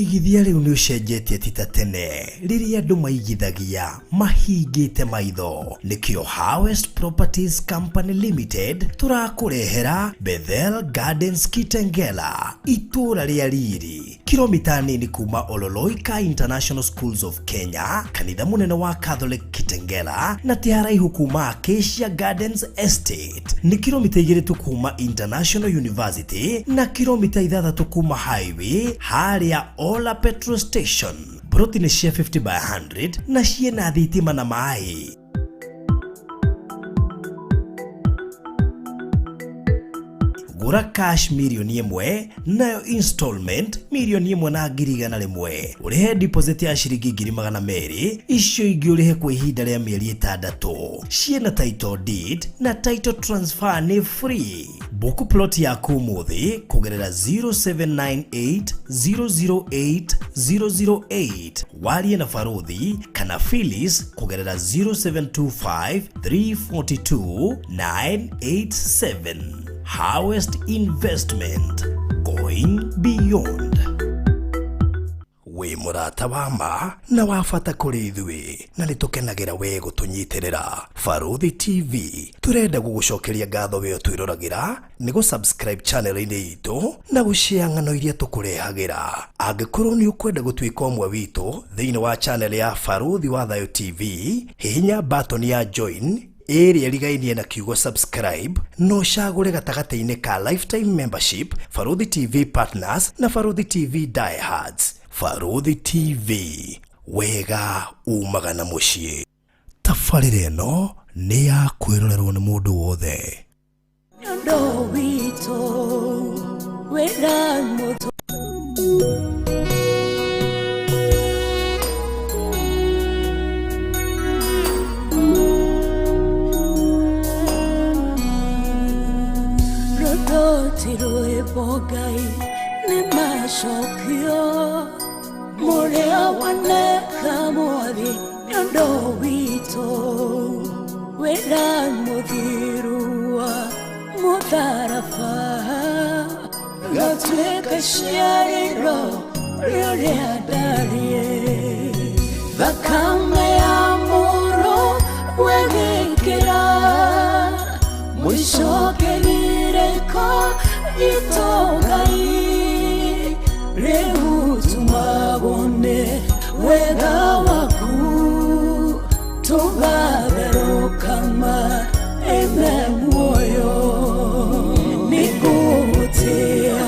Ũigithia rĩu nĩ ũcenjetie ti ta tene rĩrĩa andũ maigithagia mahingĩte maitho. Nĩkĩo Harvest Properties Company Limited tũrakũrehera Bethel Gardens Kitengela, itũũra rĩa riri, kilomita nini kuma Ololoika International Schools of Kenya, kanitha mũnene wa Catholic Kitengela, na ti haraihu kuma Acacia Gardens Estate. Nĩ kilomita 2 tu kuma International University na kilomita 6 kuma highway harĩa Ola Petrol Station. Broti nĩ cia 50 by 100 na ciĩna thitima na maĩ. Gũra cash 1 mirioni nayo installment 1,100,000, ũrĩhe deposit ya ciringi 200,000, icio ingĩ ũrĩhe kwa ihinda rĩa mĩeri 6. Ciĩna title deed na title transfer nĩ free. Book plot yaku ũmũthĩ kũgerera 0798 008 008, warie na Baruthi kana Phyllis kũgerera 0725 342 987. Harvest Investment, going beyond. Wĩ mũrata wa ma na wa bata kũrĩ ithuĩ na nĩ tũkenagĩra we gũtũnyitĩrĩra. Baruthi TV tũrenda gũgũcokeria ngatho we ũtwĩroragĩra nĩ gũ-subscribe channel-inĩ itũ na gũshare ng'ano iria tũkũrehagĩra. Angĩkorwo nĩ ũkwenda gũtuĩka ũmwe witũ thĩinĩ wa channel ya Baruthi wa Thayo TV, hihinya button ya join ĩrĩa ĩrigainie na kiugo subscribe no ũcagũre gatagatĩ-inĩ ka lifetime membership, Baruthi TV partners na Baruthi TV diehards. Baruthi TV, wega umaga na mũciĩ. Tabarĩra ĩno nĩ ya kwĩrorerwo nĩ mũndũ wothe. Ũndũ witũ wĩra mũtũ. Rũrũ ti rwĩmbo Ngai nĩ macokio mũrĩa waneka mwathi nĩ ũndũ witũ wĩra mũthiru wa mũtharaba gatuĩka ciarĩro rĩrĩa ndariĩ thakame ya mũrũ wegĩkĩra mũico kĩgirĩko gitũ Ngai rĩu tumagwo nĩ wega waku tũgatherũkama ime muoyo nĩngũgũtĩa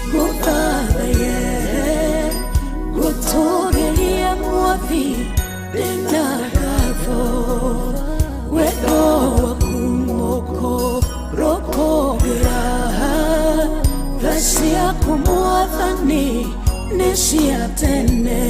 ngũthathaye ngũtũgĩrie mwathi ndĩna ngatho wendo waku mũkũrũkũgĩra tha ciaku mwathani nĩ cia tene.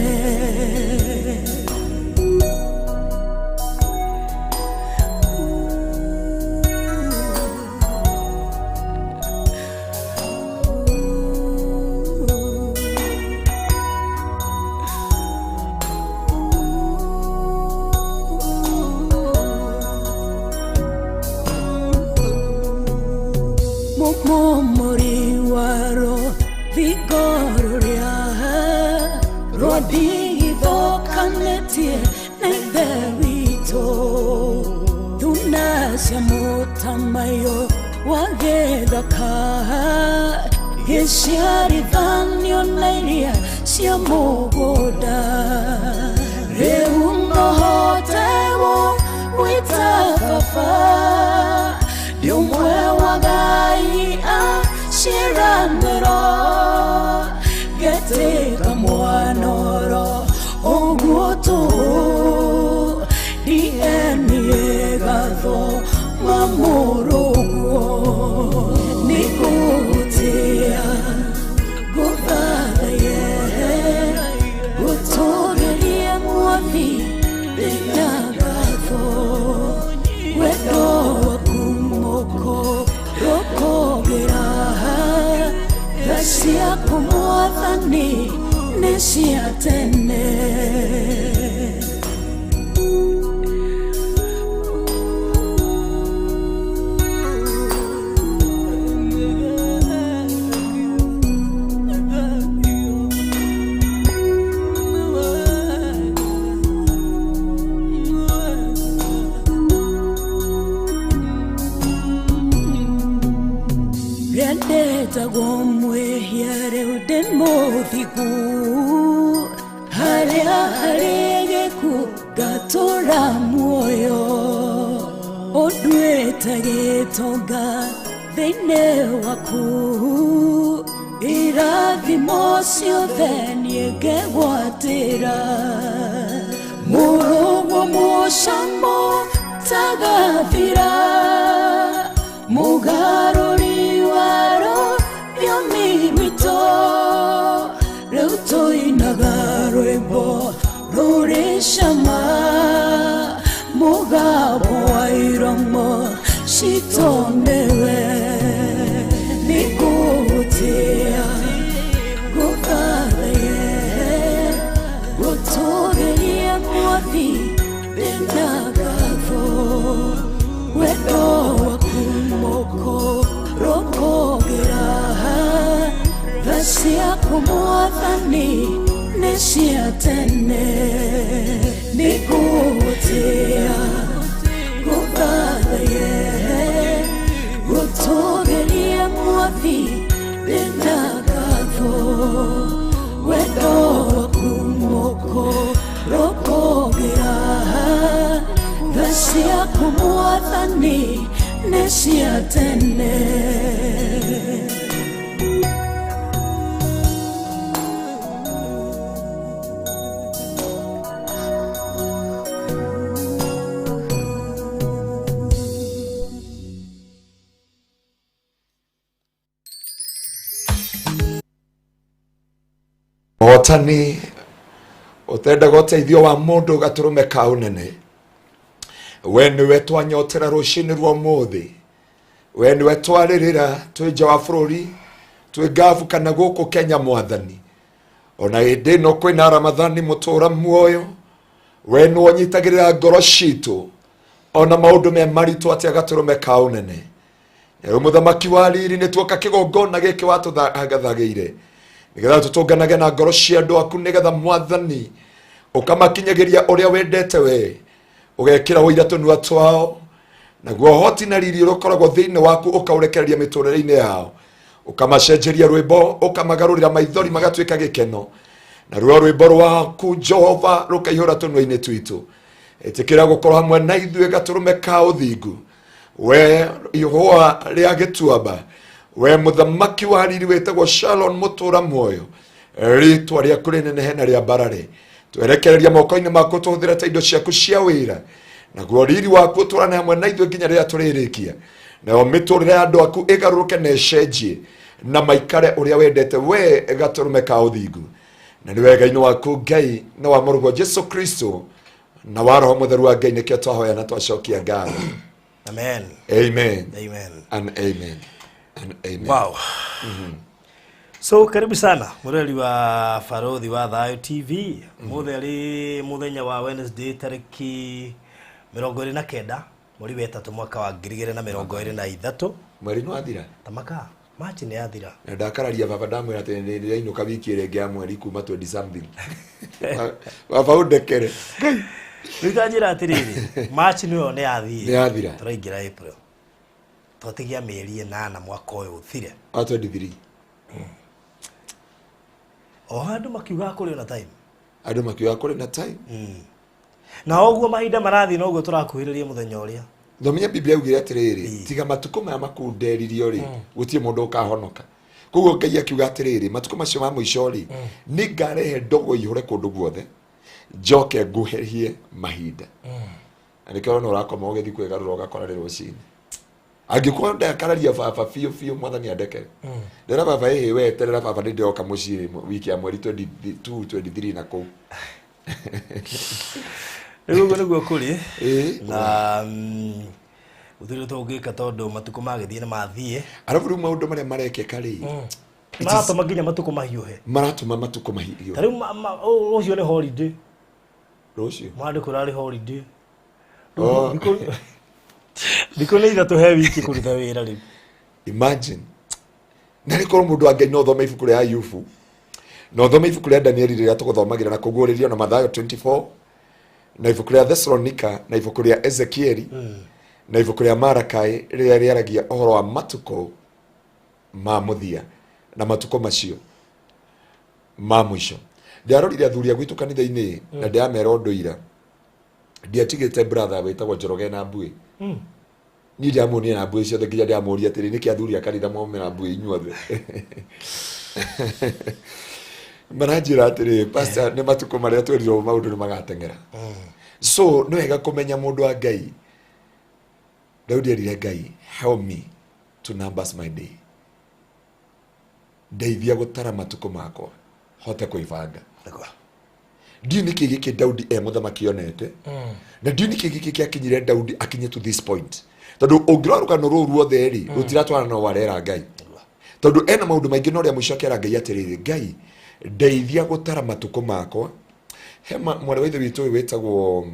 Mũmomori waro thingo rũrĩa rwandigithũkanĩtie na Ithe witũ thuna cia mũtamaiyũ wa gĩthaka gĩciarithanio na iria cia mũgũnda rĩu nohotewo gwĩta baba ndĩ ũmwe wa Ngai a ciĩranĩro ngetĩka mwanoro ũguo tũhũ DNA gatho mamũrũguo nĩngũgũtĩa ngũthathaye ngũtũgĩrie mwathi ndĩna ngatho wendo waku mũkũrũkũgĩra tha ciaku mwathani nĩ cia tene. Ndetagwo mwĩhia rĩu ndĩ mũthingu, harĩa harĩ gĩkuũ ngatũũra muoyo. Ũnduĩte gĩtonga thĩinĩ waku, irathimo ciothe niĩ ngegwatĩra. Mũrũguo mũcamo tagathira, mũgarũri wa rũthiomi rwitũ, rĩu tũinaga rwĩmbo rũrĩ cama, mũgambo wa iromo citũ nĩwe. Nĩngũgũtĩĩa, ngũthathaiye, ngũtũũgĩrie Mwathi ndĩna ngatho, wendo waku mũkũrũkũgĩra, tha ciaku Mwathani nĩ cia tene. Nĩngũgũtĩĩa, ngũthathaiye, ngũtũũgĩrie Mwathi ndĩna ngatho, wendo waku mũkũrũkũgĩra, tha ciaku Mwathani nĩ cia tene. Mũhotani ũtendaga ũteithio wa mũndũ gatũrũme ka ũnene, we nĩwe twanyotera rũcinĩ rwa ũmũthĩ, we nĩwe twarĩrĩra twĩ nja wa bũrũri, twĩ ngabu kana gũkũ Kenya. Mwathani, ona hĩndĩ ĩno kwĩna Ramathani mũtũra muoyo, we nĩwe ũnyitagĩrĩra ngoro citũ ona maũndũ me maritũ atĩa gatũrũme ka ũnene. Rĩu mũthamaki wa riri, nĩ tuoka kĩgongona gĩkĩ watũthangathagĩire nĩgetha tũtũnganage na ngoro cia andũ aku, nĩgetha Mwathani ũkamakinyagĩria ũrĩa wendete we, ũgekĩra ũira tũnua twao, naguo ũhoti na riri ũrĩa ũkoragwo thĩinĩ waku ũkaũrekereria mĩtũrĩre-inĩ yao, ũkamacenjeria rwĩmbo, ũkamagarũrĩra maithori magatuĩka gĩkeno, naruo rwĩmbo rwaku Jehova rũkaihũra tũnua-inĩ twitũ. Ĩtĩkĩra gũkorwo hamwe na ithuĩ gatũrũme ka ũthingu, we ihũa rĩa gĩtuamba, we mũthamaki wa riri wĩtagwo Shalon mũtũra muoyo, rĩtwa rĩaku rĩnenehe na rĩambarare. Twerekereria moko-inĩ maku, tũhũthĩre ta indo ciaku cia wĩra, naguo riri waku ũtũrane hamwe na ithuĩ nginya rĩrĩa tũrĩrĩkia, nayo mĩtũrĩre ya andũ aku ĩgarũrũke na ĩcenjie na maikare ũrĩa wendete we gatũrũme ka ũthingu. Na nĩ wega-inĩ waku Ngai na wa mũrũguo Jesu Kristo na wa Roho Mũtheru wa Ngai nĩkĩo twahoya na twacokia ngatho. Amen. Amen. Amen. And amen and amen. Wow. So karibu sana mũrori wa Barothi wa Thayo TV. Mũthĩ arĩ mũthenya wa Wednesday, tarĩki 29 mweri wa 3 mwaka wa 2023. Mweri nĩ wathira. Tamaka Machi nĩ yathira. Na ndakararia baba, ndamwĩra atĩ nĩ ndĩrainũka wiki ĩrĩa ĩngĩ ya mweri kuma 20 something. Baba, ũndekere. Rĩu ta njĩra atĩrĩrĩ, Machi nĩyo nĩ yathiĩ. Nĩ yathira. Tũraingĩra April, twatigia mĩeri 8 mwaka ũyũ ũthire. Wa 23. O handũ makiugaga kũrĩ ona time. Andũ makiuga kũrĩ na time. Na ũguo mahinda marathiĩ noguo tũrakuhĩrĩria mũthenya ũrĩa. Thomia Biblia augire atĩrĩrĩ, tiga matukũ maya makunderirio rĩ, gũtirĩ mũndũ ũkahonoka. Koguo Ngai akiuga atĩrĩrĩ, matukũ macio ma mũico rĩ, nĩ ngarehe ndogo ihũre kũndũ guothe, njoke nguhĩhie mahinda. Na nĩkĩo ũrona ũrakoma ũgĩthiĩ kwĩgarũra ũgakora rĩ rũcinĩ. Angĩkorwo ndakararia baba biũ biũ, Mwathani andekere, ndera baba, ĩhĩ we eterera baba, nĩ ndĩroka mũciĩ wiki ya mweri 22, 23 na kũu. Rĩu ũguo nĩguo kũrĩ. Ĩĩ. Na gũtirĩ tũngĩka tondũ matukũ magĩthiĩ nĩ mathiĩ. Arabu rĩu maũndũ marĩa marekĩka rĩ, maratũma nginya matukũ mahiũhe. Maratũma matukũ mahiũhe. Ta rĩu rũciũ nĩ holiday. Rũciũ. Mwandĩ kũrarĩ holiday. Oh. Thikũ nĩ 3 he wiki kũruta wĩra rĩu. Imagine, na rĩkorwo mũndũ wa Ngai no ũthome ibuku rĩa Ayubu na ũthome ibuku rĩa Danieli rĩrĩa tũgũthomagĩra na kũguũrĩrio na Mathayo 24 na ibuku rĩa Thessalonika na ibuku rĩa Ezekieli na ibuku rĩa Marakai rĩrĩa rĩaragia ũhoro wa matukũ ma mũthia. Na matukũ macio ma mũico ndĩrarorire athuri a gwitũ kanitha-inĩ na ndĩramera ũndũ ira ndiatigĩte brother wĩtagwo Njoroge na mbuĩ. Niĩ ndiamuonire na mbuĩ ciothe nginya ndĩramũria atĩrĩ, nĩkĩ athuri a kanitha maumĩra mbuĩ inyuothe? Maranjĩra atĩrĩ, pastor, nĩ matukũ marĩa twerirwo maũndũ nĩ magateng'era. So nĩ wega kũmenya mũndũ wa Ngai. Daudi erire Ngai, "Help me to numbers my day," ndeithia gũtara matukũ makwa hote kwĩbanga. Ndiũ nĩkĩ gĩkĩ Daudi e mũthamaki onete, na ndiũ nĩkĩ gĩkĩ kĩakinyire Daudi akinye to this point, tondũ ũngĩrora rũgano rũu ruothe rĩ, rũtiratwarana na warera Ngai, tondũ ena maũndũ maingĩ, no rĩa mũico akera Ngai atĩrĩrĩ, "Ngai, ndeithia gũtara matukũ makwa." He mwarĩ wa ithe witũ ũyũ wĩtagwo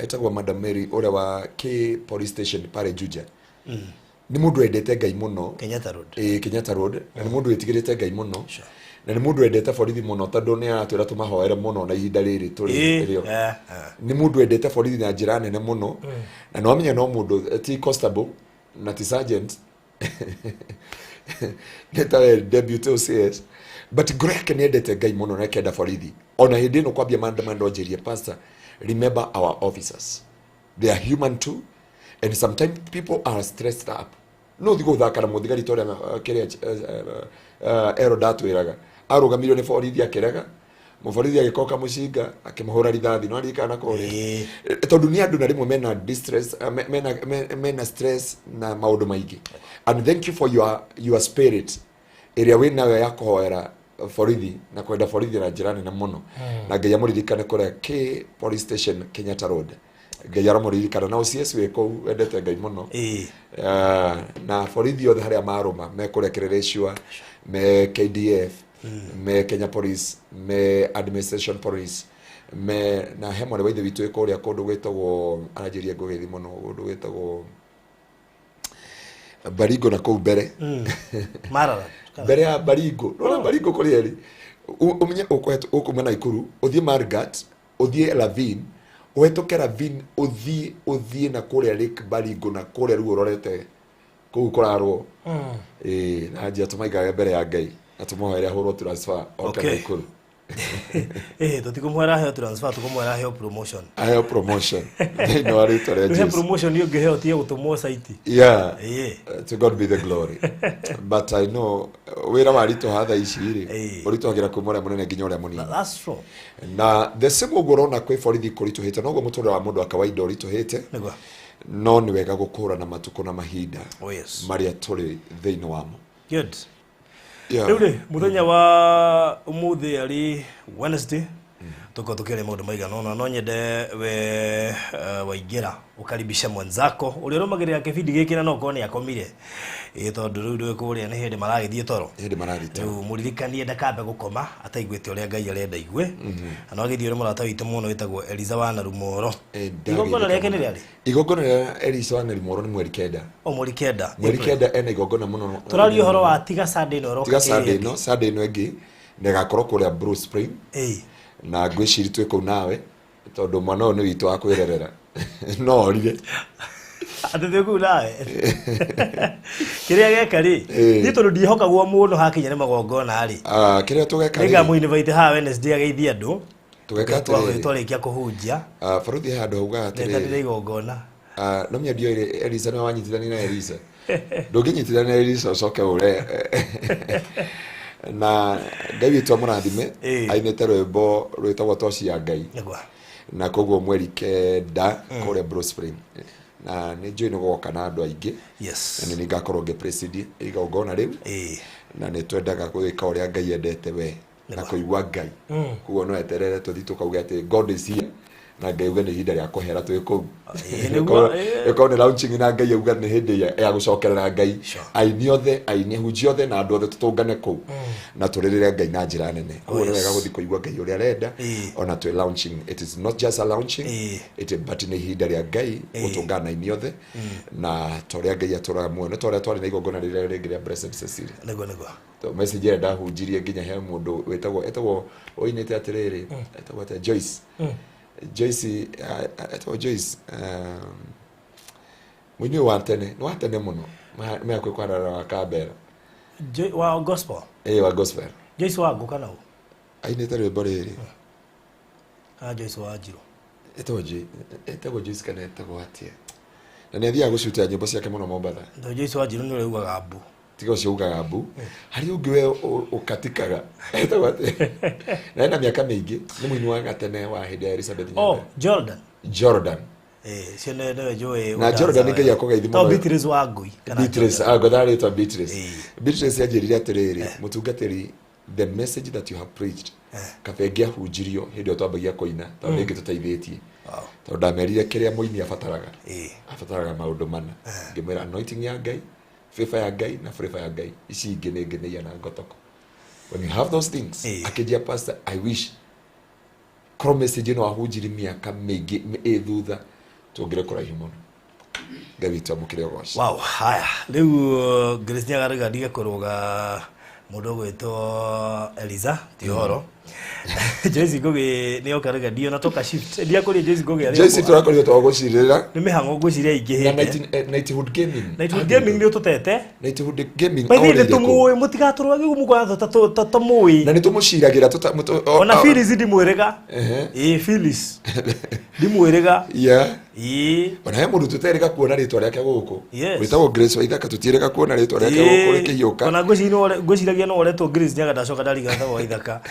etagwo Madam Mary ũrĩa wa K police station pale Juja, nĩ mũndũ wendete Ngai mũno. Kenyatta Road. Ĩĩ, Kenyatta Road. Na nĩ mũndũ wĩtigĩrĩte Ngai mũno na nĩ mũndũ wendete borithi mũno, tondũ nĩ aratwĩra tũmahoere mũno na ihinda rĩrĩ tũrĩ rĩo. Nĩ mũndũ wendete borithi na njĩra nene mũno, na nĩ wamenya no mũndũ ti constable na ti sergeant, nĩ tawe deputy OCS, but ngoro yake nĩ endete Ngai mũno na akenda borithi. Ona hĩndĩ ĩno kwambia maandamano anjĩrie, "Pastor, remember our officers, they are human too and sometimes people are stressed up." No thiĩ gũthaka na mũthigari ta ũrĩa kĩrĩa ero ndatwĩraga arũgamirio nĩ borithi, akĩrega, mũborithi agĩkoka mũcinga akĩmũhũra rithathi. No aririkana kũrĩa. Tondũ nĩ andũ na rĩmwe mena distress, mena stress na maũndũ maingĩ. And thank you for your spirit ĩrĩa wĩ nayo ya kũhoera borithi na kwenda borithi na njĩra nene mũno. Na Ngai amũririkane kũrĩa K police station, Kenyatta Road. Ngai aramũririkana na OCS wĩ kũu wendete Ngai mũno. Na borithi othe harĩa marũma me kũrĩa Kĩrĩrĩcua, me KDF, me Kenya Police, me administration police, me na he mwarĩ wa ithe witũ wĩ kũrĩa kũndũ gwĩtagwo, aranjĩria ngũgĩthi mũno, kũndũ gwĩtagwo Baringo na kũu mbere. Marara. Mbere ya Baringo, nona Baringo kũrĩa ĩrĩ. Ũmenye ũkuma Naikuru ũthiĩ Marigat, ũthiĩ Ravine, ũhetũke Ravine, ũthiĩ na kũrĩa Lake Baringo na kũrĩa rĩu ũrorete kũu kũrarwo. Ĩĩ, na njia tũmaigage mbere ya Ngai na tũmũhoere ahũrwo transfer oke Naikuru. Tũtikũmwĩra aheo transfer, tũkũmwĩra aheo promotion. Aheo promotion thĩinĩ wa rĩtwa rĩa He Jesu. promotion ũngĩheo tige gũtũmwo site. To God be the glory. But I know wĩra waritũha thaa ici rĩ, ũritũhagĩra kuma ũrĩa mũnene nginya ũrĩa mũnini. That's true. Na the same ũguo ũrona kwĩ borithi kũritũhĩte, noguo mũtũrĩre wa mũndũ wa kawaida ũritũhĩte. No nĩ wega gũkũrana matukũ na mahinda marĩa tũrĩ thĩinĩ wamo. Good. Rĩu rĩ, mũthenya wa ũmũthĩ arĩ Wednesday, tũkorwo tũkĩaria maũndũ maigana ũna. No nyende we waingĩra ũkaribisha mwenzako ũrĩa ũrũmagĩrĩra kĩbindi gĩkĩ, na no ũkorwo nĩ akomire, ĩ tondũ rĩu ndũĩ kũrĩa nĩ hĩndĩ maragĩthiĩ toro. Hĩndĩ marathiĩ toro. Rĩu mũririkanie ndakambe gũkoma ataiguĩte ũrĩa Ngai arenda igue. Na no agĩthiĩ ũrĩ mũrata witũ mũno wĩtagwo Eliza wa Narumoro. Igongona rĩake nĩ rĩarĩ? Igongona rĩa Elisa wa Narimoro nĩ mweri 9. O mweri 9? Mweri 9 ena igongona mũno. Tũraria ũhoro wa tiga Sunday ĩno ĩroka. Tiga Sunday ĩrĩa ĩno, Sunday ĩno ĩngĩ, na ĩgakorwo kũrĩa Blue Spring. Na ngwĩciria twĩ kũu nawe, tondũ mwana ũyũ nĩ witũ wa kwĩrerera, no orire. Atĩ twĩ kũu nawe kĩrĩa geka rĩ? Niĩ tondũ ndiĩhokagwo mũno hakinya nĩ magongona rĩ, Ah, kĩrĩa tũgeka rĩ, nĩngamũ-invite haha Wednesday ageithie andũ. Tũgeka atĩrĩrĩ. Twarĩkia kũhunjia. Ah, baruthi he handũ haugaga netanĩre atĩrĩrĩ, igongona. Ah, no menya ndiũĩ Elisa nĩwe wanyitithania na Elisa. Ndũngĩnyitithania na Elisa ũcoke ũre. Na Ngai witũ amũrathime. Ainĩte rwĩmbo rwĩtagwo Toci ya Ngai. Na koguo mweri 9 kũrĩa Blue Spring, na nĩ njũĩ nĩ gũgoka na andũ aingĩ. Na nĩ ngakorwo ngĩ preside igongona rĩu, na nĩ twendaga gwĩka ũrĩa Ngai endete we na kũigua Ngai. Koguo no eterere tũthiĩ tũkauge atĩ God is here, na Ngai auge nĩ ihinda rĩa kũhera twĩ kũu. Nĩguo. Ĩkorwo nĩ launching, na Ngai auga nĩ hĩndĩ ya gũcokerera Ngai, aini othe, aini ahunjia othe na andũ othe tũtũngane kũu na tũrĩrĩre Ngai na njĩra nene. Koguo nĩ wega gũthiĩ kũigua Ngai ũrĩa arenda ona twĩ launching. It is not just a launching, but nĩ ihinda rĩa Ngai gũtũngana na aini othe na ta ũrĩa Ngai atũraga muoyo, nĩ ta ũrĩa twarĩ na igongona rĩrĩa rĩngĩ rĩa Blessed Cecilia. Nĩguo nĩguo. To message ĩrĩa ndahunjirie nginya he mũndũ wĩtagwo etagwo ũinĩte atĩrĩrĩ, etagwo atĩa, Joyce, Joyce, etagwo Joyce, mũini ũyũ wa tene, nĩ wa tene mũno, me hakuhĩ kwarara wa Kambera. Wa gospel. Ĩ wa gospel. Joyce wa Ngũ kana ũ? Ainĩte rwĩmbo rĩrĩ. Kana Joyce wa Njirũ? Ĩtagwo ĩtagwo Joyce kana ĩtagwo atĩa, na nĩ athiaga gũcuta nyĩmbo ciake mũno Mombatha. Tondũ Joyce wa Njirũ nĩ ũrĩa ugaga mbu. Tiga ũcio ugaga mbu, harĩ ũngĩ we ũkatikaga, etagwo atĩa, na ena mĩaka mĩingĩ, nĩ mũini wa gatene wa hĩndĩ ya Elizabeth Oh, Nyambere. Jordan. Jordan. Eh, cio nĩ nĩwe njũĩ. Na Jordan Ngai akũgeithie To mũno. Beatrice wa Ngui kana Beatrice. Jordan. Ah, ngotha rĩtwa Beatrice. Ĩĩ. Beatrice anjĩrire atĩrĩrĩ, mũtungatĩri, the message that you have preached, kaba ĩngĩahunjirio hĩndĩ ĩyo twambagia kũina, tondũ nĩ ĩngĩtũteithĩtie, tondũ ndamerire kĩrĩa mũini abataraga, abataraga maũndũ mana. Ngĩmwĩra anointing ya Ngai, favor ya Ngai na favor ya Ngai, ici ingĩ nĩ ngeneia na ngotoko. When you have those things, akĩnjia, "Pastor, I wish korwo message ĩno ahunjiri mĩaka mĩingĩ ĩ thutha, tũngĩre kũraihu mũno." Ngai witũ amũkĩre ũgoci. Wow, haya. Rĩu Grace nĩagarĩga ndige kũrũga mũndũ ũgwĩtwo Eliza, ti ũhoro. Joyce Ngugi nĩ oka rĩga ndio na toka shift. Ndiakũria Joyce Ngugi arĩ Joyce o kũ. Tũrakorirwo twagũcirĩra. Nĩ mĩhang'o ngwĩciria Na ingĩhĩte. Knighthood Gaming. Knighthood Gaming nĩ ũtũtete. Knighthood Gaming By the way, nĩ orĩire kũ? tũmũĩ, mũtigatũrũage ũguo mũkona ta tũmũĩ. Na nĩ tũmũciragĩra Ona Phyllis ndimwĩrĩga. Ĩĩ, Phyllis. Ndimwĩrĩga. Ĩĩ. Ona he mũndũ tũterĩga kuona rĩtwa rĩake gũkũ, wĩtagwo Grace Waithaka, tũtiĩrĩga kuona rĩtwa rĩake gũkũ rĩkĩhiũka. Ona ngwĩciragia no ũretwo Grace Nyaga, ndacoka ndarigana etagwo Waithaka.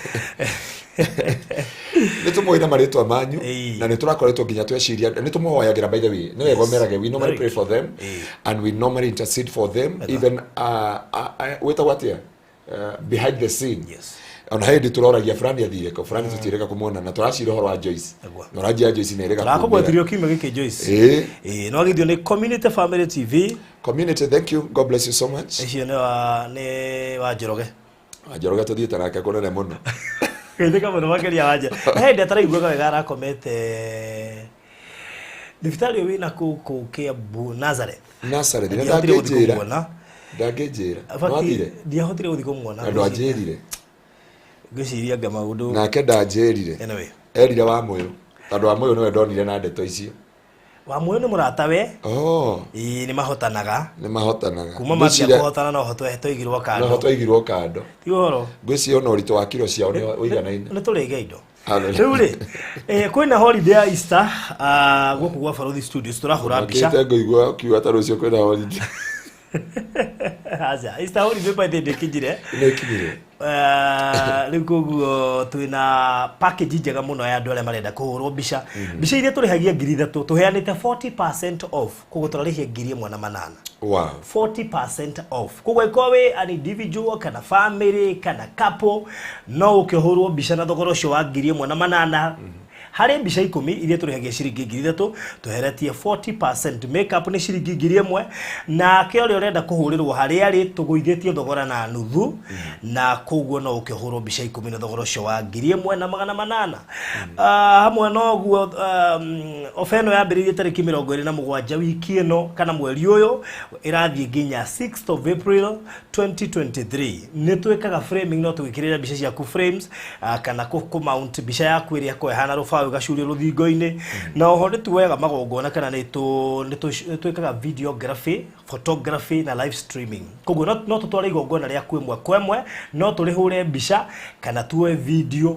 Nĩ tũmũĩ na marĩtwa manyu. Ĩĩ. Na nĩ tũrakoretwo nginya tweciria nĩ tũmũhoyagĩra. By the way, nĩ wega ũmerage we normally Very pray for them and we normally intercede for them, even wĩtagwo atĩa, behind the scene. Ona hĩndĩ tũroragia fulani athire kũ, fulani tũtiĩrĩga kũmuona, na tũracira ũhoro wa Joyce. Na ũranjia Joyce nĩ ĩrĩga. Tũrakũgwetirio kiumia gĩkĩ Joyce. Ĩĩ. Ĩĩ, no agithio nĩ Community Family TV. Community, thank you, God bless you so much. Ũcio nĩ wa Njoroge. Njoroge tũthiĩte nake kũnene mũno. Geithĩka mũno makĩria wa Njoroge. He hĩndĩ ataraiguaga wega, arakomete thibitarĩ ũyũ wĩna kũu Kiambu, Nazareth. Nazareth na Ndiahotire gũthiĩ ndangĩnjĩra. kũmuona. Ndangĩnjĩra. Bati, Nwathire? ndiahotire gũthiĩ kũmuona. Na ndwanjĩrire. Ngwĩciria anga maũndũ. Nake ndanjĩrire. Anyway. Erire wa mũyũ, tondũ wa mũyũ nĩwe ndonire na ndeto icio. Wa mũyũ nĩ mũratawe. Oh. Ĩĩ, nĩ mahotanaga. Nĩ mahotanaga. Kuma mambia Ngwĩciria- kũhotana no ho twaigirwo noho kando. twaigirwo kando. Ti ũhoro. Ngwĩciria ona ũritũ wa kiro ciao nĩ ũiganaine. Nĩ tũrĩge indo. Hallelujah. Rĩu rĩ, kwĩna holiday ya Easter, gũkũ gwa Barothi Studios tũrahũra mbica. Makĩte ngũigua ũkiuga ta rũciũ kwĩna holiday. Aca, Easter holiday by the ndĩkinyire. Nĩ ĩkinyire. Rĩu koguo twĩna package njega mũno ya andũ arĩa marenda kũhũrwo mbica. Mbica iria tũrĩhagia 3,000, tũheanĩte 40% off, koguo tũrarĩhia 1,800. 40% off. Koguo ĩkorwo wĩ an individual kana family kana couple, no ũkĩhũrwo mbica na thogora ũcio wa 1,800. Harĩ mbica 10 iria tũrĩhagia ciringi 3,000, tũheretie 40%. Makeup nĩ ciringi 1,000, nake ũrĩa ũrenda kũhũrĩrwo harĩa arĩ tũgũithĩtie thogora na nuthu, na koguo no ũkĩhũrwo mbica 10 na thogora ũcio wa 1,800. Hamwe na ũguo, ofa ĩno yambĩrĩirie tarĩki 27 wiki ĩno kana mweri ũyũ, ĩrathiĩ nginya 6th of April 2023. Nĩ twĩkaga framing, no tũgĩkĩrĩra mbica ciaku frames, kana kũ mount mbica yaku ĩrĩa ĩkoragwo ĩhana rũbaũ ĩgacurio rũthingo-inĩ. Na oho nĩ tuoyaga magongona kana nĩ twĩkaga videography, photography na live streaming. Koguo no tũtware igongona rĩaku ĩmwe kwa ĩmwe, no tũrĩhũre mbica kana tuoe video,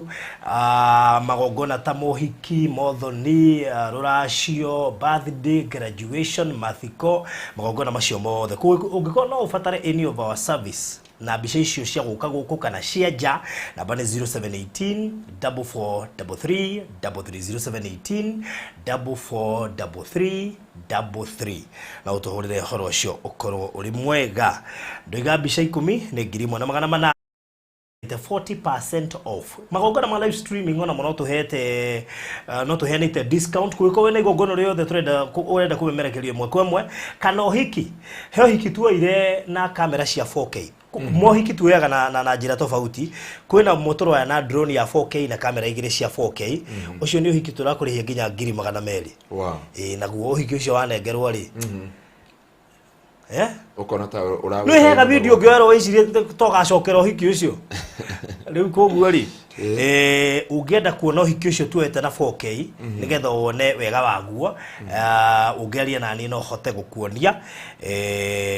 magongona ta mohiki, mothoni, rũracio, birthday, graduation, mathiko, magongona macio mothe. Koguo ũngĩkorwo no ũbatare any of our service na mbica icio cia gũka gũkũ kana cia nja, namba nĩ 0718 4433 33, 0718 4433 33, na ũtũhũrĩre ũhoro ũcio ũkorwo ũrĩ mwega. Ndoiga mbica 10 nĩ 1,800, 40% off. Magongona ma live streaming ona no tuhete, no tuheanĩte discount. Kũngĩkorwo wĩna igongona rĩothe tũrenda ũrenda kũmemerekerio ĩmwe kwa ĩmwe kana ũhiki, he ũhiki tuoire na kamera cia 4K. Mohiki tuoyaga na njĩra tofauti. Kwĩna mũtũroya na drone ya 4K na kamera igĩrĩ cia 4K. Ũcio nĩ ũhiki tũrakũrĩhia nginya 200,000. Ĩĩ, naguo ũhiki ũcio wanengerwo rĩ, eh? Ũkona ta ũra Nĩ hega video ũngĩoerwo wĩcirie togacokera ũhiki ũcio rĩu, koguo rĩ. Ũngĩenda kuona ũhiki ũcio tuoete na 4K nĩgetha wone wega waguo, ũngĩaria nani no hote gũkuonia,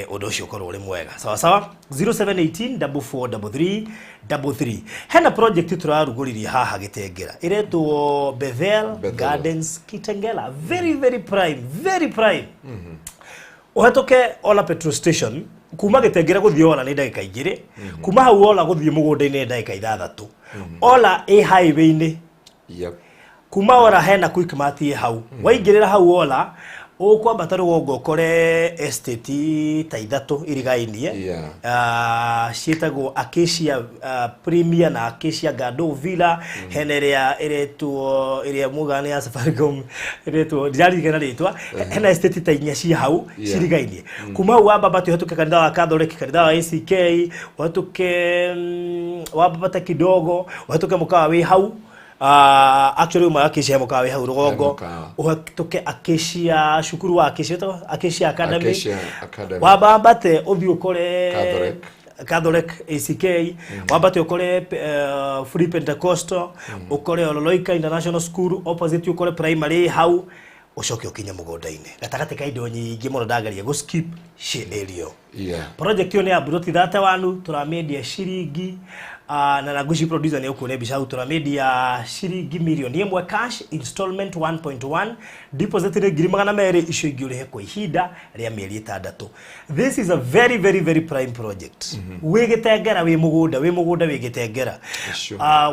ũndũ ũcio ũkorwo ũrĩ mwega. Sawa sawa. 0718 4433 33. Hena project tũrarugũririe haha Gĩtengera ĩretwo Bethel, Bethel. Gardens Kitengela. Very very prime, very prime. Ũhetũke Ola petrol station, kuma Gĩtengera gũthiĩ Ola nĩ ndagĩka 2, kuma hau Ola gũthiĩ mũgũnda-inĩ nĩ ndagĩka 6. Ola ĩ highway-inĩ. Kuma Ola hena Quickmart ĩ hau. Waingĩrĩra hau Ola, ũkwambata rũgongo ũkore estate ta ithatũ irigainie. Ciĩtagwo Acacia Premier na Acacia Gado Villa. Hena ĩrĩa ĩretwo ĩrĩa mugaga nĩ ya Safaricom, ĩretwo ndiraririkana rĩtwa. Hena estate ta inya ci hau cirigainie. Kuma hau wambambate ũhetũke kanitha wa Catholic, kanitha wa ACK, ũhetũke wambambate kidogo ũhetũke mũkawa wĩ hau. Actually uma Acacia, he mũkawa wĩ hau rũgongo. Mũkawa. Ũhetũke Acacia, cukuru wa Acacia wĩtagwo Acacia Academy. Acacia Academy. Wambambate ũthiĩ ũkore Catholic. Catholic ACK, wambate ũkore Free Pentecostal, ũkore Ololoika International School opposite, ũkore primary hau, ũcoke ũkinye mũgũnda-inĩ gatagatĩ ka indo nyingĩ mũno. Ndageria gũ skip ciĩ area. Project ĩyo nĩ ya buroti 31, tũramĩendia ciringi na ngwĩciria producer nĩ ũkuona mbica hau, tũramĩendia ciringi 1 million cash, installment 1.1, deposit nĩ 200,000, icio ingĩ ũrĩhe kwa ihinda rĩa mĩeri 6. This is a very very very prime project. Wĩ Gĩtengera, wĩ mũgũnda, wĩ mũgũnda wĩ Gĩtengera.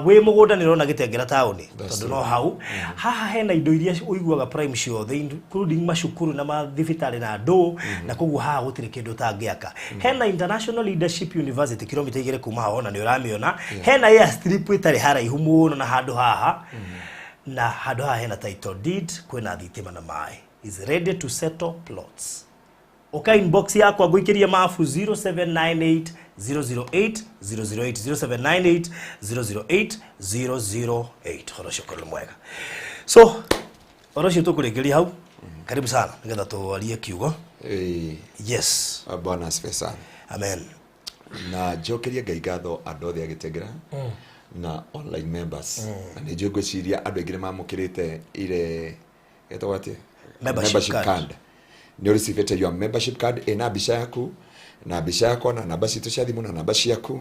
Wĩ mũgũnda nĩ ũrona Gĩtengera taũni tondũ no hau. Haha hena indo iria ũiguaga prime ciothe, including macukuru na mathibitarĩ na ndũ, na koguo haha gũtirĩ kĩndũ ũtangĩaka. Hena International Leadership University kilomita 2 kuma haha, ona nĩ ũramĩona. Hena airstrip ĩtarĩ haraihu mũno na handũ haha, na handũ haha hena title deed, kwĩna thitima na maĩ. Is ready to settle plots. Ũka inbox yakwa ngũikĩrie mabu, 0798 008 008, 0798 008 008. Horo ũcio ũkorwo nĩ mwega. So ũhoro ũcio tũkũrĩkĩria hau. Karibu sana nĩgetha twarie kiugo. Yes. Bwana asifiwe sana. Amen. Na njokerie Ngai ngatho andũ othe a Gĩtengera na online members, na nĩ njũĩ ngwĩciria andũ aingĩ nĩ mamũkĩrĩte ile etagwo atĩa? Membership card. Nĩ ũreceivĩte your membership card ĩna mbica yaku na mbica yakwa na namba citũ cia thimũ na namba ciaku.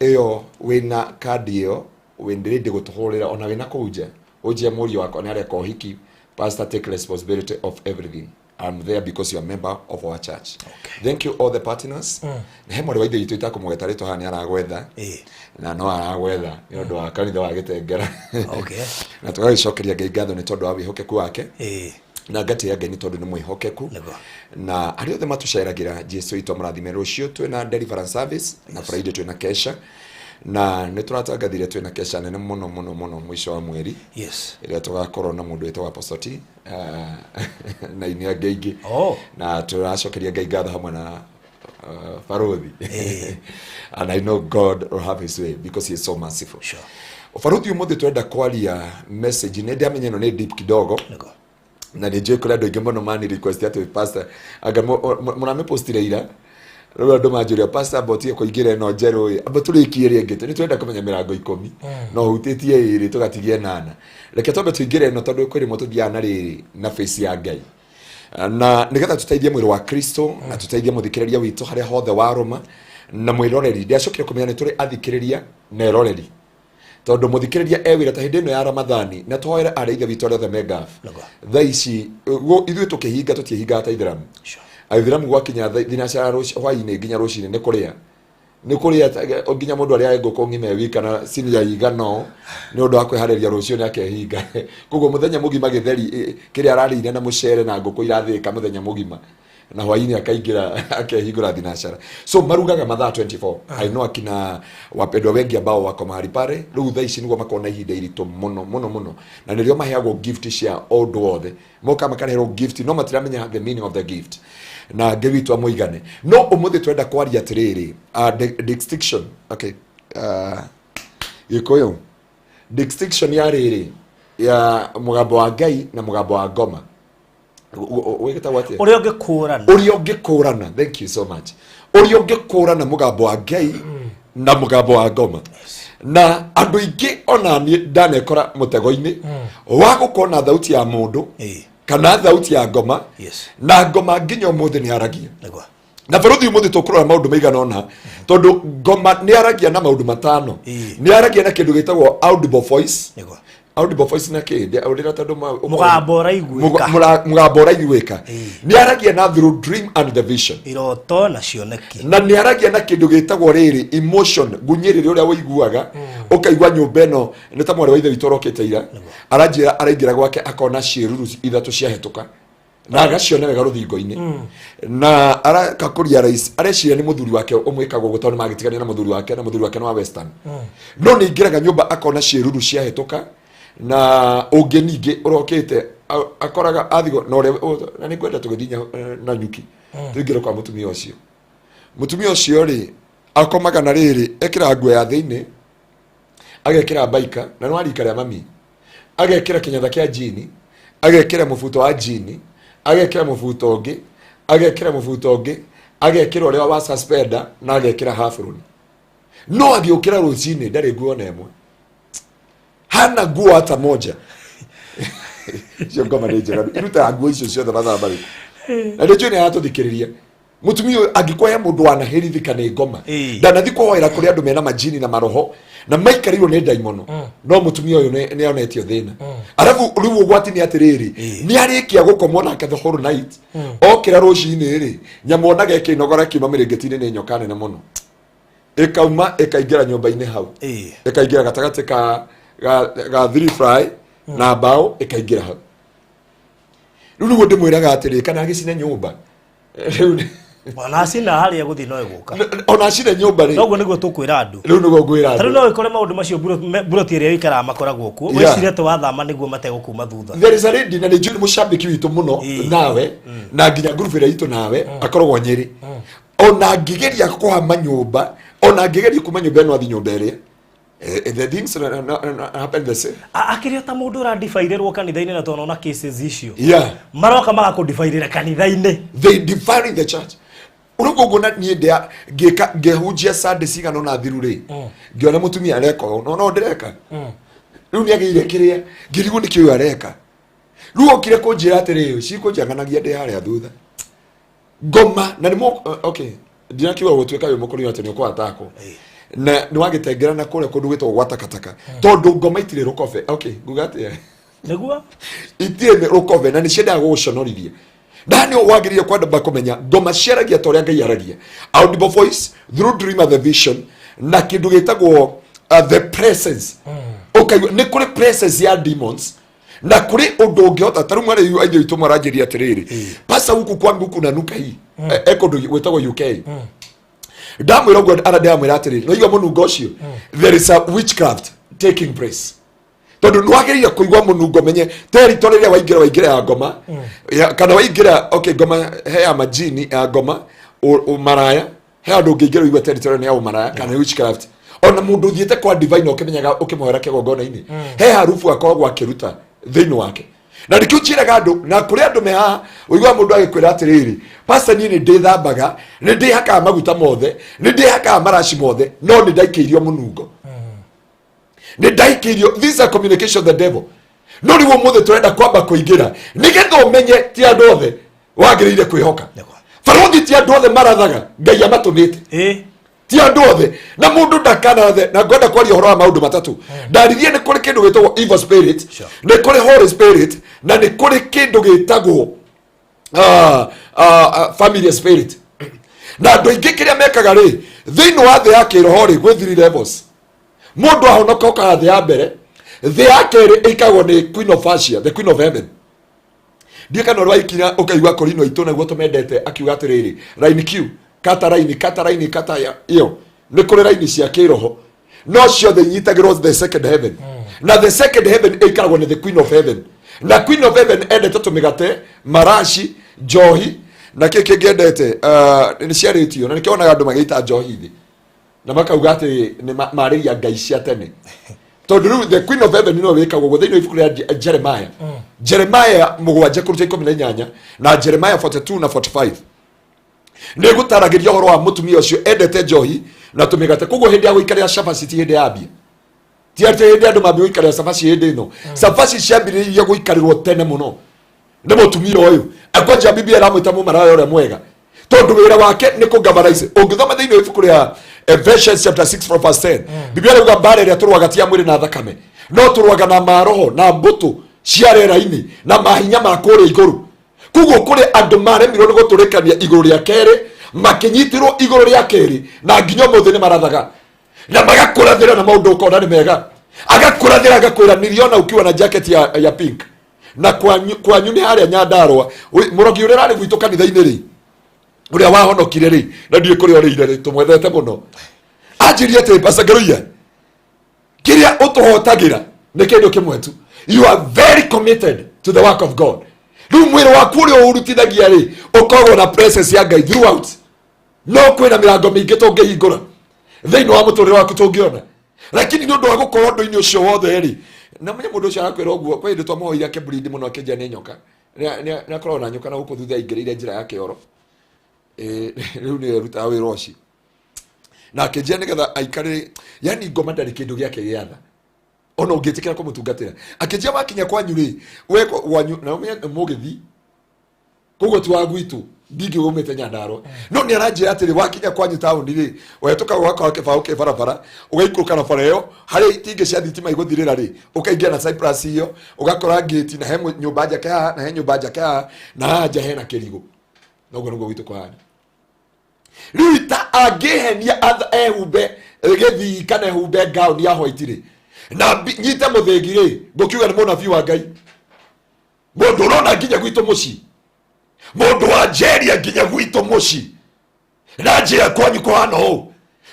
Ĩyo wĩna kandi ĩyo, wĩ ready gũtũhũrĩra ona wĩna kũu nja, ũnjie mũriũ wakwa nĩ areka ũhiki, pastor, take responsibility of everything. I'm there because you're a member of our church. Thank you, all the partners. Na he mwarĩ wa ithe witũ itakũmũgweta rĩtwa haha nĩ aragwetha na no aragwetha nĩ ũndũ wa kanitha wa Gĩtengera. Na tũgagĩcokeria Ngai ngatho nĩ tondũ wa wĩhokeku wake na ngatĩĩa Ngai nĩ tondũ nĩ mwĩhokeku. Na arĩa othe matũceragĩra, Jesu witũ amũrathime. Rũciũ twĩna deliverance service na Friday twĩna kesha, na nĩ tũratangathire twĩna kesha nene mũno mũno mũno mũico wa mweri ĩrĩa tũgakorwo na mũndũ wĩtagwo Apostle T na ini angĩ aingĩ. Na tũracokeria Ngai ngatho hamwe na barothi, and I know God will have his way because he is so merciful. Barothi, ũmũthĩ twenda kwaria message nĩ ndamenya ĩno nĩ deep kidogo na nĩ njũĩ kũrĩ andũ aingĩ mũno mani request atĩ pastor anga mũramĩpostire ira, rĩu andũ manjũria, pastor, amba ũtige kũingĩra ĩno njerũ ĩ, amba tũrĩkie ĩrĩa ĩngĩ. Nĩ twenda kũmenya mĩrango 10 no hutĩtie ĩrĩ tũgatigia ĩnana. Reke twambe tũingĩre ĩno tondũ kwĩ rĩmwe tũthiaga na rĩrĩ na face ya Ngai na nĩgetha tũteithie mwĩrĩ wa Kristo na tũteithie mũthikĩrĩria witũ harĩa hothe warũma na mwĩroreri. Ndiacokire kũmenya nĩ tũrĩ athikĩrĩria na eroreri tondũ mũthikĩrĩria e wĩra ta hĩndĩ ĩno ya Ramathani, na tũhoere arĩa ithe witũ arĩa othe me Gulf thaa ici. Ithuĩ tũkĩhinga tũtiĩhingaga ta Aithĩramu. Aithĩramu gwakinya thinacara hwaĩ-inĩ nginya rũcinĩ nĩ kũrĩa, nĩ kũrĩa nginya mũndũ arĩa ngũkũ ng'ima e wika na sinia igana ũũ nĩ ũndũ wa kwĩharĩria rũciũ nĩ akehinga. Koguo mũthenya mũgima gĩtheri kĩrĩa ararĩire na mũcere na ngũkũ irathĩka mũthenya mũgima, na hwaĩ-inĩ akaingĩra akehingũra thinacara. So marugaga mathaa 24. I know akina wapendwa wengi ambao wako mahali pale rĩu thaa ici nĩguo makorwo na ihinda iritũ mũno mũno mũno, na nĩrĩo maheagwo gift cia o ũndũ wothe, moka makareherwo gift no matiramenya the meaning of the gift, na Ngai witũ amũigane. No ũmũthĩ twenda kwaria atĩrĩrĩ, distinction, okay, Gĩkũyũ distinction ya rĩrĩ ya mũgambo wa Ngai na mũgambo wa ngoma. Wĩgĩtagwo atĩa? Ũrĩa ũngĩkũrana. Ũrĩa ũngĩkũrana, thank you so much, ũrĩa ũngĩkũrana mũgambo wa Ngai na mũgambo wa ngoma. Na andũ aingĩ ona niĩ ndanekora mũtego-inĩ wa gũkorwo na thauti ya mũndũ kana thauti ya ngoma. Na ngoma nginya ũmũthĩ nĩ aragia. Nĩguo. Na barothi ũmũthĩ tũkũrora maũndũ maigana ũna, tondũ ngoma nĩ aragia na maũndũ matano. Nĩ aragia na kĩndũ gĩtagwo audible voice. Nĩguo. Audible voice na kĩ ũrĩra tondũ Mũgambo ũraiguĩka. Mũgambo ũraiguĩka. Nĩ aragia na through dream and the vision. Iroto na cioneki. Na nĩ aragia na kĩndũ gĩtagwo rĩrĩ emotion, ngunyĩrĩrĩ ũrĩa ũiguaga, ũkaigua nyũmba ĩno nĩ ta mwarĩ wa ithe witũ ũrokĩte ira, aranjĩra araingĩra gwake akona ciĩruru ithatũ ciahĩtũka na agaciona wega rũthingo-inĩ, na arakakũria rais areciria nĩ mũthuri wake ũmwĩkaga ũguo, tondũ nĩ magĩtigania na mũthuri wake, na mũthuri wake nĩ wa western, no nĩ ingĩraga nyũmba akona ciĩruru ciahĩtũka. Na ũngĩ ningĩ ũrokĩte akoraga athigo na ũrĩa na nĩ ngwenda tũgĩthiĩ na nyuki tũingĩre kwa mũtumia ũcio. Mũtumia ũcio rĩ, akomaga na rĩrĩ, ekĩraga nguo ya thĩinĩ, agekĩra baika na nĩ wa rika rĩa mami, agekĩra kĩnyatha kĩa jini, agekĩra mũbuto wa jini, agekĩra mũbuto ũngĩ, agekĩra mũbuto ũngĩ, agekĩra ũrĩa wa suspender, na agekĩra hafroni. No agĩũkĩra rũcinĩ ndarĩ nguo ona ĩmwe, hana nguo hata moja. Icio ngoma nĩ njega, irutaga nguo icio ciothe mathaa marĩkũ? Na nĩ njũĩ nĩ aratũthikĩrĩria. Mũtumia ũyũ angĩkorwo he mũndũ wanaherithĩka nĩ ngoma, ndanathi kũhoera kũrĩ andũ mena majini na maroho na maikarĩirwo nĩ ndaimono, no mũtumia ũyũ nĩ onetio thĩna. Arabu rĩu ũgwati nĩ atĩrĩrĩ, nĩ arĩkia gũkomwo nake the whole night, okĩra rũcinĩ rĩ, nyamũ onaga ĩkĩnogora kiuma mĩrĩngĩti-inĩ nĩ nyoka nene mũno, ĩkauma ĩkaingĩra nyũmba-inĩ hau, ĩkaingĩra gatagatĩ ka three fly na mbaũ, ĩkaingĩra hau. Rĩu nĩguo ndĩmwĩraga atĩrĩ, kana agĩcine nyũmba rĩu Ona acina harĩa gũthiĩ no ĩgũka. Ona acine nyũmba rĩ. Noguo nĩguo tũkwĩra andũ. Rĩu nĩguo ngwĩra Tarĩu andũ. No ĩkore maũndũ macio buroti ĩrĩa ũikaraga makoragwo kuo. Wĩcirie atĩ wathama nĩguo mategũkuma thutha. There is a lady, na nĩ njũĩ nĩ mũcambĩki witũ mũno nawe, na nginya ngurubu ĩrĩa itũ nawe akoragwo Nyĩrĩ. Ona angĩgeria kũhama nyũmba, ona angĩgeria kuma nyũmba ĩno athi nyũmba ĩrĩa, the things happen the same. Akĩrĩ o ta mũndũ ũrandibairĩrwo kanitha-inĩ, na tondũ ona cases icio maroka magakũndibairĩra kanitha-inĩ. They defile the church. Rĩu ũguo na niĩ ndĩa ngĩka ngĩhunjia Sunday cigana ũna thiru rĩ, ngĩona mũtumia areka ũũ, no no ndĩreka rĩu nĩ agĩire kĩrĩa ngĩrigwo nĩ kĩũyũ areka. Rĩu okire kũnjĩra atĩrĩ, cikũnjanganagia ndĩ harĩa thutha ngoma na nĩ okay, ndinakiuga gũtuĩka wĩ mũkũrũ atĩ nĩ ũkũatakwo na nĩ wagĩtengera na kũrĩa kũndũ gwĩtagwo gwa takataka, tondũ ngoma itirĩ rũkobe. Okay, nguga atĩa? Nĩguo. Itirĩ rũkobe na nĩ ciendaga gũgũconorithia, na nĩ wagĩrĩire kwamba kũmenya ngoma ciaragia ta ũrĩa Ngai aragia, audible voice, through dream and the vision, na kĩndũ gĩtagwo the presence. Ũkaigua nĩ kũrĩ presence ya demons na kũrĩ ũndũ ũngĩhota. Ta rĩu mwarĩ aithe witũ maranjĩria atĩrĩrĩ, "Pasa, huku kwangu kuna nuka hii." E kũndũ gwĩtagwo UK. Ndamwĩra ũguo, ara ndĩramwĩra atĩrĩrĩ, no igua mũnungo ũcio, there is a witchcraft taking place, tondũ nĩ wagĩrĩire kũigua mũnungo menye territory ĩrĩa waingĩra, waingĩra ya ngoma ya, kana waingĩra, okay, ngoma he ya majini, ya ngoma ũmaraya. He handũ ũngĩingĩra ũigue territory nĩ ya ũmaraya kana witchcraft. Ona mũndũ ũthiĩte kwa divine ũkĩmenyaga ũkĩmũhoera kĩgongona-inĩ, he harubu akoragwo akĩruta thĩinĩ wake. Na nĩkĩo njĩraga andũ, na kũrĩ andũ me haha ũiguaga mũndũ agĩkwĩra atĩrĩrĩ, "Pastor, niĩ nĩ ndĩthambaga, nĩ ndĩhakaga maguta mothe, nĩ ndĩhakaga maraci mothe, no nĩ ndaikĩirio mũnungo, nĩ ndaikĩirio." This is a communication of the devil. No rĩu ũmũthĩ tũrenda kwamba kũingĩra nĩgetha ũmenye ti andũ othe wagĩrĩire kwĩhoka. Barothi, ti andũ othe marathaga Ngai amatũmĩte. Ti andũ othe, na mũndũ ndakanarathe. Na ngwenda kwaria ũhoro wa maũndũ matatũ. Ndaririe nĩ kũrĩ kĩndũ gĩtagwo evil spirit, nĩ kũrĩ holy spirit, na nĩ kũrĩ kĩndũ gĩtagwo family spirit. Na andũ aingĩ kĩrĩa mekaga rĩ, thĩinĩ wa thĩ ya kĩroho rĩ, gwĩ three levels. Mũndũ ahonoka okaga thĩ ya mbere. Thĩ ya kerĩ ĩikagwo nĩ Queen of Asia, the Queen of Heaven. Ndiĩ kana ũrĩa waikinya ũkaigua korino itũ naguo tũmendete akiuga atĩrĩrĩ, raini q kata raini kata raini kata ĩyo nĩ kũrĩ raini cia kĩroho, no ciothe inyitagĩrwo the second heaven. Na the second heaven ĩikaragwo nĩ the Queen of Heaven. Na Queen of Heaven endete tũmĩgate, maraci, njohi, na kĩ kĩngĩ endete, nĩ ciarĩtio. Na nĩkĩo wonaga andũ magĩita njohi thĩ na makauga atĩ nĩ marĩria ngai cia tene, tondũ rĩu the Queen of Heaven no wĩkagwo ũguo. Thĩinĩ wa ibuku rĩa Jeremiah, Jeremiah 7 kũruta 18, na Jeremiah 42 na 45, nĩ gũtaragĩria ũhoro wa mũtumia ũcio endete njohi na tũmĩgate. Koguo hĩndĩ ya gũikarĩra cabaci ti hĩndĩ ya mbia. Ti atĩ hĩndĩ andũ mambia gũikarĩra cabaci hĩndĩ ĩno. Cabaci ciambĩrĩirie gũikarĩrwo tene mũno nĩ mũtumia ũyũ. Akwanja Biblia ĩramwĩta mũmaraya ũrĩa mwega tondũ wĩra wake nĩ kũgavarize. Ũngĩthoma thĩinĩ wa ibuku rĩa Ephesians chapter 6 from verse 10, Biblia ĩrauga mbara ĩrĩa tũrũaga ti ya mwĩrĩ na thakame, no tũrũaga na maroho na mbũtũ cia rĩera-inĩ na mahinya ma kũrĩa igũrũ. Koguo kũrĩ andũ maremirwo nĩ gũtũrĩkania igũrũ rĩa kerĩ, makĩnyitirwo igũrũ rĩa kerĩ, na nginya ũmũthĩ nĩ marathaga na magakũrathĩra na maũndũ ũkona nĩ mega. Agakũrathĩra agakwĩra, "Niliona ukiwa na jacket ya pink na kwanyu nĩ harĩa Nyandarũa." Mũrogi ũrĩa ũrarĩ gwitũ kanitha-inĩ rĩ, ũrĩa wahonokire rĩ, na ndiũĩ kũrĩa ũrĩire rĩ, tũmwendete mũno, anjĩrie atĩ, "Pastor Ngeruiya, kĩrĩa ũtũhotagĩra nĩ kĩndũ kĩmwe tu. You are very committed to the work of God. Rĩu mwĩrĩ waku ũrĩa ũrutithagia rĩ, ũkoragwo na presence ya Ngai throughout. No kwĩna mĩrango mĩingĩ tũngĩhingũra thĩinĩ wa mũtũrĩre waku tũngĩona, lakini nĩ ũndũ wa gũkorwo ũndũ-inĩ ũcio wothe rĩ." Na menye mũndũ ũcio arakwĩra ũguo, kwĩ hĩndĩ twamũhoire akĩmburindi mũno, akĩnjia nĩ nyoka. Nĩ akoragwo na nyoka na gũkũ thutha aingĩrĩire njĩra ya kĩoro. Rĩu nĩwe ĩrutaga wĩra ũcio na akĩnjia nĩgetha aikare, yani ngoma ndarĩ kĩndũ gĩake gĩatha ona ũngĩtĩkĩra kũmũtungatĩra. Akĩnjia, "Wakinya kwanyu rĩ, we kwanyu na ũmenye mũgĩthi koguo ti wa gwitũ, ndingĩ umĩte Nyandarũa, no nĩ aranjĩra atĩrĩ, wakinya kwanyu taũni rĩ, ũhetũka ũgakora kĩbaũ kĩ barabara, ũgaikũrũka na bara ĩyo harĩa itingĩ cia thitima igũthirĩra rĩ, ũkaingĩra na cypress ĩyo, ũgakora ngĩti na he nyũmba njake haha na he nyũmba njake haha na haha nja hena kĩrigũ. Na ũguo nĩguo gwitũ kũhana." Rĩu ita angĩhenia ehumbe gĩthii kana ehumbe ngaũni ya white rĩ, na nyite mũthĩgi rĩ, ngũkiuga nĩ mũnabii wa Ngai. Mũndũ ũrona nginya gwitũ mũciĩ, mũndũ wa njeria nginya gwitũ mũciĩ, na njĩra kwanyu kũhana ũũ,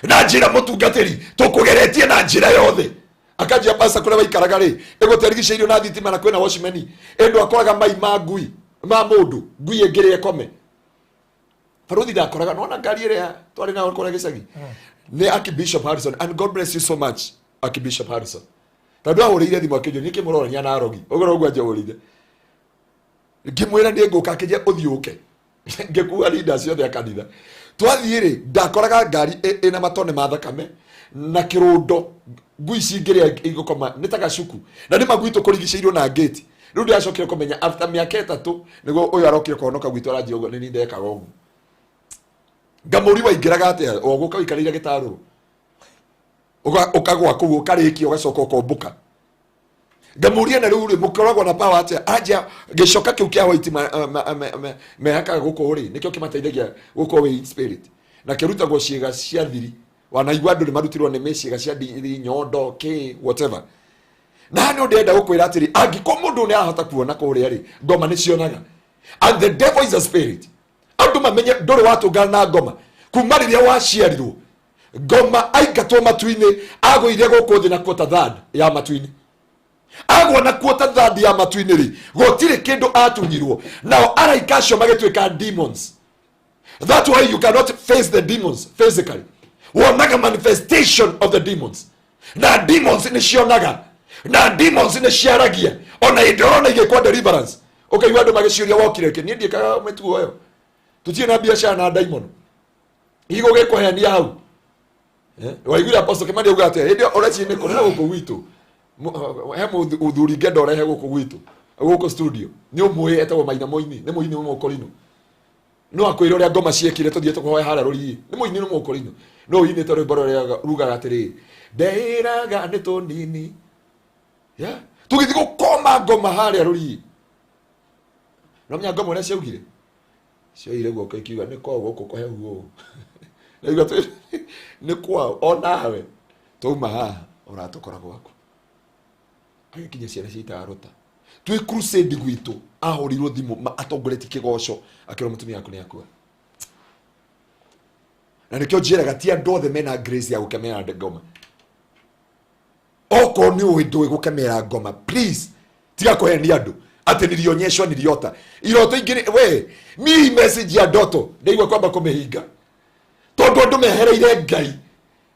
na njĩra mũtungatĩri tũkũgeretie na njĩra yothe. Akanjia, "Pasa, kũrĩa waikaraga rĩ, ĩgũterigicĩirio na thitima na kwĩna watchman, ĩndũ akoraga mai ma ngui ma mũndũ, ngui ĩngĩrĩa ĩkome." Baruthi ndakoraga nona ngari ĩrĩa twarĩ nayo kũrĩa gĩcagi nĩ Archbishop Harrison. And God bless you so much, Archbishop Harrison, tondũ ahũrĩire thimũ akĩnjũria, "Nĩkĩ mũrorania na arogi ũguo ũguo?" Anjũrire, ngĩmwĩra nĩ ngũka. Akĩnjia, "Ũthiĩ ũke." Ngĩkua leaders ciothe a kanitha, twathiĩ rĩ, ndakoraga ngari ĩna matone ma thakame na kĩrũndo, ngui cingĩrĩa igũkoma nĩ ta gacuku, na nĩ magwitũ kũrigicĩirio na ngĩti. Rĩu ndĩracokire kũmenya after mĩaka 3 nĩguo ũyũ arokire kũhonoka gwitũ aranjia ũguo, nĩ niĩ ndekaga ũguo. Ngamũri waingĩraga atĩa o gũka ũikarĩire gĩtarũrũ, ũkagwa kũu, ũkarĩkia, ũgacoka ũkombũka? Ngamũria, "Na rĩu rĩ, mũkoragwo na power atĩa?" Anja gĩcoka kĩu kĩa white mehakaga gũkũ rĩ, nĩkĩo kĩmateithagia gũkorwo wĩ in spirit, na kĩrutagwo ciĩga cia thiri. Wanaigua andũ nĩ marutirwo nĩ ciĩga cia thiri, nyondo, kĩ, whatever. Na nĩ ndĩrenda gũkwĩra atĩrĩ, angĩkorwo mũndũ nĩ arahota kuona kũrĩa rĩ, ngoma nĩ cionaga, and the devil is a spirit. Andũ mamenye ndũrĩ watũngana na ngoma kuma rĩrĩa waciarirwo. Ngoma aingatwo matu-inĩ, agũire gũkũ thĩ na quarter third ya matu-inĩ. Agwa na quarter third ya matu-inĩ rĩ, gũtirĩ kĩndũ atunyirwo, nao araika acio magĩtuĩka demons. That's why you cannot face the demons physically. Wonaga manifestation of the demons, na demons nĩ cionaga na demons nĩ ciaragia. Ona hĩndĩ ũrona igĩkwo deliverance, ũkaigua andũ magĩciũria, "Wokire kĩ?" Niĩ ndiĩkaga mĩtugo ĩyo, tũtirĩ na biacara na ndaimono igũgĩkũhenia hau. Waiguire Apostle Kimani auga atĩa hĩndĩ ĩyo ũreciria nĩ kũrĩ na gũkũ gwitũ? He mũthuri ngenda ũrehe gũkũ gwitũ, gũkũ studio, nĩ ũmũĩ, etagwo Maina Mũini, nĩ mũini mũkorino. No akwĩre ũrĩa ngoma ciekire. Tũthiĩ tũkũhoe harĩa rũriĩ, nĩ mũini, nĩ mũkorino, no ũinĩte rwĩmbo rũrĩa rugaga atĩrĩ, "Ndeĩraga nĩ tũnini." Yeah. Tũgĩthiĩ gũkoma ngoma harĩa rũriĩ, no menya ngoma ũrĩa ciaugire, cioire guoko ikiuga, "Nĩ kwao gũkũ kũhehu ũũ?" Naigua nĩ kwao onawe twauma haha ũratũkora gwaku. Agĩkinya ciana ciaitaga rũta twĩ crusade gwitũ, ahũrirwo thimũ atongoretie kĩgoco, akĩrwo mũtumia waku nĩ akua. Na nĩkĩo njĩraga ti andũ othe mena grace ya gũkemera ngoma. Okorwo nĩ ũĩ ndũĩ gũkemera ngoma, please tiga kũhenia andũ atĩ nilionyeshwa, niliota iroto ingĩ. We mi message ya ndoto ndaigua kwamba kũmĩhinga, tondũ andũ mehereire Ngai,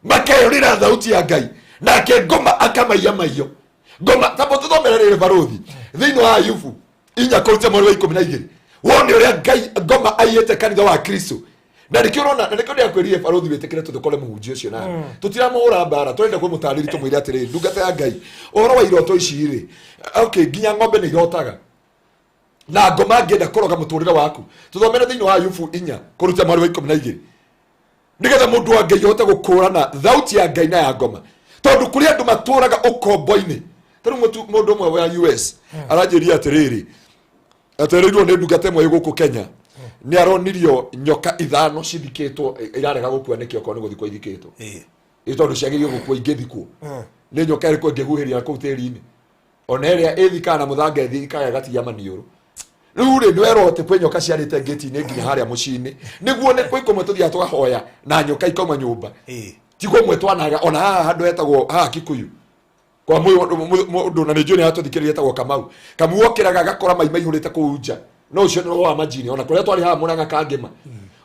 makeyũrĩra thauti ya Ngai, nake ngoma akamaiya maiyo ngoma. Tamba tũthomere rĩrĩ, barũthi, thĩinĩ wa Ayubu 4 kũruta mweri wa 12, wone ũrĩa Ngai ngoma aiyĩte kanitha wa Kristo. Na nĩkĩo ũrona, na nĩkĩo ndĩrakwĩrire barũthi wĩtĩkĩre tũthũkore mũhunjia ũcio nawe. Tũtiramũhũra mbara, tũrenda kũmũtarĩria tũmwĩre atĩrĩrĩ, ndungata ya Ngai, ũhoro wa iroto ici rĩ, okay, nginya ng'ombe nĩ irotaga. Na ngoma angĩenda kũroga mũtũrĩre waku. Tũthomere thĩinĩ wa Ayubu 4 kũruta mweri wa 12. Nĩgetha mũndũ wa Ngai ahote gũkũrana thauti ya Ngai na ya ngoma. Tondũ kũrĩ andũ matũraga ũkombo-inĩ. Ta rĩu mũndũ ũmwe wa US aranjĩria atĩrĩrĩ, atereirwo nĩ ndungata ĩmwe ĩ gũkũ Kenya, nĩ aronirio nyoka 5 cithikĩtwo, irarega gũkua nĩkĩ okorwo nĩ gũthikwo ithikĩtwo. Ĩ tondũ ciagĩrĩirwo gũkua ingĩthikwo. Nĩ nyoka ĩrĩkũ ĩngĩhuhĩria kũu tĩri-inĩ? Ona ĩrĩa ĩthikaga na mũthanga ĩthikaga ĩgatigia maniũrũ. Rĩu rĩ, nĩ werwo atĩ kwĩ nyoka ciarĩte ngĩti-inĩ nginya harĩa mũciĩ-inĩ. Nĩguo nĩ kwĩ kũmwe tũthiaga tũkahoya na nyoka ikauma nyũmba. Ti kũmwe twanaga, ona haha handũ hetagwo haha Kikuyu. Kwa mũndũ na nĩ njũĩ nĩ aratũthikĩrĩria etagwo Kamau. Kamau okĩraga agakora mai maihũrĩte kũu nja. No ũcio nĩ roho wa majini, ona kũrĩa twarĩ haha Mũrang'a Kangĩma.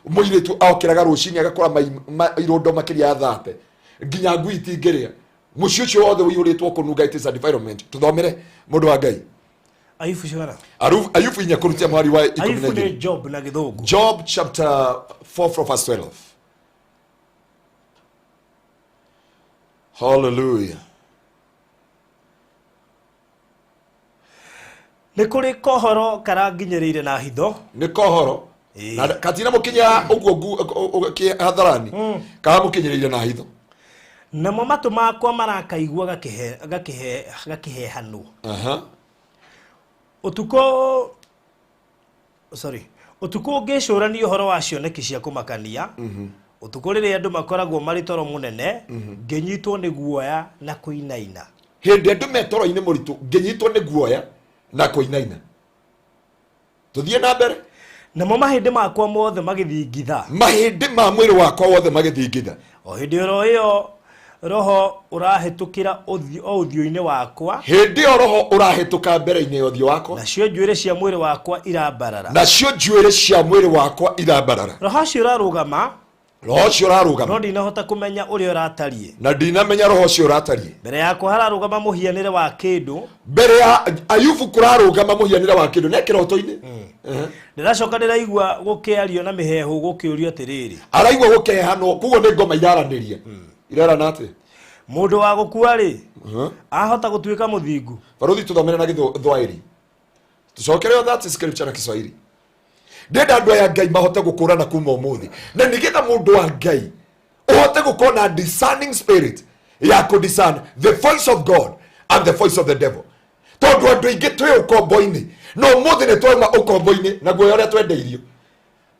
Mũirĩtu okĩraga rũcinĩ agakora mai irũndo makĩria ya 30. Nginya ngui itingĩrĩa. Mũciĩ ũcio wothe ũihũrĩtwo kũnunga, it is a defilement. Tũthomere mũndũ wa Ngai. Ayubu cigana? Ayubu 4 kũrutia mwari wa ikũmi na Ayubu nĩ igĩrĩ. Job na Gĩthũngũ. Job chapter 4 from verse 12. Hallelujah. Nĩ kũrĩ kohoro karanginyĩrĩire na hitho. Nĩ kohoro. Na katina mũkinya ũguo hadharani. Karamũkinyĩrĩire na hitho. Namo matũ makwa marakaigua gakĩhehanwo. Ũtukũ, sorry. Ũtukũ ngĩcũrania ũhoro wa cioneki cia kũmakania. Ũtukũ rĩrĩa andũ makoragwo marĩ toro mũnene, ngĩnyitwo nĩ guoya na kũinaina. Hĩndĩ andũ me toro-inĩ mũritũ, ngĩnyitwo nĩ guoya na kũinaina. Tũthiĩ na mbere. Namo mahĩndĩ makwa mothe magĩthingitha. Mahĩndĩ ma mwĩrĩ wakwa wothe magĩthingitha. O hĩndĩ oro ĩyo roho ũrahĩtũkĩra o ũthiũ-inĩ wakwa. Hĩndĩ ĩyo roho ũrahĩtũka mbere-inĩ ya ũthiũ wakwa. Nacio njuĩrĩ cia mwĩrĩ wakwa irambarara. Nacio njuĩrĩ cia mwĩrĩ wakwa irambarara. Roho ũcio ũrarũgama. Roho ũcio ũrarũgama. No ndinahota kũmenya ũrĩa ũratariĩ. Na ndinamenya roho ũcio ũratariĩ. Mbere yakwa hararũgama mũhianĩre wa kĩndũ. Mbere ya Ayubu kũrarũgama mũhianĩre wa kĩndũ. Nĩ kĩroto-inĩ. Ndĩracoka ndĩraigua gũkĩario na mĩheehũ gũkĩũrio atĩrĩrĩ. Araigua gũkĩhehanwo, koguo nĩ ngoma iraranĩria. Irarana atĩa? Mũndũ wa gũkua rĩ, ahota gũtuĩka mũthingu. Barũthi tũthomere na Gĩthwaĩri. Tũcokere o that scripture na Kiswahili. Ndĩrenda andũ aya Ngai mahote gũkũrana kuma ũmũthĩ. Na nĩgetha mũndũ wa Ngai ũhote gũkorwo na discerning spirit ya kũ discern the voice of God and the voice of the devil. Tondũ andũ aingĩ twĩ ũkombo-inĩ, na ũmũthĩ nĩ twauma ũkombo-inĩ na guoya ũrĩa twendeirio.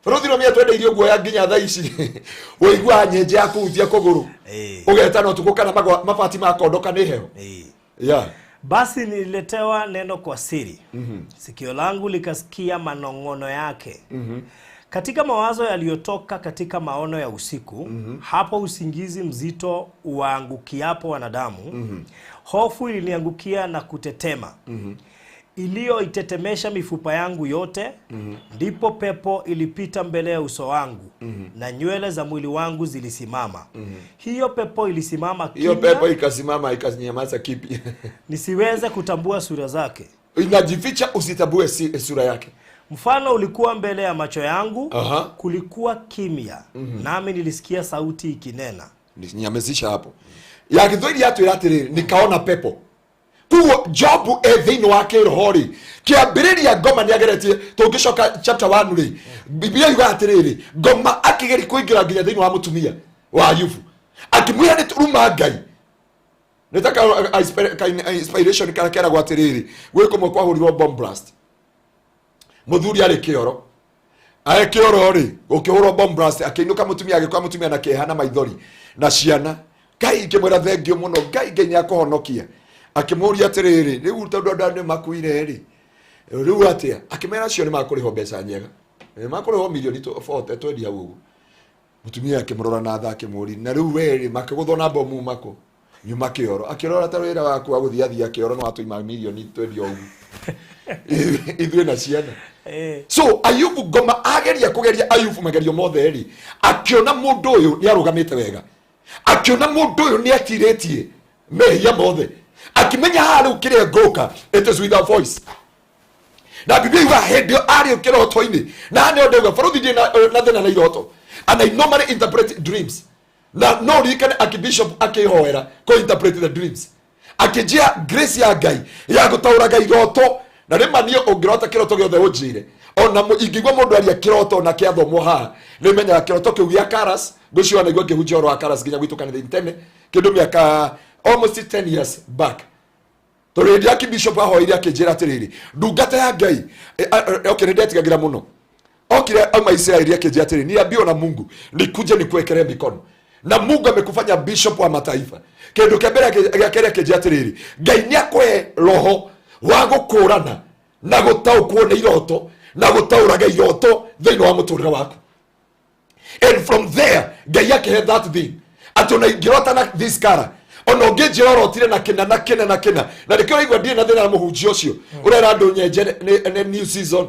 Bũrũri ũrĩa twendeirio guoya nginya thaa ici, ũiguaga nyenje ya kũhutia kũgũrũ. Ũgetana ũtukũ kana mabati makondoka nĩ heho. Basi nililetewa neno kwa siri. Sikio langu likasikia manong'ono yake. Katika mawazo yaliyotoka katika maono ya usiku, hapo usingizi mzito uangukiapo wanadamu, hofu iliniangukia na kutetema. Iliyoitetemesha mifupa yangu yote, ndipo pepo ilipita mbele ya uso wangu, na nywele za mwili wangu zilisimama. Hiyo pepo ilisimama Hiyo kimya, pepo ikasimama ikanyamaza kipi? Nisiweze kutambua sura zake. Inajificha usitambue sura yake. Mfano ulikuwa mbele ya macho yangu, kulikuwa kimya, nami nilisikia sauti ikinena. Ninyamezisha hapo. Ya Gĩthwaĩri yatwĩra atĩrĩrĩ, nikaona pepo. Koguo Jobu e thĩinĩ wa kĩroho rĩ, kĩambĩrĩria ngoma nĩageretie. Tũngĩcoka chapter 1 rĩ, Biblia yugaga atĩrĩrĩ, ngoma akĩgeria kũingĩra nginya thĩinĩ wa mũtumia wa Ayubu, akĩmwĩra nĩ tũruma Ngai. Nĩ ta ka inspiration karĩa keragwo atĩrĩrĩ, gwĩ kũmwe kwahũrirwo bomb blast. Mũthuri arĩ kĩoro. Arĩ kĩoro rĩ, gũkĩhũrwo bomb blast, akĩinũka mũtumia, agĩkora mũtumia na kĩeha na maithori na ciana. Ngai ngĩmwĩra thengiũ mũno, Ngai, Ngai nĩakũhonokia. Akĩmũria atĩrĩrĩ, rĩu tondũ andũ aya nĩmakuire rĩ, rĩu atĩa? Akĩmera acio nĩmakũrĩhwo mbeca njega. Nĩmakũrĩhwo mirioni 40 twendia hau ũguo. Mũtumia akĩmũrora na tha akĩmũria, na rĩu we rĩ, makĩgũthwo na bomu makũ? Nyuma kĩoro. Akĩrora ta wĩra waku wa gũthiathia kĩoro nĩ watũima mirioni twendia ũguo. Ithuĩ na ciana. So Ayubu ngoma ageria kũgeria Ayubu magerio mothe rĩ, akĩona mũndũ ũyũ nĩ arũgamĩte wega. Akĩona mũndũ ũyũ nĩ atirĩtie mehia mothe. Akĩmenya haha rĩu kĩrĩa ngũka, it is with a voice. Na Biblia yugaga hĩndĩ ĩyo arĩ kĩroto-inĩ, na nĩ ndauga bũrũri ndĩ na thĩna na iroto. And I normally interpret dreams. Na no ririkane Archbishop akĩhoera kũ interpret the dreams, akĩnjia grace ya Ngai ya gũtaũraga iroto. Na rĩma niĩ ũngĩrota kĩroto gĩothe ũnjĩre, ona ingĩigua mũndũ aria kĩroto na kĩathomwo haha, nĩmenyaga kĩroto kĩu gĩa karas. Ngwĩciria naigua ngĩhunjia ũhoro wa karas nginya gwitũ kanitha-inĩ tene, kĩndũ mĩaka almost 10 years back, tondũ hĩndĩ ya Archbishop ahoire akĩnjĩra atĩrĩrĩ, ndungata ya Ngai, okay, nĩ ndetigagĩra mũno. Okire auma Israeli akĩnjĩra atĩrĩ, "Niambiwa na Mungu nikuje nikuwekelee mikono na Mungu amekufanya bishop wa mataifa." Kĩndũ kĩa mbere gĩa kerĩ akĩnjĩra atĩrĩrĩ, Ngai nĩ akũhe roho wa gũkũrana na gũtaũkwo nĩ iroto na gũtaũraga iroto thĩinĩ wa mũtũrĩre waku. And from there Ngai akĩhe that thing atĩ ona ingĩrota na this color, ona ũngĩnjĩra ũrotire na kĩna na kĩna na kĩna, na nĩkĩo ũraigua ndirĩ na thĩna na mũhunjia ũcio ũrera andũ nyenje nĩ new season.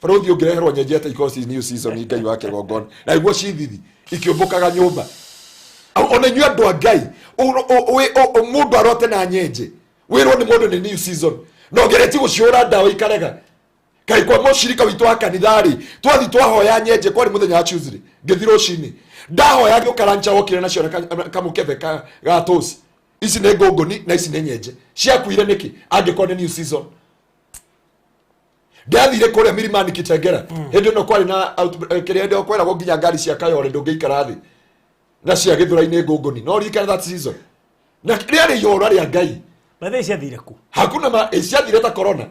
Barũthi, ũngĩreherwo nyenje ta ikorwo ci new season, Ngai wa kĩgongona, na iguo cithithi ikĩũmbũkaga nyũmba. Ona inyuĩ andũ a Ngai, mũndũ arote na nyenje, wĩrwo nĩ mũndũ nĩ new season, na ũgeretie gũciũra ndawa ikarega. Kaĩ kwa mũcirika witũ wa kanitha rĩ, twathi twahoya nyenje, kwarĩ mũthenya wa Tuesday, ngĩthi rũcinĩ ndahoya, ngĩũka rancha wokire nacio na kamũkebe ga toast. Ici nĩ ngũngũni na ici nĩ nyenje, ciakuire nĩkĩ angĩkorwo nĩ new season? Ndathire kũrĩa Milimani Kitengera hĩndĩ ĩno kwarĩ na kĩrĩa hĩndĩ ĩyo kweragwo nginya ngari cia Kayore ndũngĩikara thĩ na cia Gĩthũrai-inĩ ngũngũni, no ririkana that season na rĩarĩ ihũra rĩa Ngai. Bathe ciathire ku? Hakuna ma ciathire ta corona.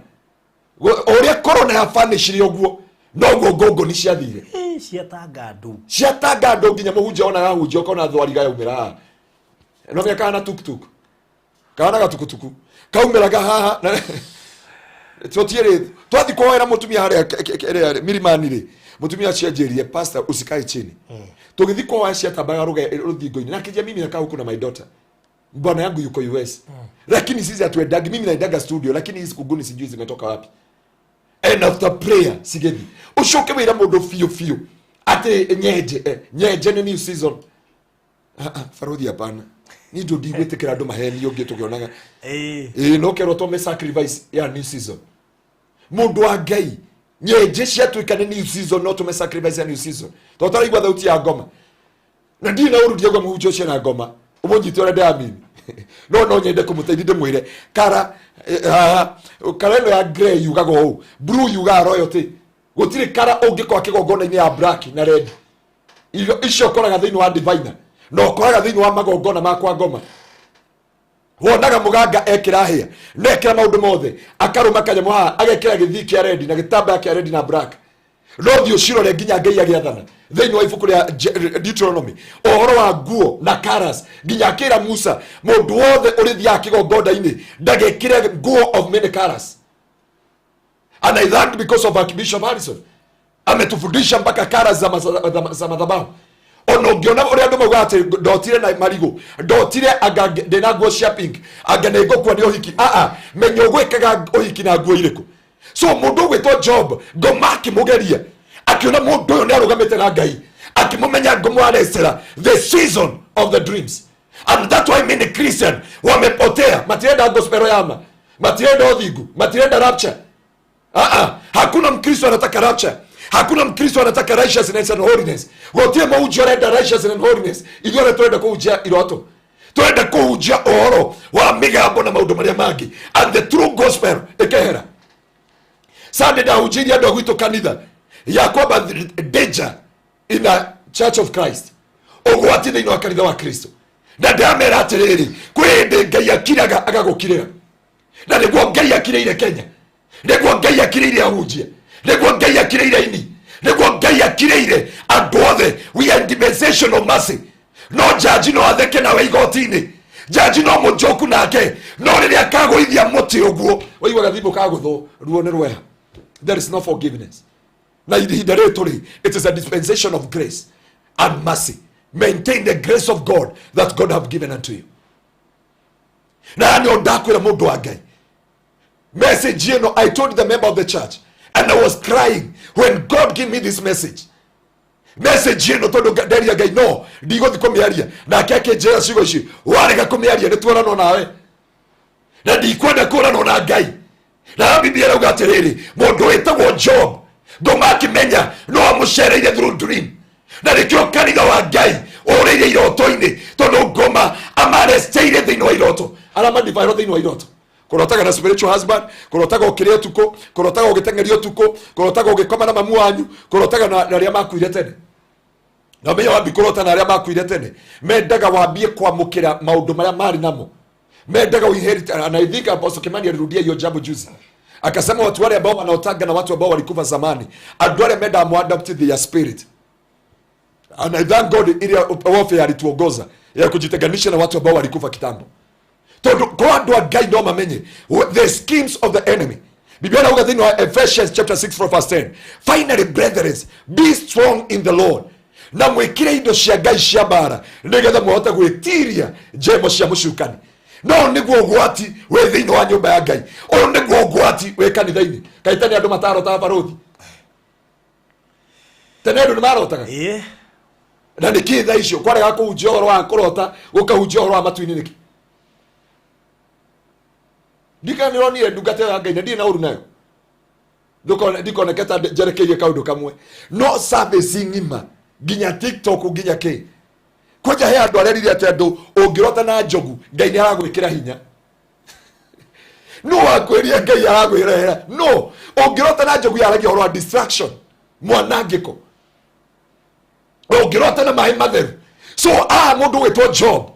O ũrĩa corona ya vanishire, ũguo noguo ngũngũni ciathire. Eh, ciatanga andũ. Ciatanga andũ nginya mũhunjia ona yahunjia ũkona thwariga yaumĩra haha, no mĩa kana tuktuk kana gatukutuku kaumĩraga haha. Tũtiĩrĩ twathi kũhoera mũtumia harĩa Milimani rĩ, mũtumia acianjĩrire, "Pastor, usikae chini." Tũgĩthi kũhoya, ciatambaga rũthingo-inĩ, na akĩnjia, "Mimi nakaa huku na my daughter, bwana yangu yuko US, lakini sisi hatuendangi. Mimi naendaga studio, lakini hizi kunguni sijui zimetoka wapi." And after prayer cigethi. Ucoke wĩra mũndũ biũ biũ atĩ nyenje, nyenje nĩ new season. Ah, ah, barothi, hapana, ni ndũ ndigwĩtĩkĩra andũ mahenio ũngĩ tũkĩonaga. Ĩĩ, no kerwo tome sacrifice ya new season. Mũndũ wa Ngai, nyenje ciatuĩka nĩ new season, no tũme sacrifice ya new season, tondũ taraigua thauti ya ngoma. Na ndirĩ na ũru, ndiaigua mũhunjia ũcio na ngoma ũmũnyite ũrĩa ndĩramini, no nyende kũmũteithia, ndĩmwĩre kara, haha kara ĩno ya grey yugaga ũũ, blue yugaga royalty. Gũtirĩ kara ũngĩkorwo kĩgongona-inĩ ya black na red. Irio icio ũkoraga thĩinĩ wa divina na ũkoraga thĩinĩ wa magongona ma kwa ngoma. Wonaga mũganga ekĩra hĩa na ekĩra maũndũ mothe, akarũma kanyamũ haha, agekĩra gĩthii kĩa red na gĩtambaya kĩa red na black. No thiĩ ũcirore nginya Ngai agĩathana thĩinĩ wa ibuku rĩa Deuteronomy ũhoro wa nguo na colours, nginya akĩra Musa, mũndũ wothe ũrĩthiaga kĩgongona-inĩ ndagekĩre nguo of many colours. And I thank because of Archbishop Harrison ametufundisha mpaka kara za madhabahu. Ona ũngĩona ũrĩa andũ maugaga atĩ ndotire na marigũ, ndotire anga ndĩna nguo cia pink, anga nĩ ngũkua nĩ ũhiki, aa, menya ũgwĩkaga ũhiki na nguo irĩkũ. So mũndũ ũgwĩtwo Job, ngoma akĩmũgeria, akĩona mũndũ ũyũ nĩ arũgamĩte na Ngai, akĩmũmenya ngũmwarecera the season of the dreams. And that's why many Christian wamepotea, matirenda gospel yama, matirenda ũthingu, matirenda rapture. Ah, ah, hakuna Mkristo anataka rapture, hakuna Mkristo anataka righteousness and holiness. Gũtirĩ mũhunjia ũrenda righteousness and holiness. Ithuĩ arĩa tũrenda kũhunjia iroto, tũrenda kũhunjia ũhoro wa mĩgambo na maũndũ marĩa mangĩ, and the true gospel ĩkehera. Sunday ndahunjĩirie andũ a gwitũ kanitha ya kwamba danger in the Church of Christ, ũgwati thĩinĩ wa kanitha wa Kristo, na ndĩramera atĩrĩrĩ, kwĩ hĩndĩ Ngai akiraga agagũkirĩra, na nĩguo Ngai akirĩire Kenya, nĩguo Ngai akirĩire ahunjia, nĩguo Ngai akirĩire ini, nĩguo Ngai akirĩire andũ othe. We are in dispensation of mercy. No jaji no atheke nawe igoti-inĩ, jaji no mũnjoku nake, no rĩrĩa akagũithia mũtĩ ũguo waigua gathimũ kagũthwo, ruo nĩ rweha. There is no forgiveness. Na ihinda rĩrĩ tũrĩ, it is a dispensation of grace and mercy. Maintain the grace of God that God have given unto you. Na nĩ ndakwĩra, mũndũ wa Ngai, message I told the member of the church and I was crying when God gave me this message. Message ĩno, tondũ nderia Ngai no ndigũthi kũmĩaria, nake akĩnjĩra ciugo ici, "Warega kũmĩaria nĩ tuoranwo nawe," na ndikwenda kũranwo na Ngai. Na Biblia ĩrauga atĩrĩrĩ, mũndũ wĩtagwo Job, ngoma akĩmenya no amũcereire through dream, Na nĩkĩo kanitha wa Ngai ũrĩire iroto-inĩ, tondũ ngoma amaresteire thĩinĩ wa iroto, aramadivairwo thĩinĩ wa iroto. Kũrotaga na spiritual husband, kũrotaga ũkĩrĩa ũtukũ, kũrotaga ũgĩteng'eria ũtukũ, kũrotaga ũgĩkoma na mamu wanyu, kũrotaga na arĩa makuire tene. Na ũmenye wambi kũrota na arĩa makuire tene, mendaga wambie kwamũkĩra maũndũ marĩa marĩ namo, mendaga uinherit. And I think Apostle Kimani alirudia hiyo jambo juzi, akasema watu wale ambao wanaotanga na watu ambao walikufa zamani, andũ arĩa mendaga muadopt their spirit. And I thank God ile warfare alituongoza ya kujitenganisha na watu ambao walikufa kitambo, tondu kwa andũ a Ngai no mamenye the schemes of the enemy. Biblia inauga thĩinĩ wa Ephesians chapter 6 from verse 10, "Finally, brethren, be strong in the Lord," na mwĩkĩre indo cia Ngai cia mbara, nĩgetha mũhote gwĩtiria njemo cia mũcukani. No nĩguo ũgwati wĩ thĩinĩ wa nyũmba ya Ngai, ũyũ nĩguo ũgwati wĩ kanitha-inĩ. Kaitani andũ matarotaga barũthi tene, andũ nĩ marotaga. Na nĩkĩ thaa icio kwarega kũhunjia ũhoro wa kũrota, gũkahunjia ũhoro wa matu-inĩ nĩkĩ? Ndikana nĩronire ndungata ĩyo ya Ngai na ndirĩ na ũru nayo. Ndikoneke ta njerekeirie kaũndũ kamwe, no service ng'ima, nginya TikTok, nginya kĩ, kwanja he andũ arerire atĩ andũ ũngĩrota na njogu, Ngai nĩ aragwĩkĩra hinya. No wakwĩria Ngai aragwĩrehera, no ũngĩrota na njogu yaragia ũhoro wa distraction, mwanangĩko. Ũngĩrota na maĩ matheru. So aa mũndũ wĩtwo Job,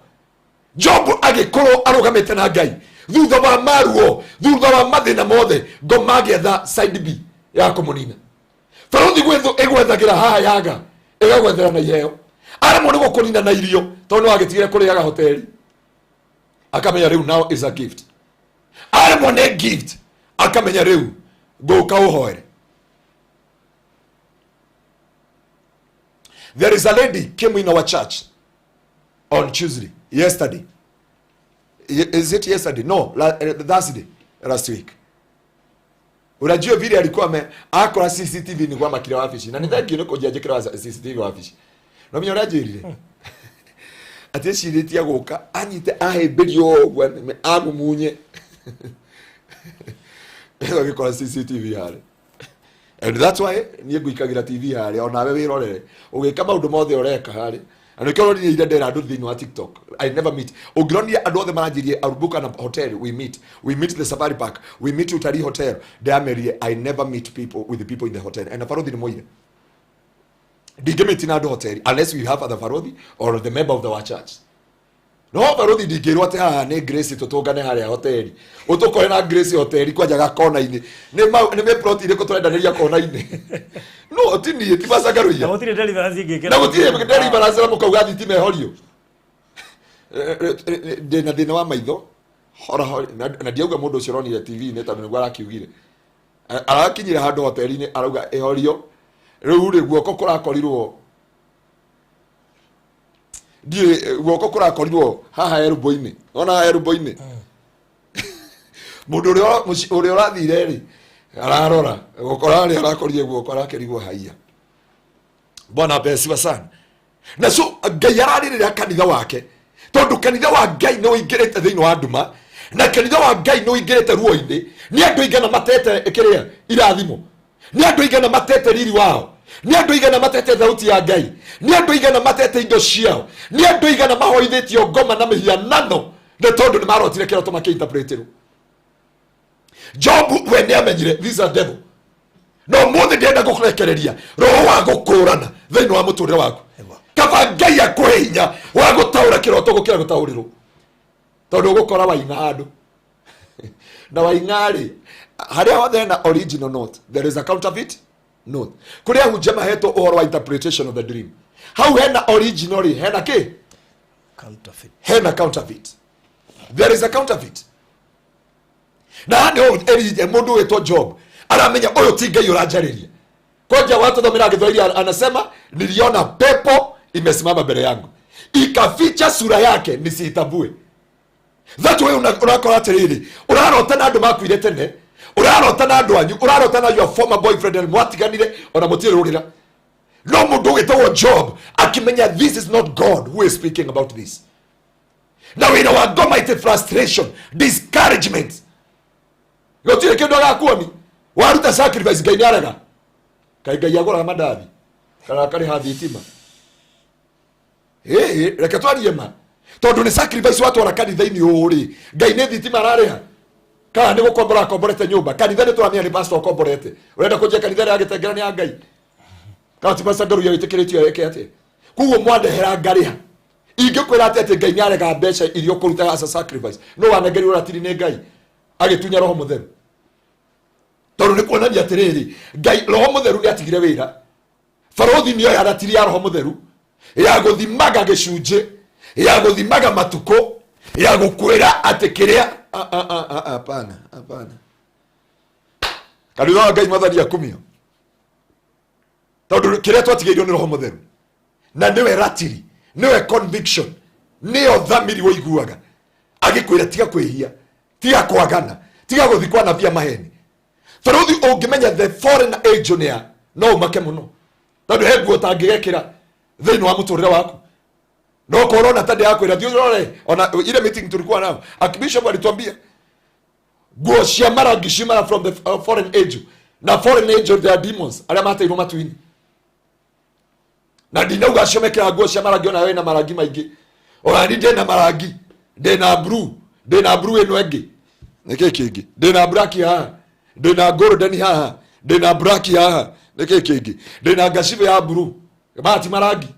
Job agĩkorwo arũgamĩte na Ngai thutha wa maruo, thutha wa mathĩna mothe, ngoma agĩetha side B ya kũmũnina. Barothi gwetho ĩgwethagĩra haha, yaga ĩgagwethera na iheo. Aremwo nĩ gũkũnina na irio, tondũ nĩ wagĩtigire kũrĩaga hoteli, akamenya rĩu now is a gift. Aremwo nĩ gift, akamenya rĩu ngũka ũhoere. There is a lady came in our church on Tuesday, yesterday. Is it yesterday? No, Thursday last week. Unajua vile alikuwa ame akora CCTV ni kwa makira wabici, na nĩ thank you nĩ kũnjanjĩkĩra wa CCTV wabici. No menya ũrĩa anjĩrire, atĩ ecirĩtie gũka anyite ahĩmbĩrio ũguo amumunye, agĩkora CCTV harĩ. And that's why niĩ ngũikagira TV harĩa, onawe wĩrorere ũgĩka maũndũ mothe ũreka harĩ. Na nĩkĩo ũronire ira ndera andũ thĩinĩ wa TikTok, I never meet. Ũngĩronire andũ othe maranjĩrie Arubuka na hotel, we meet the Safari Park, we meet Utalii Hotel, ndĩramerire I never meet people with the people in the hotel. And barothi nĩ moire ndingĩmĩti na andũ hoteli unless we have other barothi or the member of the our church. No barothi ndingĩrwo atĩ haha nĩ Grace, tũtũngane harĩa hoteli, ũtũkore na Grace hoteli kwanja gakona-inĩ. Nĩ mĩ plot irĩkũ tũrendanĩria kona-inĩ? No ti niĩ, ti Na macangarũiya. Gũtirĩ deliverance ingĩkĩra. Na gũtirĩ deliverance na mũkauga thitima ĩhorio. Ndĩna thĩna wa maitho hora hora, na ndiauga mũndũ ũcio ũronire TV-inĩ tondũ nĩguo arakiugire. Arakinyire handũ hoteli-inĩ, arauga ĩhorio. Rĩu rĩ, guoko kũrakorirwo, ndiĩ guoko kũrakorirwo haha elbow-inĩ, ona haha elbow-inĩ. Mũndũ ũrĩa ũrĩa ũrathire rĩ, ararora gũkora harĩa arakorire guoko, arakĩrigwo haiya. Bwana apewe sifa sana. Na so Ngai ararĩrĩra kanitha wake, tondũ kanitha wa Ngai nĩ ũingĩrĩte thĩinĩ wa nduma, na kanitha wa Ngai nĩ ũingĩrĩte ruo-inĩ. Nĩ andũ aigana matete kĩrĩa irathimo? Nĩ andũ aigana matete riri wao? Nĩ andũ aigana matete thauti ya Ngai? Nĩ andũ aigana matete indo ciao? Nĩ andũ aigana mahoithĩtio ngoma na mĩhianano nĩ tondũ nĩ marotire kĩroto makĩinterpretirwo? Job we nĩ amenyire this is a devil. No mũthĩ ndĩrenda gũkũrekereria roho wa gũkũrana thĩinĩ wa mũtũrĩre waku. Kaba Ngai akũhe hinya wa gũtaũra kĩroto gũkĩra gũtaũrĩrwo, tondũ ũgũkora waing'a handũ na waing'a rĩ, harĩa hothe hena original note, there is a counterfeit note. Kũrĩa ahunjia mahetwo ũhoro wa interpretation of the dream, hau hena original rĩ, hena kĩ? Counterfeit. Hena counterfeit. There is a counterfeit. Na haha nĩho mũndũ wĩtwo Job aramenya ũyũ ti Ngai ũranjarĩria. Kwanja watu thomera Gĩthwaili, anasema, "Niliona pepo imesimama mbele yangu, ikaficha sura yake nisiitambue." That way urakora atĩrĩrĩ, ũrarota na andũ makuire tene, ũrarota na andũ anyu, ũrarota na your former boyfriend and mwatiganire ona mũtirĩ rũrĩra. No mũndũ wĩtagwo Job akĩmenya this is not God who is speaking about this. Na wĩra wa ngoma ite frustration, discouragement, gũtirĩ kĩndũ agakuoni. Waruta sacrifice, Ngai nĩ arega. Kaĩ Ngai agũraga mandathi kana akarĩha thitima? Ĩĩ, reke twarie ma, tondũ nĩ sacrifice watwara kanitha-inĩ ũũ rĩ, Ngai nĩ thitima ararĩha kana nĩ gũkombora akomborete nyũmba? Kanitha nĩ tũramenya nĩ pastor ũkomborete. Ũrenda kũnjia kanitha ĩrĩa yagĩtengera nĩ ya Ngai kana ti pastor Ngaruiya wĩtĩkĩrĩtio eke atĩa? Koguo mwandehera ngarĩha, ingĩkwĩra atĩ Ngai nĩ arega mbeca iria ũkũruta as a sacrifice? No wanengerirwo ratiri nĩ Ngai agĩtunya Roho Mũtheru, tondũ nĩ kuonania atĩrĩrĩ, Ngai Roho Mũtheru nĩ atigire wĩra. Barothi nĩoya ratiri ya Roho Mũtheru ya gũthimaga gĩcunjĩ, ya gũthimaga matukũ, ya gũkwĩra atĩ kĩrĩa. Ah, ah, ah, ah, hapana, hapana. Kanitha wa Ngai, Mwathani akumio, tondũ kĩrĩa twatigĩirwo nĩ Roho Mũtheru, na nĩwe ratiri, nĩwe conviction, nĩyo thamiri ũiguaga agĩkwĩra tiga kwĩhia, tiga kwagana, tiga gũthi kwa nabia maheni. Barothi, ũngĩmenya the foreign angel nĩ a, no ũmake mũno, tondũ he nguo ũtangĩgekĩra thĩinĩ wa mũtũrĩre waku. No korwo na tande yakwĩra thiĩ ũrore. Ona ile meeting tulikuwa nao, archbishop alituambia nguo cia marangi ciumana from the foreign angel, na foreign angel, they are demons arĩa mateirwo matu-inĩ. Na ndinauga acio mekĩraga nguo cia marangi, ona wĩna marangi maingĩ, ona ni ndĩna marangi, ndĩna blue, ndĩna blue ĩno ĩngĩ, nĩkĩ kĩngĩ, ndĩna black haha, ndĩna golden haha, ndĩna black haha, nĩkĩ kĩngĩ, ndĩna ngacibĩ ya blue. Maya ti marangi.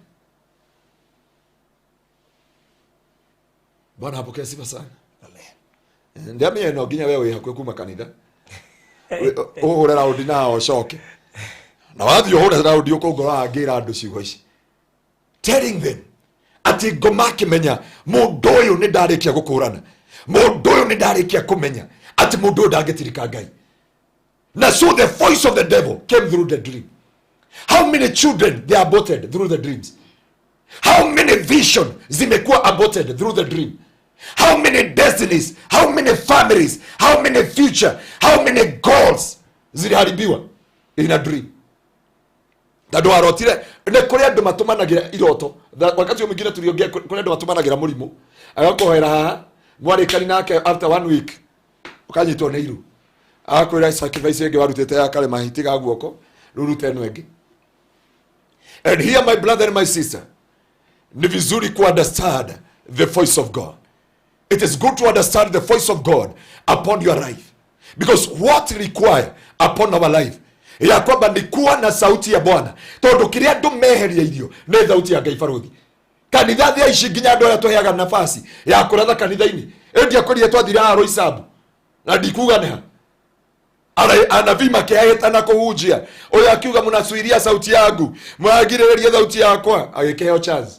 Bwana apokee sifa sana. Amen. Ndiamenya no nginya we wĩ hakuhĩ kuma kanitha ũhũre raundi na ũcoke, na wathiĩ ũhũre raundi ũkũngora ngĩra andũ ciugo ici, telling them atĩ ngoma akĩmenya mũndũ ũyũ nĩ ndarĩkia gũkũrana, mũndũ ũyũ nĩ ndarĩkia kũmenya atĩ mũndũ ũyũ ndangĩtirika Ngai. Na so the voice of the devil came through the dream. How many children they aborted through the dreams? How many vision zimekuwa aborted through the dream? How many destinies, how many families, how many future, how many goals ziliharibiwa in a dream? Tondũ warotire nĩ kũrĩ andũ matũmanagĩra iroto. Wakati ũyũ mwingine tuliongea, kũrĩ andũ matũmanagĩra mũrimũ, agakũhoera haha, mwarĩkani nake, after one week ũkanyitwo nĩ iru, agakwĩra sacrifice ĩngĩ warutĩte ya karema hitiga guoko, rĩu rute ĩno ĩngĩ. And here, my brother and my sister, ni vizuri ku understand the voice of God. It is good to understand the voice of God upon your life, because what require upon our life ya kwamba ni kuwa na sauti ya Bwana, tondũ kĩrĩa andũ meheria irio nĩ thauti ya Ngai. Barothi, kanitha thia ici nginya andũ arĩa tũheaga nafasi ya kũratha kanitha-inĩ, ĩndia kũria twathire haha Roysambu, na ndikuga nĩ ha. Anabii makĩhĩtana kũhunjia, ũyũ akiuga, "Mũnacuiria sauti yangu, mũragirĩrĩria sauti yakwa." Agĩkĩheo chance,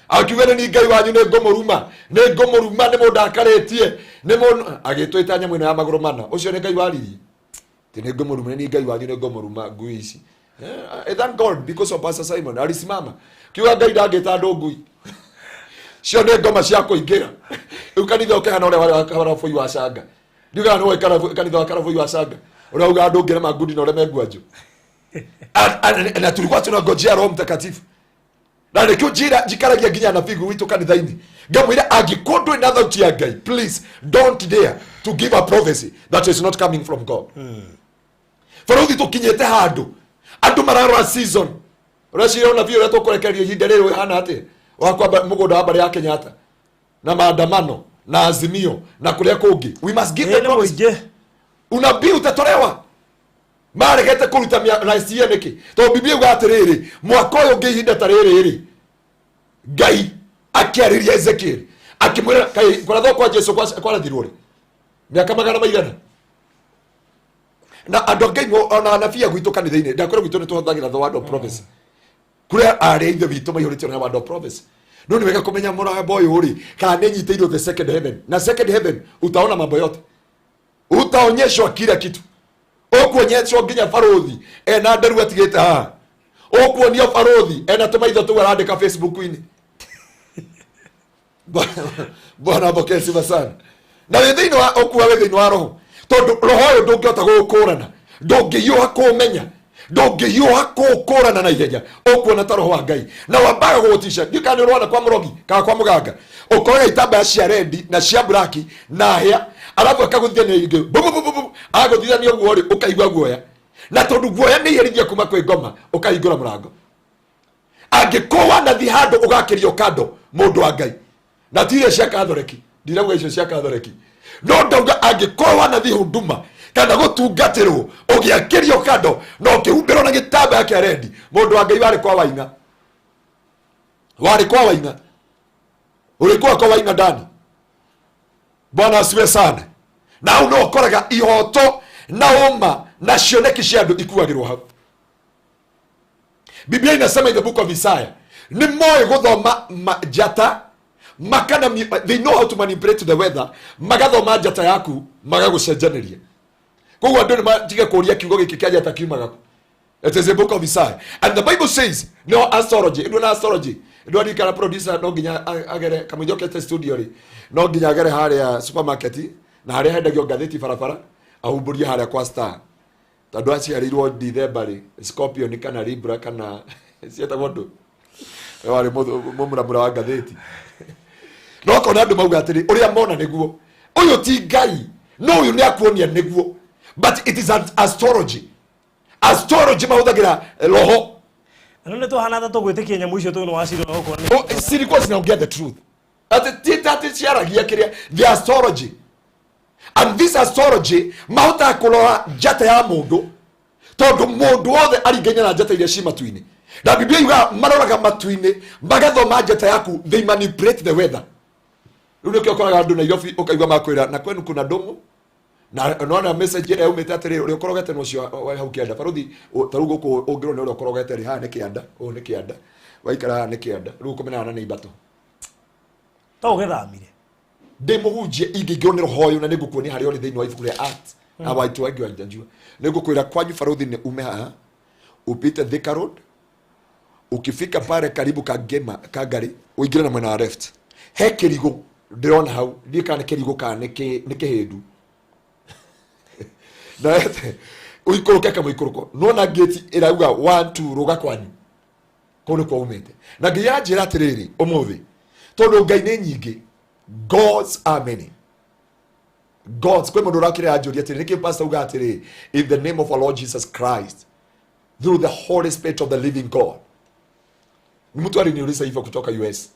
akiuga, "Nĩ ni Ngai wanyu, nĩ ngũmũruma, nĩ ngũmũruma, nĩ mũndakarĩtie, nĩ mũndũ." Agĩtwĩta nyamũ ĩno ya magũrũ mana. Ũcio nĩ Ngai waririe ti, "Nĩ ngũmũruma, nĩ ni Ngai wanyu, nĩ ngũmũruma," ngui ici. Thank God because of Pastor Simon alisimama kiuga Ngai ndangĩta andũ ngui cio, nĩ ngoma cia kũingĩra rĩu kanitha ũkĩhana ũrĩa warĩ wa karabũi wa canga. Ndiugaga nĩ woĩ kanitha wa karabũi wa canga ũrĩa ugaga andũ ũngĩrema ngundi na ũreme ngwanjũ. Na tulikuwa tunangojea Roho Mtakatifu, na nĩkĩo njĩra njikaragia nginya anabii gwitũ kanitha-inĩ, ngamwĩra, angĩkorwo ndũrĩ na thauti ya Ngai, please don't dare to give a prophecy that is not coming from God. Barothi, tũkinyĩte handũ andũ mararora season. Ũreciria ũnabii ũrĩa tũkũrekereria ihinda rĩrĩ ũhana atĩa, wa kwamba mũgũnda wa mbarĩ ya Kenyatta na maandamano na Azimio na kũrĩa kũngĩ? We must give the Ĩ, nĩ promise. mũingĩ. Unabii utatolewa. Maregete kũruta last year nĩkĩ? Tondũ Biblia yuga atĩrĩrĩ, mwaka ũyũ ũngĩ ihinda ta rĩrĩ rĩ, Ngai akĩarĩria Ezekiel akĩmwĩra, kaĩ kũrathwo kwa Jesu kwarathirwo rĩ mĩaka magana maigana? Na andũ a Ngai ona anabii a gwitũ kanitha-inĩ, ndakwĩra gwitũ nĩ tũhũthagĩra the word of prophecy. Kũrĩa arĩa ithe witũ maihũrĩtio na word of prophecy, no nĩ wega kũmenya mũrambo ũyũ rĩ, kana nĩ nyitĩirwo the second heaven. Na second heaven utaona mambo yote, utaonyeshwa kila kitu. Ũkuonyeshwo nginya barothi ena nderu atigĩte haha, ũkuonio barothi ena tũmaitho tũu arandĩka Facebook-inĩ. Bwana apokee sifa sana. Na wĩ thĩinĩ wa ũkua, wĩ thĩinĩ wa roho, tondũ roho ũyũ ndũngĩhota gũgũkũrana, ndũngĩhiũha kũũmenya, ndũngĩhiũha kũũkũrana na ihenya. Ũkuona ta roho wa Ngai na wambaga gũgũtica. Ndiũ kana nĩ ũrona kwa mũrogi kana kwa mũganga, ũkoraga itambaya cia rendi na cia braki na hĩa, arabu akagũthithania ingĩ bu, agũthithania ũguo rĩ, ũkaigua guoya, na tondũ guoya nĩ iherithia kuma kwĩ ngoma, ũkahingũra mũrango. Angĩkorwo wanathiĩ handũ ũgakĩrio kando mũndũ wa Ngai, na ti iria cia Katholeki, ndirauga icio cia Katholeki, no ndauga angĩkorwo wanathiĩ huduma kana gũtungatĩrwo ũgĩakĩrio kando na ũkĩhumbĩrwo na gĩtambaya kĩa rendi, mũndũ wa Ngai, warĩ kwa Waing'a, warĩ kwa Waing'a, ulikuwa kwa Waing'a ndani. Bwana asiwe sana. Na hau no ũkoraga ihoto na ũma na cioneki cia andũ ikuagĩrwo hau. Biblia inasema in the book of Isaiah, nĩ moĩ gũthoma njata makana, they know how to manipulate the weather, magathoma njata yaku magagũcenjanĩria. Koguo andũ nĩ matige kũria kiugo gĩkĩ kĩa njata kiumaga kũ. It is a book of Isaiah. And the Bible says, no astrology, ĩndũ na astrology. Ĩndũ arikara producer no nginya agere kamũiria okete studio rĩ, no nginya agere harĩa supermarket na harĩa hendagio ngathĩti barabara, ahumbũrie harĩa kwa Star. Tondũ aciarĩirwo Dithemba rĩ, Scorpion kana Libra kana ciĩtagwo ndũ. We warĩ mũmuramura wa ngathĩti. No kona andũ mauga atĩrĩ, ũrĩa mona nĩguo. Ũyũ ti Ngai, no ũyũ nĩ akuonia nĩguo. But it is an astrology. Astrology mahũthagĩra roho. Na nĩ twahana ta tũgwĩtĩkia nyamũ icio tondũ nĩwacirora okorwo nĩ Oh, zilikuwa zinaongea the truth, ati ti ati ciaragia kiria, the astrology. And this astrology mahotaga kũrora njata ya mũndũ, tondũ mũndũ wothe aringaine na njata iria ci matu-inĩ, na Biblia yugaga maroraga matu-inĩ magathoma njata yaku, they manipulate the weather. Rĩu nĩkĩo ũkoraga andũ Nairobi ũkaigua makwĩra na kwenu kuna ndomo, na nona message ĩrĩa yaumĩte atĩrĩ, ũrĩa ũkorogete na ũcio wa hau kĩanda baruthi ta rĩu gũkũ ũngĩrwo nĩ ũrĩa ũkorogete rĩ, haha nĩ kĩanda, ũũ nĩ kĩanda, waikara haha nĩ kĩanda, rĩu ũkũmenana na nĩ imbato. To ũgĩthamire. Ndĩ mũhunjia ingĩingĩrwo nĩ roho ũyũ, na nĩ ngũkuonia harĩa ũrĩ thĩinĩ wa ibuku rĩa Acts, na waitu wengi wanajua. Nĩ ngũkwĩra kwanyu baruthi nĩ ume haha upite Thika Road, ukifika pale karibu Kangema Kangari, ũingĩre na mwena wa left, he kĩrigũ ndĩrona hau, ndiĩ kana nĩ kĩrigũ kana nĩ kĩhĩndu, na ũikũrũke kamũikũrũko, nona ngĩti ĩrauga 1 2 rũga kwanyu, kũu nĩkuo umĩte. Na Ngai anjĩra atĩrĩrĩ ũmũthĩ, tondũ Ngai nĩ nyingĩ, gods are many gods. Kwĩ mũndũ ũrakĩrĩ anjũria atĩrĩ, nĩkĩ pastor uga atĩrĩ, "In the name of our Lord Jesus Christ, through the Holy Spirit of the living God"? Ni mtu aliniuliza hivyo kutoka US.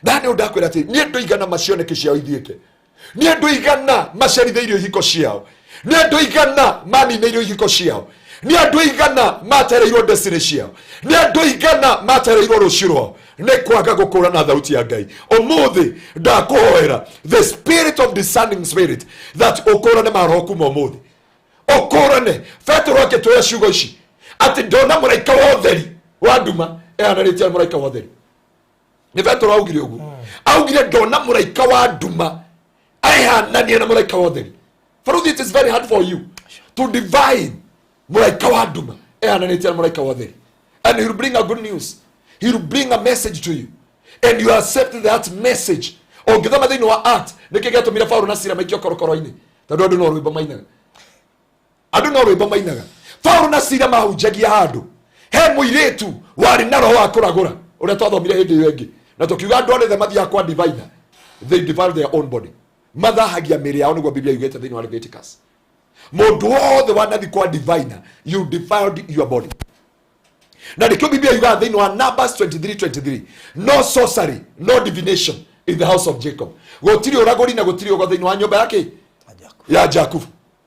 Na nĩ ndakwĩra atĩ nĩ andũ igana macioneki ciao ithiĩte, nĩ andũ igana macerithĩirio ihiko ciao, nĩ andũ igana maninĩirio ihiko ciao, nĩ andũ igana matereirwo destiny ciao, nĩ andũ igana matereirwo rũciũ rwao nĩ kwaga gũkũrana thauti ya Ngai. Ũmũthĩ ndakũhoera the spirit of discerning spirit, that ũkũrane maroho kuma ũmũthĩ, ũkũrane. Petero akĩtwĩra ciugo ici atĩ ndona mũraika wa ũtheri wa nduma ehananĩtie na mũraika wa ũtheri. Nĩ Petero augire ũguo, augire ndona mũraika wa nduma ehananie na mũraika wa ũtheri. Faruthi, it is very hard for you to divine mũraika wa nduma ehananĩtie na mũraika wa ũtheri, and he will bring a good news, he will bring a message to you, and you accept that message. Ũngĩthoma thĩinĩ wa Act, nĩkĩ gĩatũmire Paulo na Sila maikio korokoro-inĩ? Tondũ andũ no rwĩmbo mainaga, andũ no rwĩmbo mainaga. Paulo na Sila mahunjagia handũ he mũirĩtu warĩ na roho wa kũragũra, ũrĩa twathomire hĩndĩ ĩyo ĩngĩ, na tũkiuga andũ othe mathiaga kwa diviner, they defile their own body, mathahagia mĩĩrĩ yao, nĩguo Biblia yugĩte thĩinĩ wa Leviticus. Mũndũ wothe wanathi kwa diviner, you defiled your body. Na nĩkĩo Biblia yugaga thĩinĩ wa Numbers 23:23, "No sorcery, no divination in the house of Jacob." Gũtirĩ ũragũri na gũtirĩ ũgo thĩinĩ wa nyũmba yake ya Jakubu.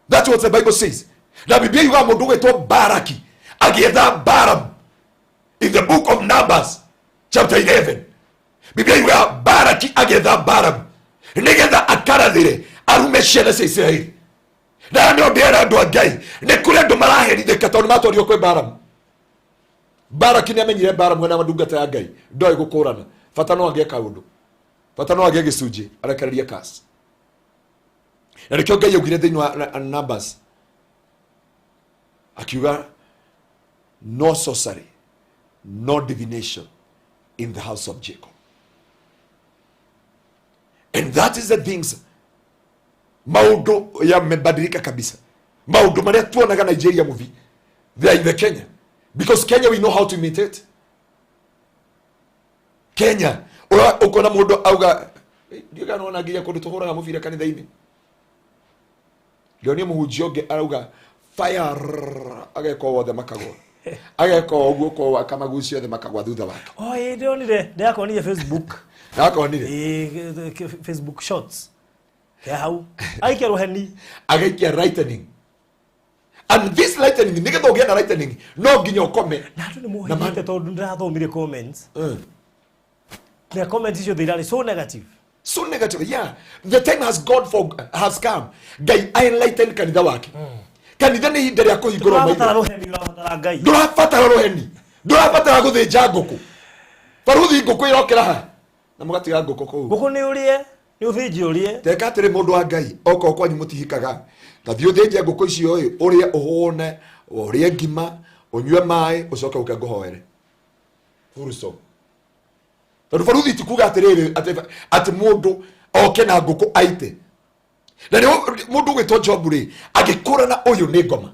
That's what the Bible says. Na Biblia yugaga mũndũ ũgwĩtwo Baraki agĩetha Balaam in the book of Numbers chapter 11, Biblia yugaga Baraki agĩetha Balaam nĩgetha akarathĩre arume ciana cia Isiraeli. Na nĩ ndĩra andũ a Ngai, nĩ kũrĩ andũ maraherithĩka tondũ matwarirwo kwĩ Balaam. Baraki nĩ amenyire Balaam mwena wa ndungata ya Ngai ndoĩ gũkũrana, bata no agĩe kaũndũ, bata no agĩe gĩcunjĩ, arekererie kasi. Na nĩkĩo Ngai augire thĩinĩ wa Numbers, akiuga, "No sorcery, no divination in the house of Jacob." And that is the things, maũndũ yamebadilika kabisa. Maũndũ marĩa tuonaga Nigeria movie, they are in the Kenya, because Kenya we know how to imitate. Kenya ũkona mũndũ auga ndiũĩ kana nĩwona nginya kũndũ tũhũraga mũbira kanitha-inĩ, ndionio mũhunjia ũngĩ arauga fire, ageka o wothe makagwa. Ageka o ũguo kwa akamagucia othe makagwa thutha wake. O ĩ ndĩronire, ndĩrakonire Facebook. Nakonire. Ĩ Facebook shots. Ke hau. Aikia rũheni. Agaikia lightning. And this lightning, nĩgetha ũgĩe na lightning no nginya ũkome. Na andũ nĩ Na mohĩgĩte tondũ ndĩrathomire comments. Na comments icio irarĩ so negative. So negative, yeah. The time has God for has come. Ngai enlighten kanitha wake. Kanitha nĩ ihinda rĩa kũhingũrwo maitho. Ndũrabatara rũheni, ũrabatara Ngai. Ndũrabatara rũheni, ndũrabatara gũthĩnja ngũkũ. Baruthi ngũkũ ĩrokĩra ha na mũgatiga ngũkũ kũu. Ngũkũ nĩ ũrĩe, nĩ ũthĩnje ũrĩe. Teka atĩrĩ mũndũ wa Ngai, okorwo kwanyu mũtihikaga, ta thiĩ ũthĩnje ngũkũ icio ĩ, ũrĩe ũhũne, ũrĩe ngima, ũnyue maĩ, ũcoke ũke ngũhoere. Full stop. Tondũ baruthi ti kuga atĩrĩrĩ atĩ mũndũ oke na ngũkũ aite. Na nĩ mũndũ ũgwĩtwo Job rĩ, agĩkũrana ũyũ nĩ ngoma.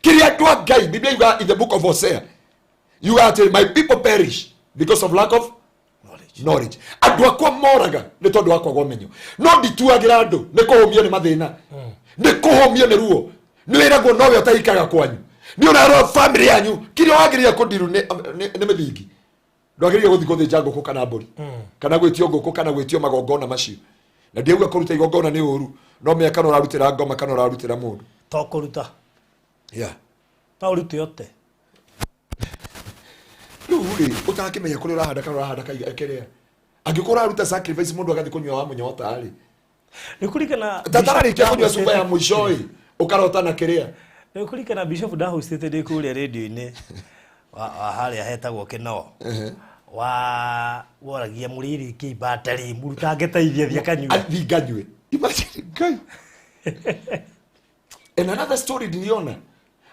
Kĩrĩa andũ a Ngai, Biblia yuga in the book of Hosea, yuga atĩ my people perish because of lack of knowledge. Andũ akwa moraga nĩ tondũ wa kwaga ũmenyo. No ndituagĩra andũ nĩ kũhũmio nĩ mathĩna, nĩ kũhũmio nĩ ruo. Nĩ wĩragwo nowe ũtahikaga kwanyu, nĩ ũrarora family yanyu, kĩrĩa wagĩrĩire kũndiru nĩ mĩthingi. Ndwagĩrĩire gũthiĩ gũthĩnja ngũkũ kana mbũri, kana gwĩtio ngũkũ kana gwĩtio magongona macio. Na ndiauga kũruta igongona nĩ ũru, no menya kana ũrarutĩra ngoma kana ũrarutĩra mũndũ. To kũruta. Yeah. No ũrute ũte. Rĩu rĩ, ũtakĩmenya kũrĩa ũrahanda kana ũrahanda kĩrĩa. Angĩkorwo ũraruta sacrifice mũndũ agathiĩ kũnyua wa mũnyota rĩ. Nĩ kũririkana Tatararĩkia kũnyua cuba ya mũico ĩ, ũkarota na kĩrĩa. Nĩ kũririkana Bishop ndahostĩte ndĩ kũrĩa radio-inĩ wa harĩa hetagwo Kĩnoo. Wa woragia mũrĩrĩ kĩimba rĩ, mũrutange teithia thiĩ akanyue. Athiĩ nganyue. Imagine Ngai. And another story niliona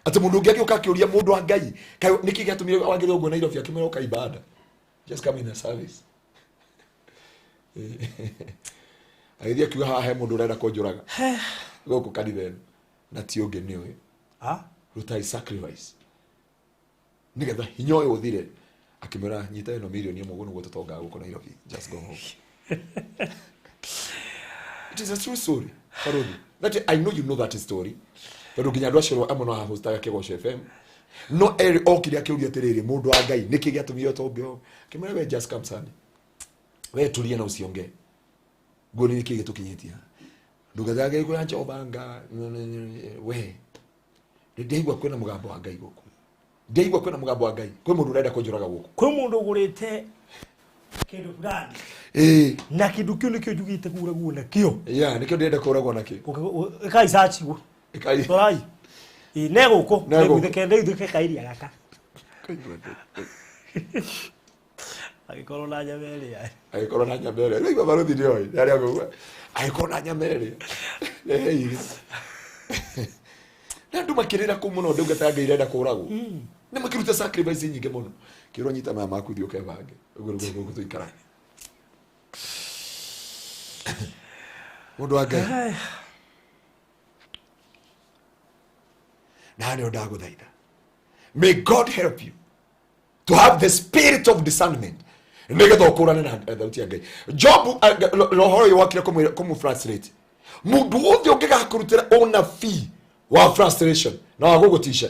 atĩ mũndũ ũngĩ agĩũka akĩũria mũndũ wa Ngai, kaĩ nĩkĩ gĩatũmire wagĩre ũguo Nairobi, akĩmwĩra ũka ibada. Just come in a service. Agĩthiĩ akiuga haha he mũndũ ũrenda kũnjũraga gũkũ kanitha ĩno, na ti ũngĩ nĩ ũyũ. Rutai sacrifice nĩgetha hinya ũyũ ũthire. Akĩmwĩra nyita ĩno mirioni ĩmwe, ũguo nĩguo tũtongaga gũkũ Nairobi, just go home. It is a true story, Baruthi. That I know you know that story. Tondũ nginya andũ acio amwe no ahostaga Kĩgoco FM. No erĩ okire akĩũria atĩrĩrĩ, mũndũ wa Ngai, nĩkĩ gĩatũmire ũtonge ũũ? Akĩmwĩra we just come Sunday. We tulia na usiongee. Nguoni nĩkĩ gĩtũkinyĩtie haha? Ndũgathage kwĩra Jehova nga we. Ndĩraigua kwĩna mũgambo wa Ngai gũkũ. Ndĩraigua kwĩna mũgambo wa Ngai. Kwĩ mũndũ ũrenda kũnjũraga gũkũ. Kwĩ mũndũ ũgũrĩte kĩndũ fulani. Na kĩndũ kĩu nĩkĩo njugĩte kũragwo nakĩo. Yeah, nĩkĩo ndĩrenda kũragwo nakĩo. Ĩkai search guo. Ĩkai. Torai. Ĩ, ne gũkũ. Ne gũkũ. Ndeithĩke kairia gaka. Agĩkorwo na nyama ĩrĩa. Agĩkorwo na nyama ĩrĩa. Rĩu baruthi nĩoĩ. Ndarĩa gũkũ. Agĩkorwo na nyama ĩrĩa. Rehe irio. Na andũ makĩrĩra kũu mũno, ndungata ya Ngai irenda kũragwo. Nĩ makĩruta sacrifice nyingĩ mũno. Kĩrwo nyita maya maku thiĩ ũkebange. Ũguo nĩguo gũkũ tũikaraga. Mũndũ wa Ngai. Na nĩo ndagũthaitha. May God help you to have the spirit of discernment. Nĩgetha ũkũrane na thauti ya Ngai. Job, roho ũyũ wakire kũmũ frustrate. Mũndũ wothe ũngĩgakũrutĩra ũnabii wa frustration na wa gũgũtisha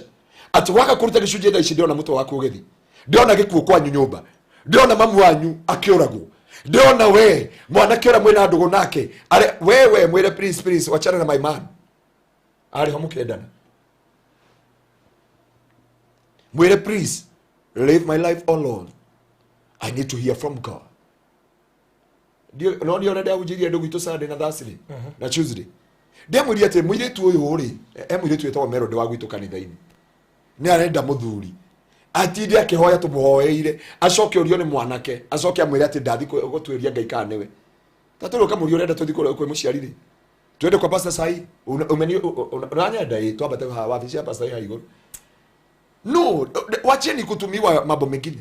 atĩ waga kũruta gĩcunjĩ thaa ici, ndĩrona mũtwe waku ũgĩthiĩ, ndĩrona gĩkuũ kwanyu nyũmba, ndĩrona mamu wanyu akĩũragwo, ndĩrona we mwanake ũrĩa mwĩna ndũgũ nake are wewe mwĩre please please wachana na my man, arĩ ho mũkĩendana, mwĩre please leave my life alone, I need to hear from God. No nĩ ũrĩa ndahunjĩirie andũ gwitũ Sunday na Thursday na Tuesday, ndĩamwĩrire atĩ mũirĩtu ũyũ rĩ, e mũirĩtu wĩtagwo Melody wa gwitũ kanitha-inĩ, nĩ arenda mũthuri, atinde akĩhoya tũmũhoeire, acoke ũrio nĩ mwanake, acoke amwĩre atĩ ndathi gũtuĩria Ngai kana nĩwe. Ta tũrĩ ũkamũria ũrenda tũthiĩ kwĩ mũciari rĩ, twende kwa pastor sai unanyenda ĩ twambate haha wabici ya pastor ĩ haha igũrũ. No, wacheni kutumiwa mambo mengine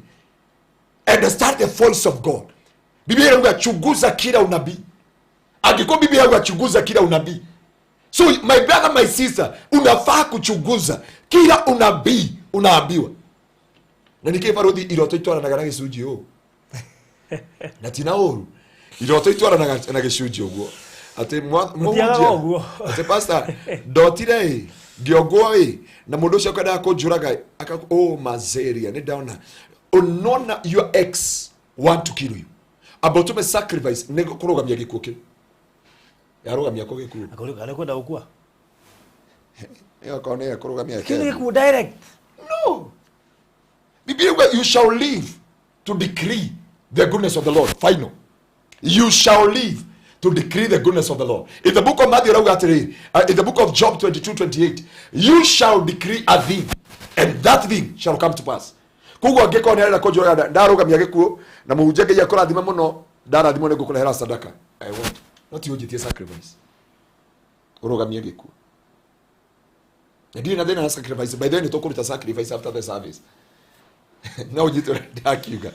and start the voice of God. Biblia inauga chunguza kila unabii. Angĩkorwo Biblia inauga chunguza kila unabii, so my brother, my sister, unafaa kuchunguza kila unabii unaambiwa. Na nĩkĩ baruthi iroto itwaranaga na gĩcunjĩ ũũ? Na tina ũru, iroto itwaranaga na gĩcunjĩ ũguo atĩ Mũtiagaga mũhunjia ũguo. Atĩ pastor ndotire ĩ Ngĩongwo ĩ na mũndũ ũcio akwendaga kũnjũraga aka oh mazeria nĩ ndona unona your ex want to kill you amba ũtũme sacrifice nĩ kũrũgamia gĩkuũ kĩu yarũgamia kũ gĩkuũ. Akauliza anakwenda gukua. Ĩyo okorwo nĩ ekũrũgamia. Kile gikuo direct. No. Biblia iuga you shall live to decree the goodness of the Lord. Final. You shall live to decree the goodness of the Lord. In the book of Matthew, rauga atĩrĩrĩ, in the book of Job 22, 28, you shall decree a thing, and that thing shall come to pass. Koguo angĩkorwo nĩ arenda kũnjũraga ndarũgamia gĩkuũ na mũhunjia Ngai akũrathime mũno ndarathimwo nĩ ngũkũrehera sadaka. I want. Not you ũnjĩtie sacrifice. Ũrũgamie gĩkuũ. Na ndirĩ na thĩna na sacrifice. By the way, nĩ tũkũruta sacrifice after the service. No ũnyite ũrĩa ndakiuga.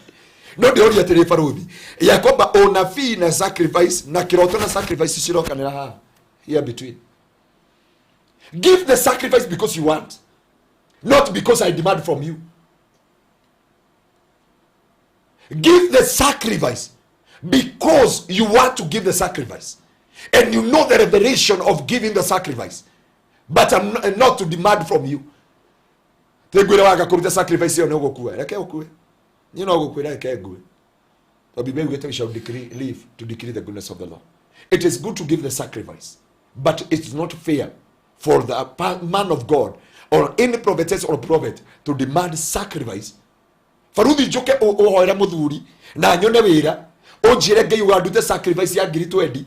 No ndĩroria atĩrĩ baruthi ya kwamba ũnabii na sacrifice na kĩroto na sacrifice cirokanĩra haha here between. Give the sacrifice because you want, not because I demand from you. Give the sacrifice because you want to give the sacrifice and you know the revelation of giving the sacrifice, but I'm not, not to demand from you. Tĩngwĩra waga kũruta sacrifice ĩyo nĩ ũgũkua. Reke ũkue. Niĩ no gũkwĩra reke ngue. Tondũ Biblia yugĩte we shall decree, live to decree the goodness of the Lord. It is good to give the sacrifice, but it's not fair for the man of God or any prophetess or prophet to demand sacrifice. Baruthi njũke ũhoere mũthuri na nyone wĩra ũnjĩre Ngai ũgandute sacrifice ya ngiri 20.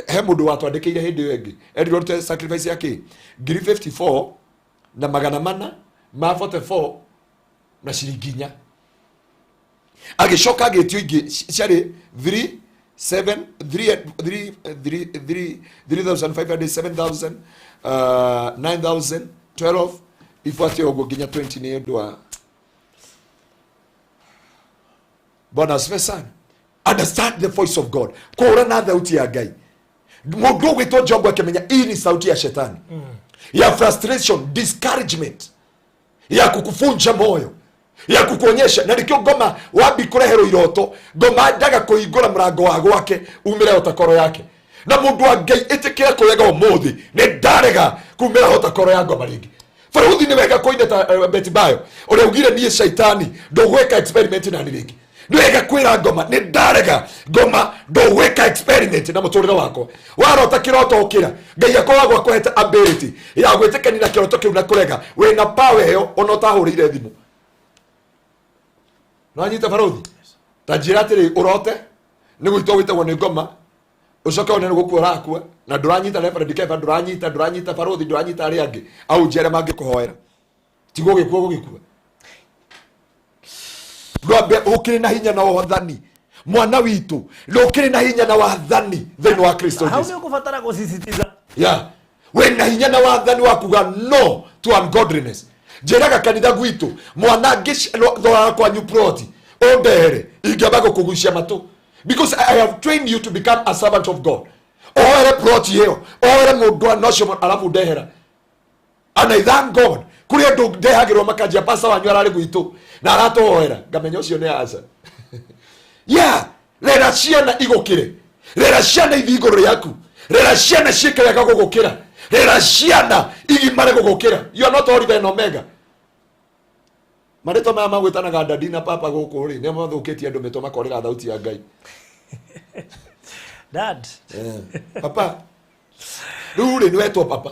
He mũndũ watwandĩkĩire hĩndĩ ĩyo ĩngĩ erirwo rute sacrifice ya kĩ ngiri 54 na magana mana ma 44 na ciringi inya. Agĩcoka agĩtio ingĩ ciarĩ 3 7 3 3 3 3 3500 7000 9000 12 ibuate ũguo nginya 20 nĩ ũndũ wa Bwana asifiwe sana. Understand the voice of God. Kũũrana thauti ya Ngai. Mũndũ ũgwĩtwo Job akĩmenya hii ni sauti ya shetani ya frustration, discouragement, ya kukufunja moyo, ya kukuonyesha. Na nikio ngoma wambi kũreherwo iroto ngoma ndaga kũhingũra mũrango wa gwake umĩre otakoro yake. Na mũndũ wa Ngai ĩtĩkĩra kũrega ũmũthĩ nĩ ndarega kumĩra otakoro ya ngoma rĩngĩ. Baruthi nĩ wega kũina ta Betty Bayo ũrĩa ugire niĩ shaitani ndũgwĩka experiment nani rĩngĩ. Nĩ wega kwĩra ngoma nĩ ndarega ngoma ndũgwĩka experiment na mũtũrĩre wakwa. Warota kĩroto ũkĩra Ngai akoragwo akũhete ability ya gwĩtĩkania na kĩroto kĩu na kũrega. Wĩna power ĩyo ona ũtahũrĩire thimũ. Nĩwanyita baruthi? Ta njĩra atĩrĩ ũrote nĩ gwĩtwo wĩtagwo nĩ ngoma ũcoke one nĩ gũkua ũrakua na ndũranyita Reverend Keva, ndũranyita ndũranyita baruthi, ndũranyita arĩa angĩ au njere mangĩkũhoera tigwo gĩkuo gũgĩkua. Ndwambe ũkĩrĩ na hinya na wathani mwana witũ, ndũkĩrĩ na hinya na wathani thĩinĩ wa Kristo Hau Jesu. nĩ ũkũbatara gũsisitiza. Yeah. Wĩna hinya na wathani wa kuga no to ungodliness. Njĩraga kanitha gwitũ mwana ngĩthorara kwanyu ploti ũndehere ingĩamba gũkũgucia matũ because I have trained you to become a servant of God. Ohere ploti ĩyo, ohere mũndũ wa nocio alafu ndehera. And I thank God kũrĩ andũ ndehagĩrwo makanjia pastor wanyu ararĩ gwitũ na aratũhoera ngamenya ũcio nĩ aca. Yeah, rera ciana igũkĩre, rera ciana ithiĩ igũrũ rĩaku, rera ciana ciĩke wega gũgũkĩra, rera ciana igimare gũgũkĩra. You are not Oliver and Omega. Marĩtwa maya magwĩtanaga dadi na papa gũkũ rĩ nĩ mathũkĩtie andũ mĩtwe makorĩra thauti ya Ngai. Dad. Papa. Rĩu rĩ nĩ wetwo papa.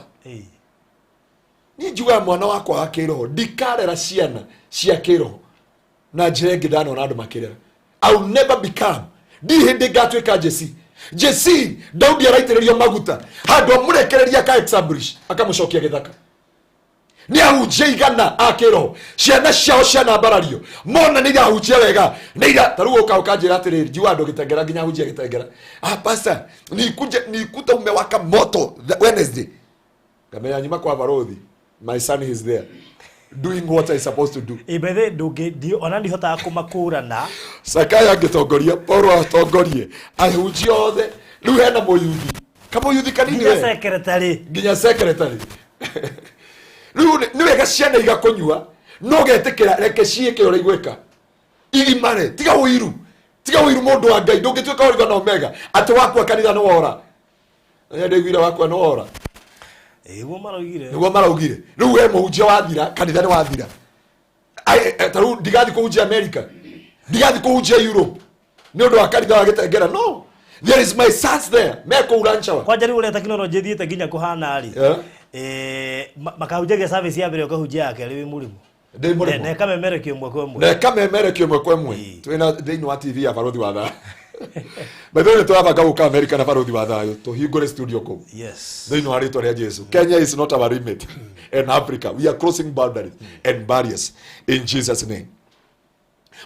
Niĩ njugaga mwana wakwa wa kĩroho ndikarera ciana cia kĩroho na njĩra ĩngĩ ndanona andũ makĩrera. I will never become. Ndirĩ hĩndĩ ngatuĩka Jesse. Jesse Daudi araitĩrĩrio maguta handũ amũrekereria aka establish akamũcokia gĩthaka. Nĩ ahunjia igana a kĩroho ciana ciao cianambarario mona nĩ irahunjia wega nĩ ira ta rĩu ũka ũkanjĩra atĩrĩrĩ njiuga andũ gĩtengera nginya ahunjia gĩtengera. Ah, pastor nikuje nikuta umewaka moto the Wednesday. Ngamenya nyuma kwa barothi my son is there doing what I supposed to do. Ĩ, by the way, ndũngĩ ona ndihotaga kũmakũrana. Sakaya angĩtongoria, Paulo atongorie, ahunjia othe. Rĩu hena mũyuthi. Kamũyuthi kanini Nginya we. secretary. Nginya secretary. Rĩu nĩ wega ciana igakũnyua, no ũgetĩkĩra reke ciĩke ũrĩa igwĩka. Igimare, tiga ũiru. Tiga ũiru mũndũ wa Ngai, ndũngĩtuĩka Oliver na Omega atĩ wakua kanitha nĩ wora. Nĩ ndaiguire wakua nĩ wora. Ĩguo maraugire. Nĩguo maraugire. Rĩu we mũhunjia wathira, kanitha nĩ wathira. Ta rĩu ndigathiĩ kũhunjia America, ndigathiĩ kũhunjia Europe nĩ ũndũ wa kanitha wa Gĩtengera. No, there is my sons there me kũu Lanchawa. Kwanja rĩu ũrĩa tekinoronjĩ ĩthiĩte nginya kũhana rĩ, Yeah. Makahunjagia service ya mbere, ũkahunjia ya kerĩ wĩ mũrĩmo. Ndĩ mũrĩmo. Na ĩkamemerekio ĩmwe kwa ĩmwe. Na ĩkamemerekio ĩmwe kwa ĩmwe. Twĩna thĩinĩ wa TV ya Barothi wa Thayũ. By the way, nĩtũrabanga gũka America na Barothi wa Thayũ tũhingũre studio kũu. Thĩinĩ wa rĩtwa rĩa Jesu. Kenya is not our limit, and Africa, we are crossing boundaries and barriers in Jesus' name.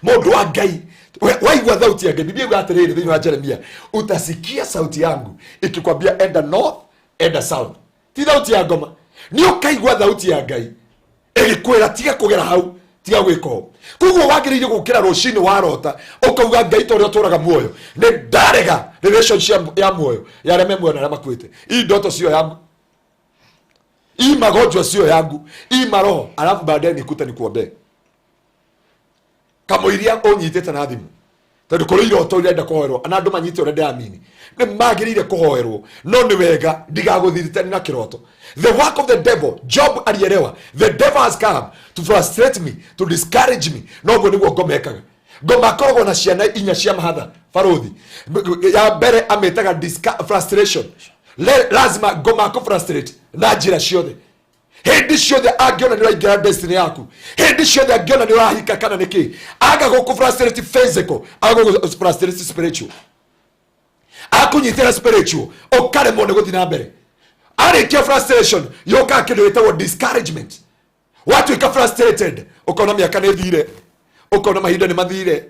Mũndũ wa Ngai, waigua thauti ya Ngai, Biblia yuga atĩrĩrĩ thĩinĩ wa Jeremia, utasikia sauti yangu ikikwambia enda north, enda south. Ti thauti ya ngoma. Nĩ ũkaigua thauti ya Ngai ĩgĩkwĩra tiga kũgera hau, tiga gwĩka ũũ. Koguo wagĩrĩire gũkĩra rũcinĩ warota ũkauga, Ngai, ta ũrĩa ũtũraga muoyo, nĩ ndarega relationship ya muoyo ya arĩa me muoyo na arĩa makuĩte. Hii ndoto sio yangu, hii magonjwa sio yangu, hii maroho, alafu baadaye nikute nikuombee kamũiria ũnyitĩte na thimũ, tondũ kũrĩ iroto irenda kũhoerwo na andũ manyite ũrĩa ndĩramini nĩ magĩrĩire kũhoerwo, no nĩ wega ndigagũthiritani na kĩroto. The work of the devil, Job alielewa the devil has come to frustrate me, to discourage me. Noguo nĩguo ngoma ekaga. Ngoma akoragwo na ciana inya cia mahatha, barothi. Ya mbere amĩtaga frustration. Lazima ngoma akũ frustrate na njĩra ciothe. Hĩndĩ ciothe angĩona nĩ ũraingĩra destiny yaku, hĩndĩ ciothe angĩona nĩ ũrahika kana nĩ kĩ, aga gũkũ frustrate physical, aga gũkũ frustrate spiritual, akũnyitĩra spiritual ũkaremwo nĩ gũthiĩ na mbere. Arĩkia frustration, yũkaga kĩndũ gĩtagwo discouragement. Watuĩka frustrated, ũkona mĩaka nĩ thire, ũkona mahinda nĩ mathire,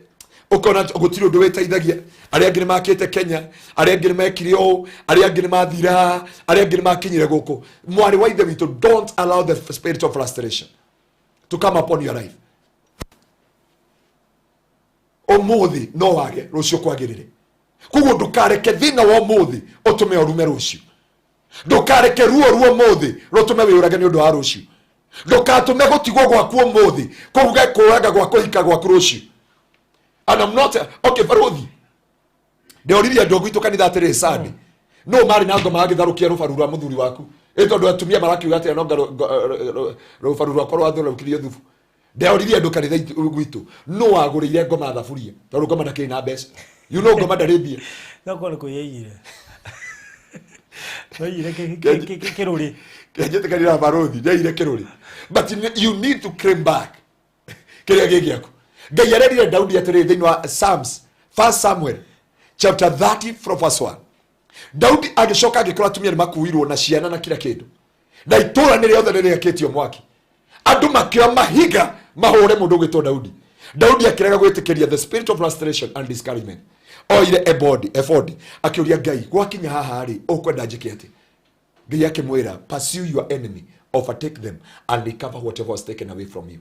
ũkona gũtirĩ ũndũ wĩteithagia. Arĩa angĩ nĩ makĩte Kenya, arĩa angĩ nĩ mekire ũũ, arĩa angĩ nĩ mathire haha, arĩa angĩ nĩ makinyire gũkũ. Mwarĩ wa ithe witũ, don't allow the spirit of frustration to come upon your life. Ũmũthĩ no wage, rũciũ kwagĩrĩre. Koguo ndũkareke thĩna wa ũmũthĩ ũtũme ũrume rũciũ. Ndũkareke ruo ruo ũmũthĩ rũtũme wĩũrage nĩ ũndũ wa rũciũ. Ndũkatũme gũtigwo gwaku ũmũthĩ kũruge kũraga gwa kũhika gwaku rũciũ. And I'm not okay. Barothi, ndĩoririe andũ gwitũ kanitha atĩrĩ, Sunday, no marĩ na ngoma agĩtharũkia rũbaru rwa mũthuri waku, ĩ tondũ atumia marakiuga atĩa, no rũbaru rwakwa rwatharũkirio thubu. Ndĩoririe andũ kanitha gwitũ, no wagũrĩire ngoma thaburia, tondũ ngoma ndakĩrĩ na mbeca, ngoma ndarĩ mbia. No korwo nĩ kwĩyaiyire, waiyire kĩrũrĩ. Kenjĩtĩkanĩra barothi, ndeire kĩrũrĩ, but you need to claim back kĩrĩa gĩ gĩaku. Ngai arerire Daudi atĩrĩrĩ thĩinĩ wa Psalms, First Samuel chapter 30 from verse 1. Daudi agĩcoka agĩkora atumia nĩ makuirwo na ciana na kila kĩndũ, na itũra nĩ rĩothe nĩ rĩakĩtio mwaki. Andũ makĩoya mahiga mahũre mũndũ ũgwĩtwo Daudi. Daudi akĩrega gwĩtĩkĩria the spirit of frustration and discouragement. Oire ebodi, akĩũria Ngai, gwakinya haha rĩ, ũkwenda njĩke atĩ? Ngai akĩmwĩra, "Pursue your enemy, overtake them and recover whatever was taken away from you."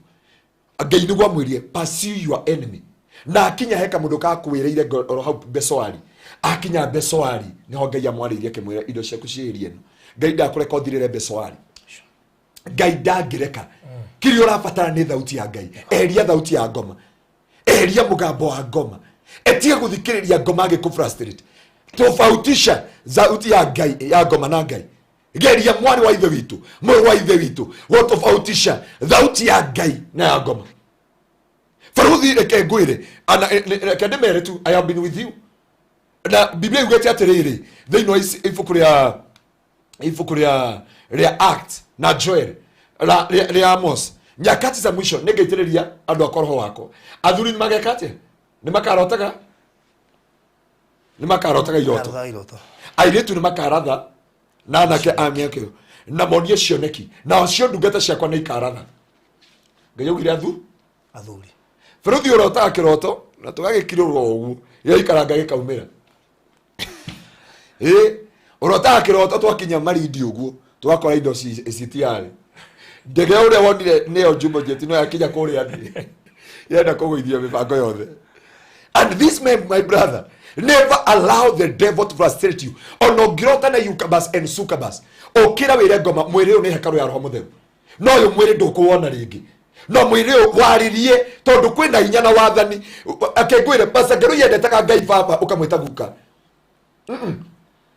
Ngai nĩguo amwĩrie, "Pursue your enemy." Na akinya he kamũndũ kakwĩrĩire oro hau Besoari. Akinya Besoari, nĩho Ngai amwarĩirie, akĩmwĩra, "Indo ciaku ciĩrie ĩno." Ngai ndakũreka ũthirĩre Besoari. Ngai ndangĩreka. Kĩrĩa ũrabatara nĩ thauti ya Ngai. Eheria thauti ya ngoma, eheria mũgambo wa ngoma, etige gũthikĩrĩria ngoma agĩkũ frustrate. Tofautisha thauti ya Ngai, ya ngoma na Ngai. Geria, mwarĩ wa ithe witũ, mũrũ wa ithe witũ, gũtofautisha thauti ya Ngai na ya ngoma. Baruthi, reke ngwĩre, reke ndĩmere tu, I have been with you. Na Biblia yugĩte atĩrĩrĩ thĩinĩ wa ibuku rĩa Act na Joel rĩa Amos, nyakati za mwisho nĩngaitĩrĩria andũ akwa roho wakwa. Athuri nĩ mageka atĩa? Nĩ makarotaga iroto. Karotaga iroto. Airĩtu nĩ makaratha na anake a mĩaka ĩyo na monie cioneki, nao cio ndungata ciakwa nĩ ikaratha. Ngai augire athu Athuri. Bũrũthi, ũrotaga kĩroto na tũgagĩkirũrwo ũguo, gĩaikaranga gĩkaumĩra. Ĩ ũrotaga kĩroto, twakinya Marindi ũguo twakora indo citiarĩ. Ndege ũrĩa wonire nĩyo Jumbo Jet no yakinya kũrĩa thĩ yenda kũgũithia mĩbango yothe. And this man, my brother, never allow the devil to frustrate you. Ona ũngĩrota na incubus and succubus, ũkĩra wĩre ngoma, mwĩrĩ ũyũ nĩ hekarũ ya Roho Mũtheru, no ũyũ mwĩrĩ ndũkũwona rĩngĩ, no mwĩrĩ ũyũ warĩrie, tondũ kwĩna hinya na wathani. Akĩngwĩre, Pastor Ngeru yendetaga Ngai baba, ũkamwĩta guka.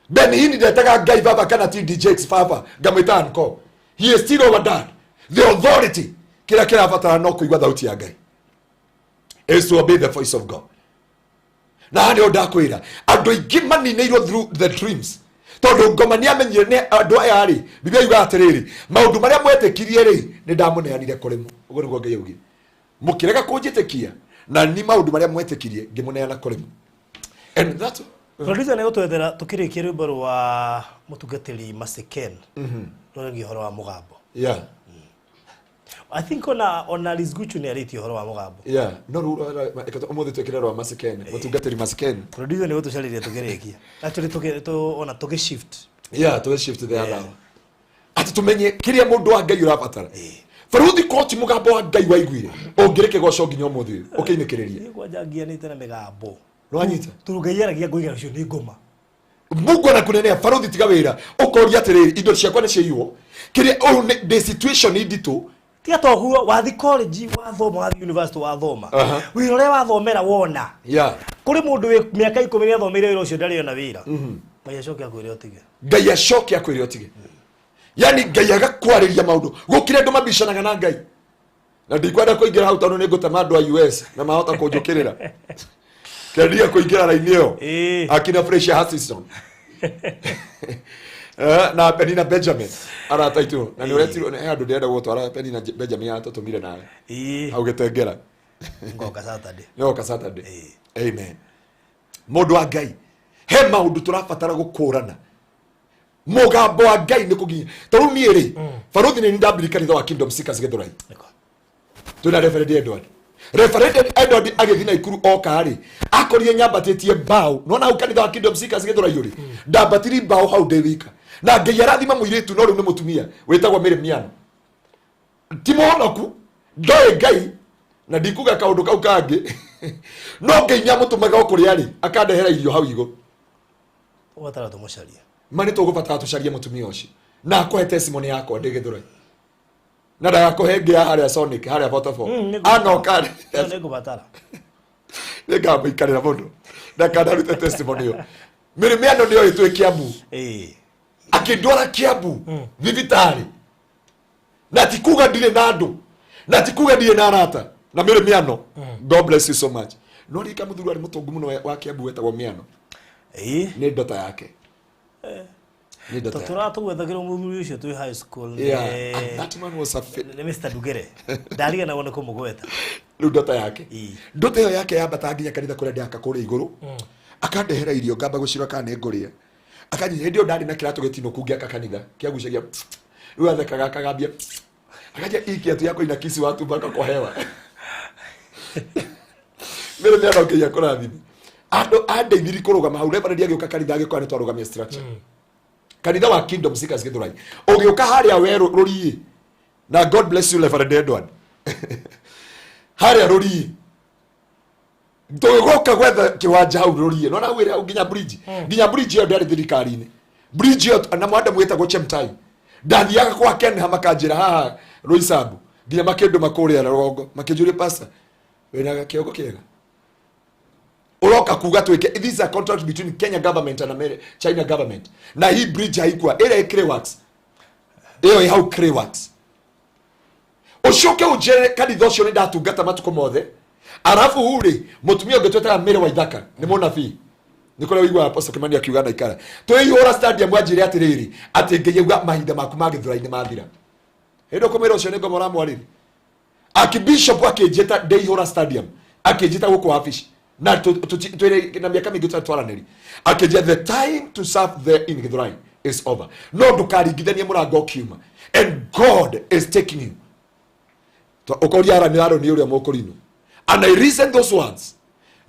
Benny Hinn ndetaga Ngai baba kana TD Jakes baba, ngamwĩta uncle. He is still our dad. The authority kĩrĩa kĩrabatara no kũigua thauti ya Ngai, is to obey the voice of God. Na haha nĩho ndakwĩra andũ aingĩ maninĩirwo through the dreams, tondũ ngoma nĩ amenyire nĩ andũ aya rĩ. Biblia yugaga atĩrĩrĩ, maũndũ marĩa mwetĩkirie rĩ, nĩ ndamũneanire kũrĩ mo. Ũguo nĩguo Ngai augire. Mũkĩrega kũnjĩtĩkia, na ni maũndũ marĩa mwetĩkirie ngĩmũneana kũrĩ mo. And that Producer nĩ gũtwethera tũkĩrĩkia rwĩmbo rwa mũtungatĩri Masiken rũragia ũhoro wa mũgambo. I think ona Liz Guchu nĩ arĩtie ũhoro wa mũgambo. Yeah, no rĩu ũmũthĩ twĩkĩre rwa Masiken, mũtungatĩri Masiken. Producer nĩ gũtũcarĩria tũkĩrĩkia. Actually ona tũgĩ shift. Yeah, tũgĩ shift the other hour. Atĩ tũmenye kĩrĩa mũndũ wa Ngai ũrabatara. Baruthi koti mũgambo wa Ngai waiguire ũngĩrĩ kĩgoco nginya ũmũthĩ ũyũ ũkĩinĩkĩrĩria. Niĩ kwanja ngianĩte na mĩgambo. Nĩwanyita? Tondũ Ngai aragia ngoiga ũcio nĩ ngoma. Mungu anakunenea, baruthi tiga wĩra, ũkoria atĩrĩrĩ, indo ciakwa nĩ ciaiywo, kĩrĩa ũyũ ndĩ situation nditũ. Tiga toguo, wathi college wathoma, wathi university wathoma. Wĩra ũrĩa wathomera wona. Kũrĩ mũndũ wĩ mĩaka 10 nĩ athomeire wĩra ũcio, ndarĩ ona wĩra. Ngai acoke akwĩre ũtige. Ngai acoke akwĩre ũtige. Yani Ngai agakwarĩria maũndũ gũkĩra andũ mabicanaga na Ngai. Na ndikwenda kũingĩra hau tondũ nĩ ngũtema andũ a US na mahota kũnjũkĩrĩra. Kendia kũingĩra raini ĩyo. Akina Fresh Hutchinson. Na Penina Benjamin arata aitũ, na nĩ ũretirwo he andũ ndĩrenda gũtwara Penina Benjamin atũtũmire nawe. Hau Gĩtengera. Ngoka Saturday. Nĩoka Saturday. Amen. Mũndũ wa Ngai, he maũndũ tũrabatara gũkũrana. Mũgambo wa Ngai nĩ kũginya. Ta rĩu niĩ rĩ, baruthi nĩ ndambiri kanitha wa Kingdom Seekers Gĩthũrai. Twĩna Reverend Edward. Reverend Edward agĩthiĩ Naikuru oka rĩ, akorire nyambatĩtie mbaũ. Nona hau kanitha wa Kingdom Seekers Gĩthũrai ũrĩ, ndambatiri mbaũ hau ndĩ wika. Na Ngai arathima mũirĩtu, no rĩu nĩ mũtumia wĩtagwo Mary Miano. Ti mũhonoku, ndoĩ Ngai, na ndikuga kaũndũ kau kangĩ. No Ngai nĩamũtũmaga o kũrĩa arĩ, akandehera irio hau igũrũ. Ũbatara tũmũcarie. Ma nĩ tũgũbatara tũcarie mũtumia ũcio. Na akũhe testimony yakwa ndĩ Gĩthũrai. Na ndagakũhe ĩngĩ ya harĩa Sonic, harĩa Vodafone. Anoka rĩ. Nĩ ngũbatara. Nĩngamũikarĩra mũno. Ndakanarute testimony ĩyo. Mary Miano nĩoĩ twĩ Kiambu. Akĩndwara Kiambu thibitarĩ. Na ti kuga ndirĩ na andũ. Na ti kuga ndirĩ na arata. Na Mary Miano, God bless you so much. No rika mũthuri warĩ mũtongu mũno wa Kiambu wetagwo Miano. Nĩ ndota yake. Nĩ ndota yake. Tũratũgwethagĩrwo mũthuri ũcio twĩ high school. Yeah, and that man was a Nĩ Mr. Ndugere. Ndariganagwo nĩ kũmũgweta. Rĩu ndota yake. Ndota ĩyo yake yambataga nginya kanitha kũrĩa ndĩaka kũrĩa igũrũ. Akandehera irio ngamba gũcirora kana nĩ ngũrĩa. Akanyinya hĩndĩ ĩyo ndarĩ na kĩratũ gĩtinũku ngĩaka kanitha kĩagucagia. Rĩu athekaga akagambia. Akaja hii kiatu yako inakisi watu mpaka kwa hewa. Mimi nĩ Ngai akũrathime. Andũ andeithirie kũrũgama hau. Reverend agĩũka kanitha agĩkora nĩ twarũgamia structure. Kanitha wa Kingdom Seekers Gĩthũrai. Ũgĩũka harĩa werũ rũriĩ. Na God bless you Reverend Edward. Harĩa rũriĩ. Tũgĩgoka gwetha kĩwanja hau rũriĩ. Nona hau ĩrĩ hau nginya bridge. Nginya bridge ĩyo ndĩarĩ thirikari-inĩ. Bridge ĩyo na mwanda mwĩtagwo Chemtai. Ndathiaga kwa Ken makanjĩra haha Roysambu. Nginya makĩndũma kũrĩa rũgongo. Makĩnjũria pastor, wĩna kĩongo kĩega? Uroka kuga twike this is a contract between Kenya government and America, China government. Na hii bridge haikuwa ĩrĩa ĩ Clayworks. Ĩyo ĩ hau Clayworks. Ũcoke ũnjĩre kanitha ũcio nĩ ndatungata matukũ mothe. Arabu rĩ, mũtumia ũngĩ twetaga Mary Waithaka nĩ mũnabii. Nĩ kũrĩa ũiguaga Apostle Kimani akiuga na ikara. Twĩihũra stadium anjĩre atĩrĩrĩ, atĩ Ngai auga mahinda maku ma Gĩthũrai-inĩ mathira. Hĩndĩ ũkũmwĩra ũcio nĩ ngoma ũramwarĩria. Archbishop akĩnjĩta ndeihũra stadium, akĩnjĩta gũkũ wabici. Na twĩrĩ na mĩaka mĩingĩ tũtarĩ twaranĩria. Akĩnjĩra the time to serve there in Gĩthũrai is over. No ndũkaringithanie mũrango ũkiuma. And God is taking you. Ũkoria Aaron, Aaron ũrĩa mũkũrinũ. And I reason those words.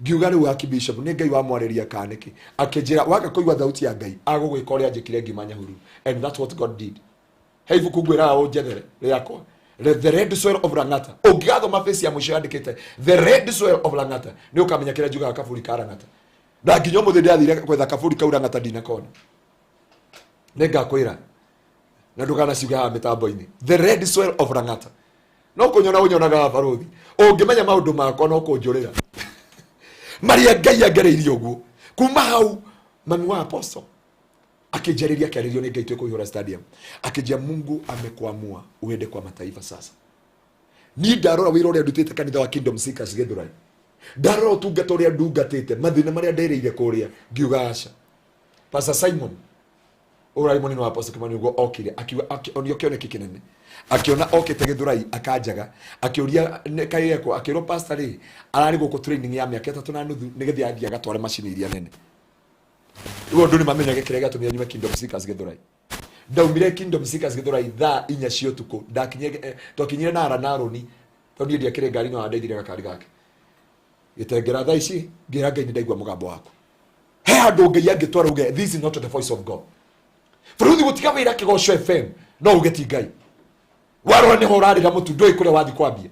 Ngiuga rĩu Archbishop nĩ Ngai wamwarĩria kana nĩkĩ? Akĩnjĩra waga kũigua thauti ya Ngai agũgwĩka ũrĩa anjĩkire ngiuma Nyahururu. And that's what God did. He ibuku ngwĩraga ũnjethere rĩakwa. The Red Soil of Lang'ata. Ũngĩgathoma face ya mũico yandĩkĩte The Red Soil of Lang'ata, nĩ ũkamenya kĩrĩa njugaga kaburi ka Lang'ata. Na nginya ũmũthĩ ndĩrathire gwetha kaburi kau Lang'ata ndinakona. Nĩngakwĩra. Na ndũkanaciuge haha mĩtambo-inĩ. The Red Soil of Lang'ata. No kũnyona ũnyonaga barũthi. Ũngĩmenya maũndũ makwa no kũnjũrĩra. Marĩa Ngai angereirie ũguo. Kuma hau mami wa apostle. Akĩnjarĩria, akĩarĩrio nĩ Ngai twĩ kũihũra stadium, akĩnjia, "Mungu amekuamua uende kwa mataifa." Sasa niĩ ndarora wĩra ũrĩa ndutĩte kanitha wa Kingdom Seekers Gĩthũrai, ndarora ũtungata ũrĩa ndungatĩte, mathĩna marĩa ndereire kũrĩa, ngiuga aca. Pastor Simon ũrarĩ mũnini wa Apostle Kimani nĩguo okire, akiuga, onio kĩoneki kĩnene, akĩona okĩte Gĩthũrai, akanjaga, akĩũria kaĩ ekwo, akĩrwo pastor rĩ ararĩ gũkũ training ya mĩaka 3.5 nĩgetha athiĩ agatware macini iria nene. Rĩu andũ nĩ mamenyage kĩrĩa gĩatũmire nyume Kingdom Seekers Gĩthũrai. Ndaumire Kingdom Seekers Gĩthũrai thaa 4 cia ũtukũ. Ndakinyire, twakinyire na ara na Aroni, tondũ niĩ ndiakĩrĩ ngari, no andeithire gakari gake gĩtengera. Thaa ici ngĩra Ngai, nĩ ndaigua mũgambo waku. He handũ Ngai angĩtwara uge, "This is not the voice of God." Bũrũthi gũtiga wĩra Kĩgoco FM, no uge ti Ngai. Warora nĩho ũrarĩra mũtu, ndũĩ kũrĩa wathi kwambia,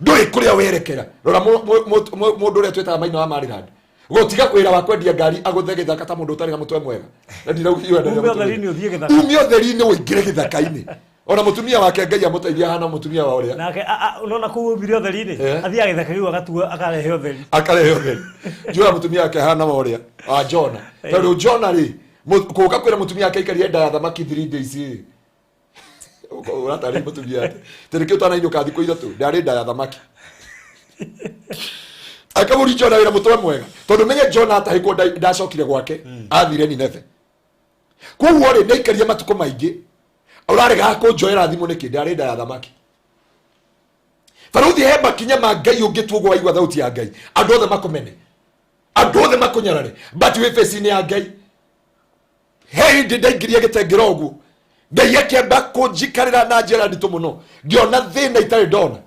ndũĩ kũrĩa werekera. Rora mũndũ ũrĩa twĩtaga Maina wa Maryland, gũtiga wĩra wa kwendia ngari, agũthe gĩthaka ta mũndũ ũtarĩ na mũtwe mwega. Na ndirauga Ume ũtheri-inĩ ũthiĩ gĩthaka. Ume ũtheri-inĩ ũingĩre gĩthaka-inĩ. Ona mũtumia wake, Ngai amũteithia, hana mũtumia wa ũrĩa Nake unaona kũu umire ũtheri-inĩ, athiaga gĩthaka kĩu agatua akarehe ũtheri. Akarehe ũtheri. Njuga mũtumia wake hana wa ũrĩa wa Jona, tondũ Jona rĩ, kũka kwĩra mũtumia wake aikarie nda ya thamaki 3 days rĩ, ũratarĩ mũtumia atĩ tĩrĩkĩ ũtanainũka thikũ 3 ndarĩ nda ya thamaki. Akamũri Jona wĩra mũtwe mwega, tondũ menye Jona atahĩkwo ndacokire gwake, athire Nineve. Koguo rĩ, nĩaikarie matukũ maingĩ, ũraregaga kũnjoera thimũ nĩkĩ? Ndarĩ nda ya thamaki. Barũthi, he makinya ma Ngai ũngĩtua ũguo waigua thauti ya Ngai, andũ othe makũmene, andũ othe makũnyarare, but wĩ face-inĩ ya Ngai. He hĩndĩ ndaingĩria gĩtengera ũguo, Ngai akĩamba kũnjikarĩra na njĩra nditũ mũno, ngĩona thĩna itarĩ ndona.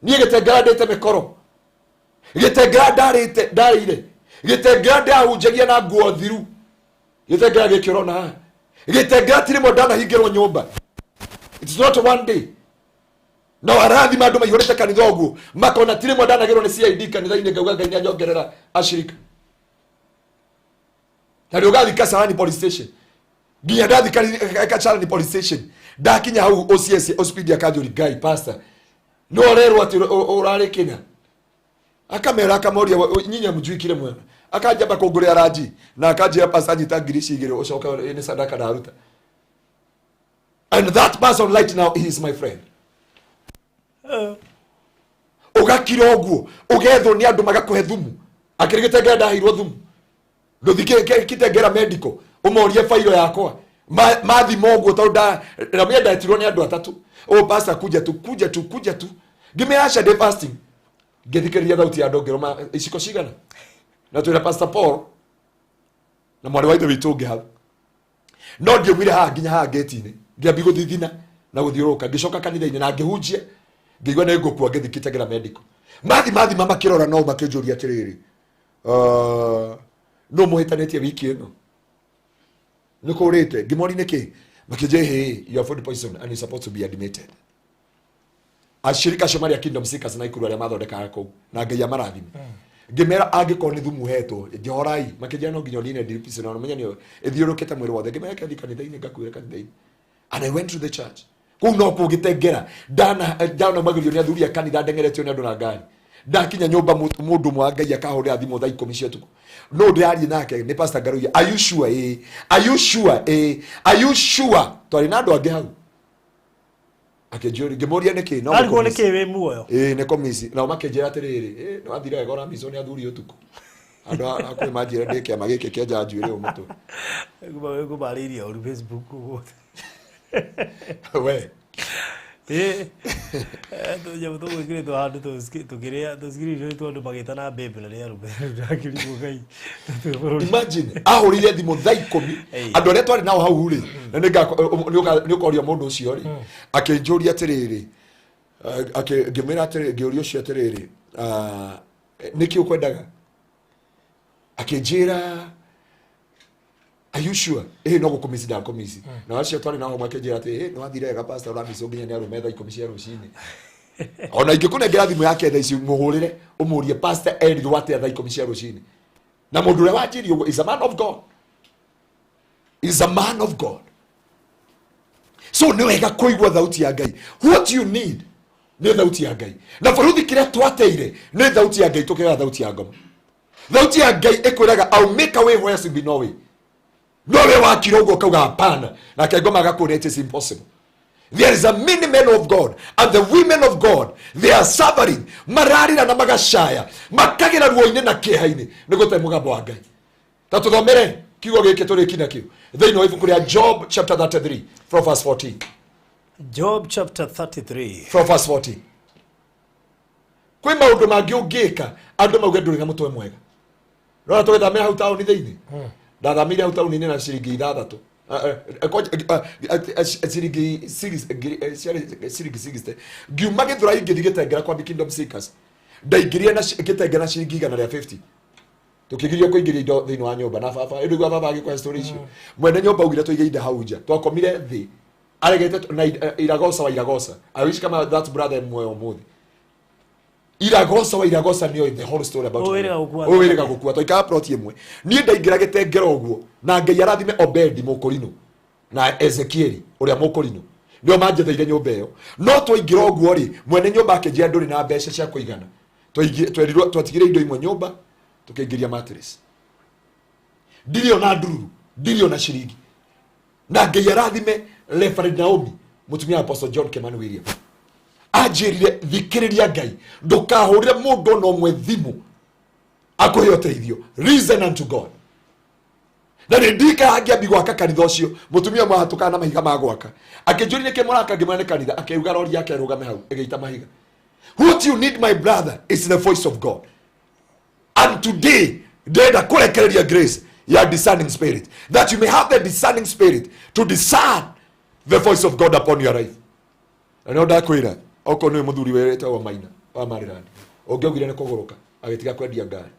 Niĩ gĩtengera ndĩte mĩkoro, gĩtengera ndarĩte ndarĩire, gĩtengera ndahunjagia na nguo thiru, gĩtengera gĩkĩ ũrona haha, gĩtengera ti rĩmwe ndanahingĩrwo nyũmba. It's not one day. No arathima andũ maihũrĩte kanitha ũguo, makona ti rĩmwe ndanagĩrwo nĩ CID kanitha-inĩ, ngauga Ngai nĩanyongerera ashirika. Na rĩ ũgathi Kasarani police station, nginya ndathi Kasarani police station, ndakinya hau OCS Ospidi akanjũri, "Ngai, pastor no ũrerwo atĩ ũrarĩ kĩna?" Akamera, akamoria, "Nyinyi hamjui kile mwana?" Akanjamba kũngũrĩra ranji na akanjĩra, "Pastor, nyita ngiri ici 2 ũcoke nĩ sadaka ndaruta." And that person right now, he is my friend. Ũgakira ũguo, ũgethwo nĩ andũ magakũhe thumu. Akĩrĩ gĩtengera ndaheirwo thumu, ndũthi Kitengera medical ũmorie fairo yakwa. Mathima ũguo, tondũ ramia ndetirwo nĩ andũ atatũ, "Oh pastor, kuja tu, kuja tu, kuja tu." Ngĩmera aca, ndĩ fasting. Ngĩthikĩrĩria thauti ya andũ, ngĩrũma iciko cigana na twĩna Pastor Paul na mwarĩ wa ithe witũ ũngĩ hau, no ndiaumire haha nginya haha ngĩti-inĩ, ngĩambi gũthithina na gũthiũrũrũka. Ngĩcoka kanitha-inĩ na ngĩhunjia, ngĩigua nĩ ngũkua. Ngĩthi Kitengela medical, mathi mathima, makĩrora, no makĩnjũria atĩrĩrĩ, "No mũhĩtanĩtie wiki ĩno nĩ kũrĩte?" Ngĩmori nĩkĩ, makĩnjĩra, "Hey, you are food poison and you supposed to be admitted." Ashirika acio marĩa Kingdom Seekers na Ikuru arĩa mathondekaga kũu, na Ngai amarathime. Ngĩmera angĩkorwo nĩ thumu hetwo, njohorai. Makĩnjĩra no nginya ũnine drip icio, na ũmenye nĩ ĩthiũrũkĩte mwĩrĩ wothe. Ngĩmera kethi kanitha-inĩ, ngakuĩra kanitha-inĩ, and I went to the church. Kũu no kuo gĩtengera ndanaumagĩrio nĩ athuri a kanitha, ndengeretio nĩ andũ na ngari. Ndakinya nyũmba, mũndũ ũmwe wa Ngai akahũrĩra thimũ thaa 10 cia ũtukũ, no ndĩrarie nake nĩ Pastor Ngaruiya. "Are you sure?" "Ĩĩ." "Are you sure?" "Ĩĩ." "Are you sure?" Twarĩ na andũ angĩ hau. Akĩnjũria, ngĩmũria nĩkĩ no Arigwo nĩ nĩkĩ wĩ muoyo. Ĩĩ, nĩ komisi. Nao makĩnjĩra atĩrĩrĩ, "Ĩ, nĩ wathire wega, ũramicwo nĩ athuri ũtukũ." Andũ hakuhĩ manjĩra ndĩ kĩama gĩkĩ kĩenja njuĩrĩ ũũ mũtwe. Ngũmarĩirie ũru Facebook ũmũthĩ. We. Ĩ, tũnyamũ tũgwĩkĩrĩtwo handũ tũkĩrĩa tũcikirĩtwo andũ magĩtana mbembe na nĩ arũme. Ndakĩrigwo Ngai twĩ bũrũri. Imagine ahũrire thimũ thaa 10. Andũ arĩa twarĩ nao hau rĩ, na nĩ ũkoria mũndũ ũcio rĩ, akĩnjũria atĩrĩrĩ, ngĩmwĩra atĩrĩrĩ, ngĩũria ũcio atĩrĩrĩ, "Ah, nĩkĩ ũkwendaga?" Akĩnjĩra, "Are you sure?" "Ĩ, no gũkũmisi ndakũmisi." Na acio twarĩ nao hamwe akĩnjĩra atĩ, "Ĩ, nĩ wathire wega pastor, ũramicwo nginya nĩ arũme thaa 10 cia rũcinĩ." Ona ingĩkũnengera thimũ yake thaa ici, mũhũrĩre ũmũrie pastor erirwo atĩa thaa 10 cia rũcinĩ. Na mũndũ ũrĩa wanjĩrie ũguo is a man of God, is a man of God. So nĩ wega kũigua thauti ya Ngai. What you need nĩ thauti ya Ngai. Na bũrũthi kĩrĩa twateire nĩ thauti ya Ngai, tũkĩrega thauti ya ngoma. Thauti ya Ngai ĩkwĩraga, "I'll make a way where there be no way." No we wakira ũguo ũkauga hapana, nake ngoma agakuonia it is impossible. There is a many men of God and the women of God, they are suffering, mararĩra na magacaya, makagĩra ruo-inĩ na kĩeha-inĩ nĩ gũte mũgambo wa Ngai. Ta tũthomere kiugo gĩkĩ tũrĩki nakĩo thĩinĩ wa ibuku rĩa Job chapter 33 from verse 14. Job chapter 33 from verse 14. Kwĩ maũndũ mangĩ ũngĩka andũ mauge ndũrĩ na mũtwe mwega. Rora tũgĩthamĩra hau taũni thĩinĩ, ndathamĩire hau taũni-inĩ na ciringi ithathatũ, ciringi ciarĩ ciringi 60. Ngiuma Gĩthũrai ngĩthiĩ Gĩtengera kwa Kingdom Seekers, ndaingĩrire na Gĩtengera na ciringi igana rĩa 50. Tũkĩgirio kũingĩria indo thĩinĩ wa nyũmba na baba ĩndĩ baba agĩkũhe story icio. Mwene nyũmba augire tũige indo hau nja, twakomire thĩ aregete na Iragosa wa Iragosa. I wish kama that brother muoyo ũmũthĩ. Iragosa wa Iragosa nĩoĩ the whole story about Ũyũ wĩrĩga gũkua. Ũyũ wĩrĩga gũkua. Twaikara plot ĩmwe. Niĩ ndaingĩra Gĩtengera ũguo na Ngai arathime Obedi mũkũrinũ na Ezekieli ũrĩa mũkũrinũ, nĩo manjetheire nyũmba ĩyo. No twaingĩra ũguo rĩ, mwene nyũmba akĩnjĩra ndũrĩ na mbeca cia kũigana. Twerirwo twatigire indo imwe nyũmba, tũkĩingĩria mattress. Ndirĩ ona ndururu, ndirĩ ona ciringi. Na Ngai arathime Reverend Naomi, mũtumia wa Apostle John Kimani William, anjĩrire thikĩrĩria Ngai, ndũkahũrĩre mũndũ ona ũmwe thimũ akũhe ũteithio, reason unto God. Na nĩ ndikara ngĩambi gwaka kanitha ũcio, mũtumia ũmwe ahatũkaga na mahiga ma gwaka akĩnjũria nĩkĩ mũraka, ngĩmwĩra nĩ kanitha, akĩuga rori yake ĩrũgame hau ĩgĩita mahiga. What you need, my brother, is the voice of God. And today ndĩrenda kũrekereria grace ya discerning spirit, that you may have the discerning spirit to discern the voice of God upon your life. Na nĩo ndakwĩra, okorwo nĩwe mũthuri wĩrĩtagwo Maina wa Maryland, ũngĩaugire nĩ kũgũrũka agĩtiga kwendia ngari,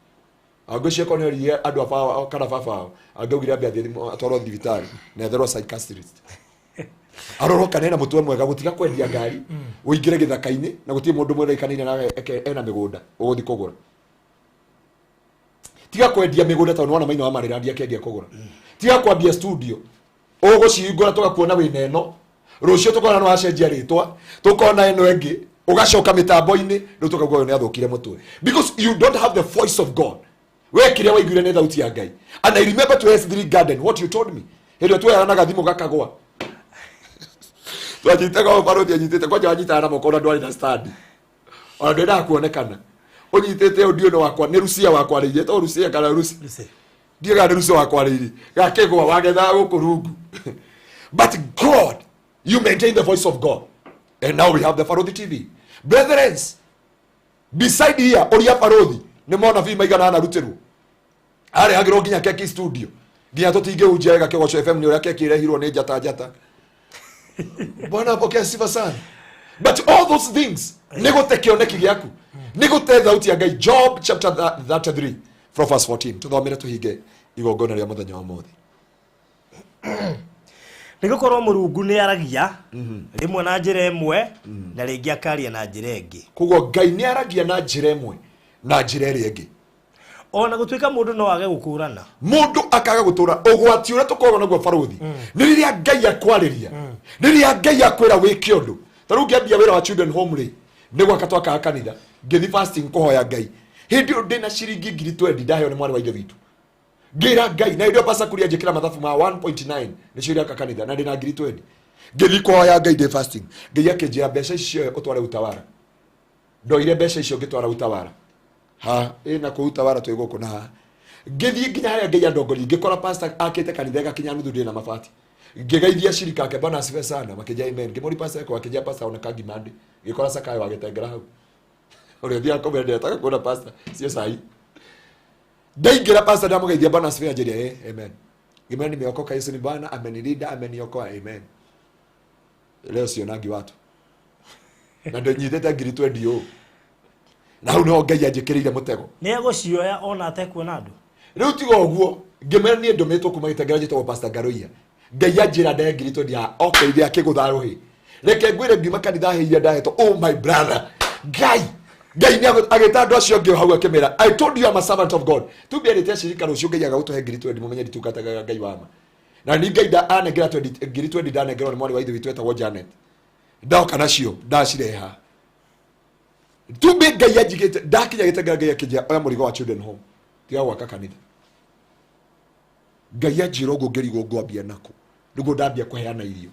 angĩcio korwo nĩoririe andũ a baba kana baba wao, angĩaugire ambe athiĩ atwarwo thibitarĩ na etherwo psychiatrist arorwo kana ena mũtwe mwega gũtiga kwendia ngari, ũingĩre gĩthaka-inĩ na gũtirĩ mũndũ mwĩrĩkanĩire nawe ena mĩgũnda ũgũthiĩ kũgũra. Tiga kwendia mĩgũnda tondũ nĩwona Maina wa Maryland akĩendia kũgũra. Tiga kwambia studio ũgũcihingũra tũgakuona wĩna ĩno, rũciũ tũkona nĩ wacenjia rĩtwa, tũkona ĩno ĩngĩ, ũgacoka mĩtambo-inĩ, rĩu tũkauga ũyũ nĩ athũkire mũtwe, because you don't have the voice of God. We kĩrĩa waiguire nĩ thauti ya Ngai. And I remember to S3 Garden what you told me hĩndĩ ĩyo tweheranaga thimũ gakagwa, twanyitaga ũũ, barũthi anyitĩte kwanja, wanyitaga na moko, ona ndwarĩ na stand, ona ndwendaga kuonekana ũnyitĩte ũndio nĩ wakwa nĩ Rucia wakwarĩirie to Rucia kana Rusi. Lucy. Ndiũĩ kana nĩ Rucia wakwarĩirie gakĩgwa wagethaga gũkũ rungu. But God, you maintain the voice of God, and now we have the Baruthi TV. Brethren, beside here, ũria Baruthi nĩ monabii maigana anarutĩrwo, arehagĩrwo nginya keki studio, nginya tũtingĩhunjia wega Kĩgoco FM nĩ ũrĩa keki ĩrehirwo nĩ njata njata. Bwana apokea sifa sana. But all those things nĩ gũte kĩoneki gĩaku, nĩ gũte thauti ya Ngai. Job chapter 33 from verse 14, tũthomere tũhinge igongona rĩa mũthenya wa mũthĩ. Nĩ gũkorwo Mũrungu nĩ aragia rĩmwe na njĩra ĩmwe na rĩngĩ akaria na njĩra ĩngĩ. Koguo Ngai nĩ aragia na njĩra ĩmwe na njĩra ĩrĩa ĩngĩ. Ona gũtuĩka mũndũ no age gũkũrana. Mũndũ akaga gũtũra ũgwati ũrĩa tũkoragwo naguo, barũthi, nĩ rĩrĩa Ngai akwarĩria, rĩrĩa Ngai akwĩra wĩke ũndũ. Ta rĩu ngĩambia wĩra wa children home rĩ, nĩ gwaka twakaga kanitha, ngĩthi fasting kũhoya Ngai. Hĩndĩ ĩyo ndĩna ciringi 20,000 ndaheo nĩ mwarĩ wa ithe witũ. Ngĩra Ngai, na hĩndĩ ĩyo Pastor Kuria njĩkĩra mathabu ma 1.9 nĩcio iraka kanitha, na ndĩna 20,000. Ngĩthiĩ kũhoya Ngai ndĩ fasting, Ngai akĩnjĩra mbeca ici cioe ũtware Utawara. Ndoire mbeca icio ngĩtwara Utawara ha ĩ na kũu Utawara twĩ gũkũ na haha. Ngĩthiĩ nginya harĩa Ngai andongoria, ngĩkora pastor akĩte kanitha ĩgakinya nuthu, ndĩrĩ na mabati. Ngĩgeithia cirika ake, "Bwana asifiwe sana," makĩnjia amen. Ngĩmũri pastor eko, akĩnjia pastor ona kangi mande. Ngĩkora Sakayo wagĩtengera hau ũrĩa ũthiaga kũmwĩra ndĩretaga kuona pastor cio cai. Ndaingĩra, pastor ndamũgeithia, "Bwana asifiwe," anjĩria, "Eh, amen." Ngĩmwĩra nimeokoka, Yesu ni Bwana, amenilinda, ameniokoa, amen. Leo sionangi watu na ndĩnyitĩte 20,000 ũũ, na hau nĩho Ngai anjĩkĩrĩire mũtego. Nĩ egũcioya ona atekuona andũ. Rĩu tiga ũguo, ngĩmwĩra niĩ ndũmĩtwo kuma Gĩtengera, njĩtagwo Pastor Ngaruiya, Ngai anjĩra ndahe 20,000 ya okeire akĩgũtha rũhĩ. Reke ngwĩre, ngiuma kanitha hĩ iria ndahetwo, oh my brother, Ngai nĩ agĩta andũ acio angĩ hau akĩmera, "I told you I'm a servant of God." Tumbiarĩte acirika rũciũ Ngai agagũtũhe 20,000, mũmenye nditungataga Ngai wa ma. Na ni Ngai anengera 20 20,000, ndanengerwo nĩ mwarĩ wa ithe witũ etagwo Janet. Ndoka nacio ndacireha tumbe Ngai anjigĩte. Ndakinya Gĩtengera, Ngai akĩnjĩra oya mũrigo wa children home, tiga gwaka kanitha. Ngai anjĩra ũguo ngĩrigwo ngwambia nakũ nĩguo ndambia kũheana irio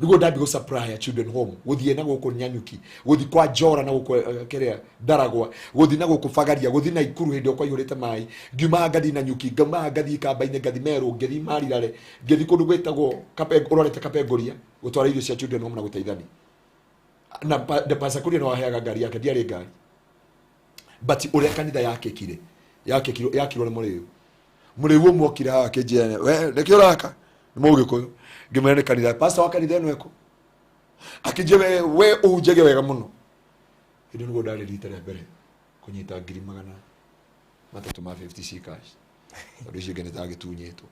nĩguo ndambia gũ supply children home gũthiĩ na gũkũ Nyanyuki gũthiĩ kwa Njora na gũkũ kĩrĩa Ndaragwa gũthiĩ na gũkũ Bagaria gũthiĩ na Ikuru hĩndĩ ĩyo kwaihũrĩte maĩ ngiuma ngathiĩ Nanyuki ngauma ngathiĩ Kamba-inĩ ngathiĩ Meru ngĩthiĩ Marirare ngĩthiĩ kũndũ gwĩtagwo ũrorete Kapenguria gũtwara irio cia children home na gũteithania na Pastor Kuria no aheaga ngari yake ndiarĩ ngari but ũrĩa kanitha yakĩkire yakĩkirwo yakirwo nĩ mũrĩu mũrĩu ũmwe okire haha akĩnjĩra we nĩkĩ ũraka nĩ mũgĩkũyũ ngĩmwĩra nĩ kanitha pastor wa kanitha ĩno ĩkũ akĩnjĩra we ũhunjagia wega mũno hĩndĩ nĩguo ndarĩ rita rĩa mbere kũnyita 300,000 ma 50 C cash tondũ icio ingĩ nĩ tagĩtunyĩtwo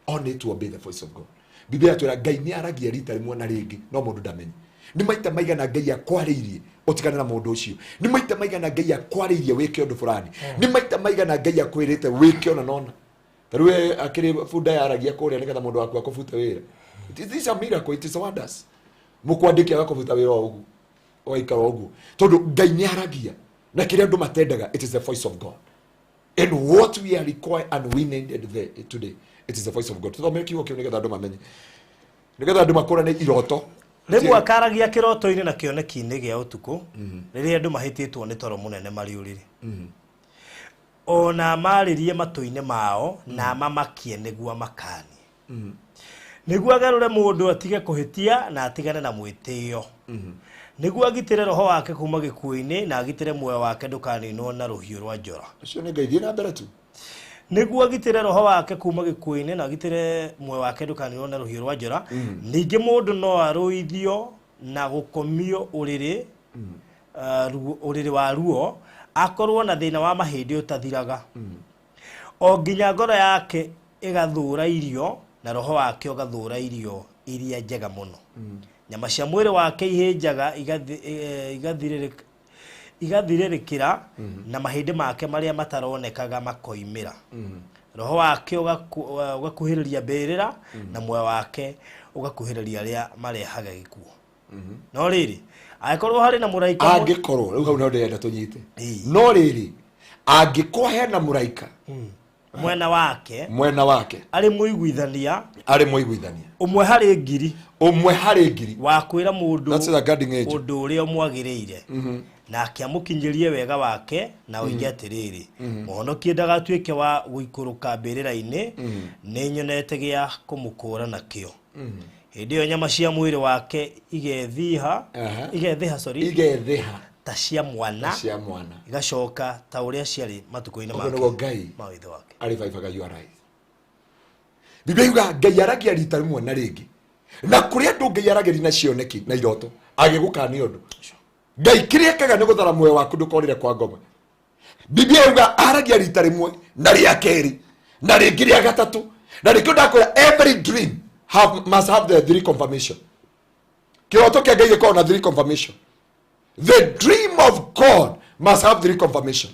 only to obey the voice of God. Biblia yatwĩra Ngai nĩ aragia rita rĩmwe na rĩngĩ no mũndũ ndamenye. Nĩ maita maigana Ngai akwarĩirie ũtigane na mũndũ ũcio. Nĩ maita maigana Ngai akwarĩirie wĩke ũndũ fulani. Nĩ maita maigana Ngai akwĩrĩte wĩke ona nona. Ta rĩu we akĩrĩ bunda yaragia kũrĩa nĩgetha mũndũ waku akũbute wĩra. It is a miracle, it is wonders. Mũkwandĩki agakũbuta wĩra o ũguo. Ũgaikara ũguo. Tondũ Ngai nĩ aragia na kĩrĩa andũ matendaga, it is the voice of God. And what we are required and we needed there today, it is the voice of God. Tuthomere kiugo kĩu nĩgetha andũ mamenye. Nĩgetha andũ makũrane iroto. Rĩmwe akaragia kĩroto-inĩ na kĩoneki-inĩ gĩa ũtukũ rĩrĩa andũ mahĩtĩtwo nĩ toro mũnene marĩ ũrĩrĩ. Ona marĩrie matũ-inĩ mao na mamakie nĩguo makanie. Nĩguo agarũre mũndũ atige kũhĩtia na atigane na mwĩtĩo. Nĩguo agitĩre roho wake kuma gĩkuũ-inĩ na agitĩre muoyo wake ndũkaninwo na rũhiũ rwa njora. Ũcio nĩ Ngai, thiĩ na mbere tu. Nĩguo agitĩre roho wake kuma gĩkuũ-inĩ na agitĩre muoyo wake ndũkaninwo na rũhiũ rwa njora. Ningĩ mũndũ no arũithio na gũkomio ũrĩrĩ ũrĩrĩ wa ruo akorwo na thĩna wa mahĩndĩ ũtathiraga. O nginya ngoro yake ĩgathũra irio na roho wake ũgathũra irio iria njega mũno. Nyama cia mwĩrĩ wake ihĩnjaga igathirĩrĩkĩra na mahĩndĩ make marĩa mataronekaga makoimĩra. Roho wake ũgakuhĩrĩria mbĩrĩra na muoyo wake ũgakuhĩrĩria arĩa marehaga gĩkuũ. No rĩrĩ angĩkorwo harĩ na mũraika angĩkorwo rĩu hau no ndĩrenda tũnyite. No rĩrĩ angĩkorwo hena mũraika mwena wake arĩ mũiguithania ũmwe harĩ ngiri wa kwĩra mũndũ ũndũ ũrĩa ũmwagĩrĩire nake amũkinyĩrie wega wake na oige atĩrĩrĩ mũhonokie ndagatuĩke wa gũikũrũka mbĩrĩra-inĩ nĩ nyonete gĩa kũmũkũũra nakĩo. Hĩndĩ ĩyo nyama cia mwĩrĩ wake igethĩha sorry igethĩha ta cia mwana igacoka ta ũrĩa ciarĩ matukũ-inĩ make Ngai ma wĩthĩ wake. Arĩbaibaga you are right. Biblia yuga Ngai aragia rita rĩmwe na rĩngĩ na kũrĩ andũ Ngai aragĩria na cioneki na iroto agĩgũkania ũndũ. Ngai kĩrĩa ekaga nĩ gũthara muoyo waku ndũkorĩre kwa ngoma. Biblia yuga aragia rita rĩmwe na rĩa kerĩ na rĩngĩ rĩa gatatũ na rĩngĩ ndakwĩra every dream must have the three confirmation. Kĩroto kĩa Ngai gĩkoragwo na three confirmation. The dream of God must have three confirmation.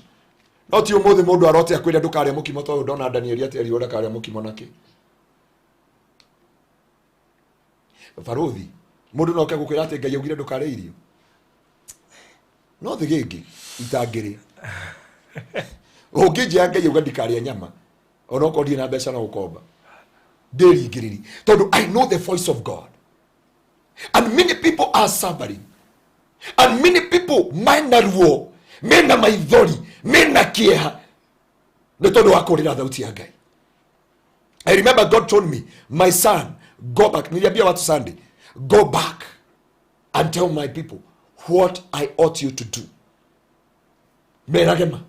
No ti ũmũthĩ mũndũ arote akwĩre ndũkarĩa mũkimo tondũ ndona Danieli atĩ erirwo ndakarĩa mũkimo nakĩ. Baruthi mũndũ no oke gũkwĩra atĩ Ngai augire ndũkarĩe irio. No thĩ gĩngĩ itangĩrĩa. Ũngĩnjĩra Ngai auga ndikarĩe nyama onokorwo ndirĩ na mbeca no gũkomba. Ndĩringĩrĩri tondũ I know the voice of God. And many people are suffering. And many people mena ruo, mena maithori, mena kĩeha nĩ tondũ wa kũrĩra thauti ya Ngai. I remember God told me, my son, go back. Niliambia watu Sunday, go back and tell my people what I ought you to do. Merage ma.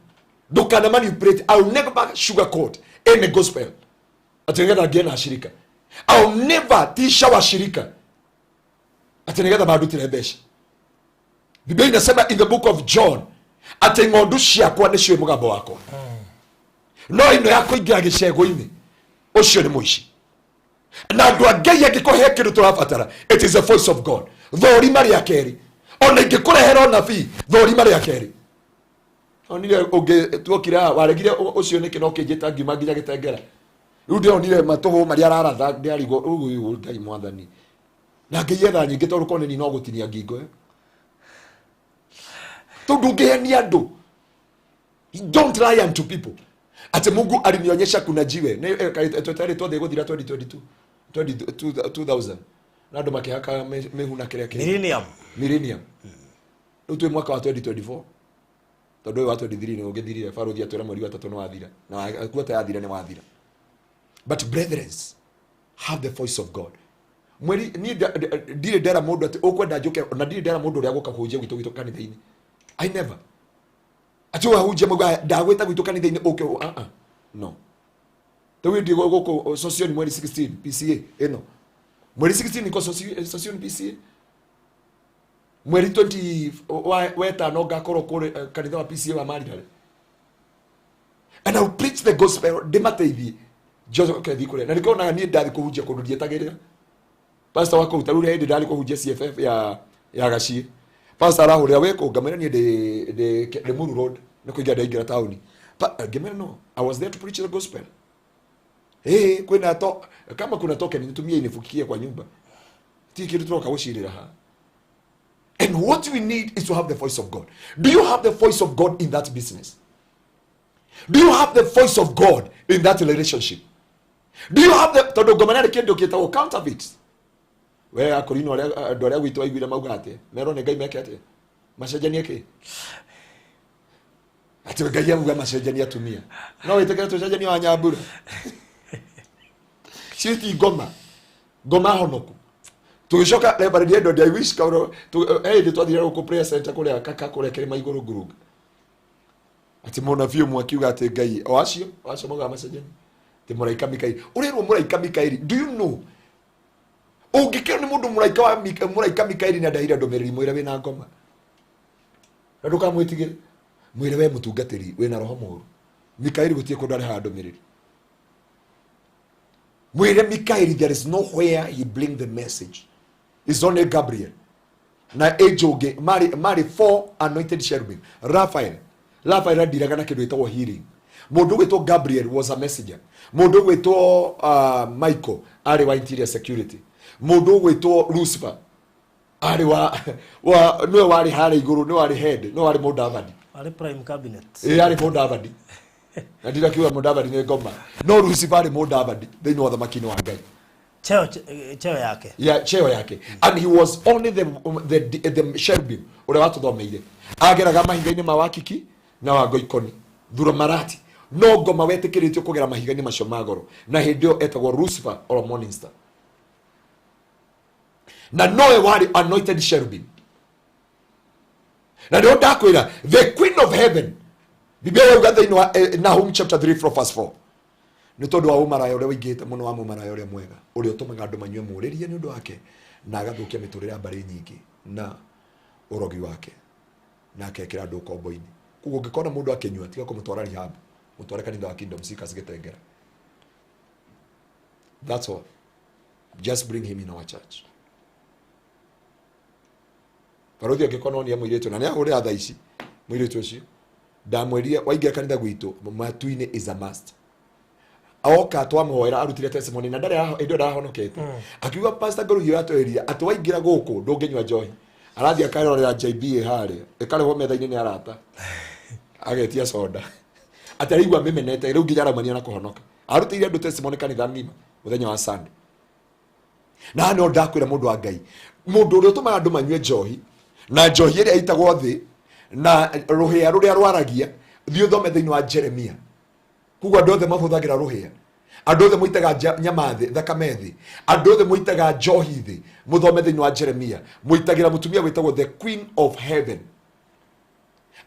Ndũkana manipulate. I will never sugarcoat any gospel. Ati nĩgetha ngĩe na ashirika. I will never tisha washirika. Ati nĩgetha mandutĩre mbeca. Biblia inasema in the book of John ati ng'ondu ciakwa nĩciũĩ mũgambo wakwa. No ĩno ya kũingĩra gĩcegũ-inĩ ũcio nĩ mũici. Na andũ a Ngai angĩkorwo he kĩndũ tũrabatara, it is the voice of God. Thũrima rĩa kerĩ. Ona ingĩkũrehera ũnabii, thũrima rĩa kerĩ. Onire ũngĩ tuokire haha, waregire ũcio nĩkĩ no kĩnjĩta ngiuma nginya gĩtengera. Rĩu ndĩronire matũhũ marĩa araratha ndĩrarigwo ũyũ Ngai mwathani. Na Ngai etha nyingĩ tondũ korwo nĩ niĩ no gũtinia ngingo ĩyo. Tondũ ũngĩhenia andũ. Don't lie unto people. Ati Mungu alinionyesha kuna jiwe. Nĩ twathiĩ gũthira 2022 2000 na andũ makĩhaka mĩhu na kĩrĩa kĩngĩ. Millennium. Millennium. Rĩu twĩ mwaka wa 2024, tondũ ũyũ wa 23 nĩ ũgĩthirire. Barũthi atwĩra mweri wa 3 nĩ wathira, na kuota yathira nĩ wathira. But brethren, have the voice of God. Mweri niĩ ndirĩ ndera mũndũ atĩ ũkwenda njũke, na ndirĩ ndera mũndũ ũrĩa gũka kũhunjia gwitũ kanitha-inĩ. I never atĩ wahunjia mũgwa ndagwĩta gwitũ kanitha-inĩ ũke. Uh -uh. No, rĩu ndĩ gũkũ Sosioni mweri 16 PCA ĩno, mweri 16 niko Sosioni PCA, mweri 20 wetano ngakorwo kũrĩ kanitha wa PCA wa Marirare, and I will preach the gospel, ndĩmateithie njoke thiĩ kũrĩa. Na nĩkĩo onaga niĩ ndathi kũhunjia kũndũ ndietagĩrĩra pastor wa kũu. Ta rĩu hĩndĩ ndarĩ kũhunjia CFF ya Gaciĩ, pastor arahũrĩra, "Wĩ kũ?" Ngamwĩra, "Niĩ ndĩ Limuru Road, nĩ kũingĩra ndaingĩra taũni." Ngĩmwĩra, "No, I was there to preach the gospel. Hey, kwĩna to kama kuna token nitumie inifukie kwa nyumba, ti kĩndũ tũroka gũcirĩra haha." And what we need is to have the voice of God. Do you have the voice of God in that business? Do you have the voice of God in that relationship? Do you have the tondũ ngoma nĩ kĩndũ kĩtagwo counterfeit. We akorino arĩa andũ arĩa gwitũ aiguire mauga atĩa? Merwo nĩ Ngai meke atĩa? Macenjanie kĩ? Atĩ Ngai auga macenjanie atumia. No wĩtĩkĩre tũcenjanie wa nyambura? Ciĩ ngoma ngoma honoku. Tũgĩcoka Reverend Edward, I wish kauro hĩndĩ twathire gũkũ prayer center kũrĩa kaka kũrĩa kĩrĩma igũrũ ngurunga, atĩ mũnabii ũmwe akiuga atĩ Ngai o acio maugaga macenjanie, atĩ mũraika Mikaeli, ũrerwo mũraika Mikaeli. Do you know ũngĩkĩrwo nĩ mũndũ mũraika wa mũraika Mikaeli nĩ andahire ndũmĩrĩri, mwĩre wĩna ngoma na ndũkamwĩtigĩre, mwĩre we mũtungatĩri wĩna roho mũũru. Mikaeli gũtirĩ kũndũ arehaga ndũmĩrĩri. Mwĩre Mikaeli there is nowhere he bring the message. It's only Gabriel na angel ũngĩ, marĩ four anointed cherubim. Raphael andiraga na kĩndũ gĩtagwo healing. Mũndũ ũgwĩtwo Gabriel was a messenger. Mũndũ ũgwĩtwo Michael arĩ wa interior security. Mũndũ ũgwĩtwo Lucifer arĩ wa nĩwe warĩ harĩa igũrũ, nĩwe warĩ head, nĩwe warĩ mũndavadi. Arĩ prime cabinet. Ĩ, arĩ mũndavadi, na ndirakiuga mũndavadi nĩ ngoma, no Lucifer arĩ mũndavadi thĩinĩ wa ũthamaki-inĩ wa Ngai. Cheo yake. Ya cheo yake, and he was only the cherubim ũrĩa watũthomeire ageraga mahiga-inĩ ma wakiki na wa ngoikoni thuramarati, no ngoma wetĩkĩrĩtio kũgera mahiga-inĩ macio ma goro, na hĩndĩ ĩyo etagwo Lucifer or morning star, na nowe warĩ anointed cherubim. Na nĩo ndakwĩra the queen of heaven, Biblia yauga thĩinĩ wa Nahum chapter 3 from verse 4, nĩ tondũ wa ũmaraya ũrĩa ũingĩhĩte mũno wa mũmaraya ũrĩa mwega, ũrĩa ũtũmaga andũ manyue mũrĩrie nĩ ũndũ wake, na agathũkia mĩtũrĩre ya mbarĩ nyingĩ na ũrogi wake, na akekĩra andũ ũkombo-inĩ. Koguo ũngĩkona mũndũ akĩnyua, tiga kũmũtwara rehab, mũtware kanitha wa Kingdom Seekers Gĩtengera. That's all. Just bring him in our church. Barothi angĩkorwo no nĩ mũirĩtu na nĩ ahũrĩra thaa ici mũirĩtu ũcio, ndamwĩrire waingĩra kanitha gwitũ matu-inĩ is a must. Oka twamũhoera, arutire testimony na ndarĩ hĩndĩ ĩyo ndahonokete, akiuga, "Pastor Ngũrũhi atwĩrire atĩ waingĩra gũkũ ndũngĩnyua njohi." Arathiĩ akarorera JBA harĩa ĩkarehwo metha-inĩ nĩ arata, agetia soda, atĩ araigua mĩmenete rĩu nginya araumania na kũhonoka. Arutĩire andũ testimony kanitha ng'ima mũthenya wa Sunday. Na no ndakwĩra, mũndũ wa Ngai, mũndũ ũrĩa ũtũmaga andũ manyue njohi na njohi ĩrĩa ĩitagwo thĩ na rũhĩa rũrĩa rwaragia, thiĩ ũthome thĩinĩ wa Jeremia. Koguo andũ othe mahũthagĩra rũhĩa, andũ othe mũitaga nyama thĩ, thakame thĩ, andũ othe mũitaga njohi thĩ, mũthome thĩinĩ wa Jeremia, mũitagĩra mũtumia wĩtagwo the queen of heaven.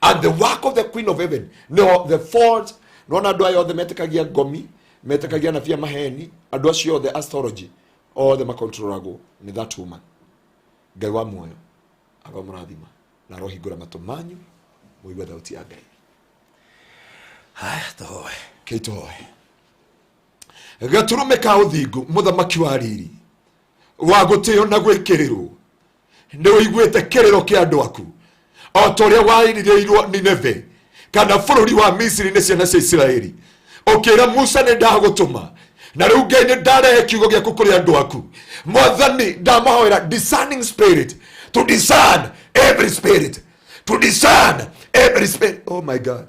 And the work of the queen of heaven, no the fault nona andũ aya othe metĩkagia ngomi, metĩkagia anabii a maheni, andũ acio othe astrology othe makontrolagwo nĩ that woman. Ngai wa muoyo aromũrathima na arohingũra matũ manyu mũigue thauti ya Ngai. Haya, tũhoe. Kĩtũhoe. Gatũrũme ka ũthingu, mũthamaki wa riri wa gũtĩo na gwĩkĩrĩrwo, nĩ ũiguĩte kĩrĩro kĩa andũ aku o ta ũrĩa wairĩrĩirwo Nineve kana bũrũri wa Misiri nĩ ciana cia Isiraeli. Ũkĩra Musa, "Nĩ ndagũtũma." Na rĩu Ngai, nĩ ndarehe kiugo gĩaku kũrĩ andũ aku. Mwathani, ndamahoera discerning spirit to discern every spirit, to discern every spirit. Oh my God.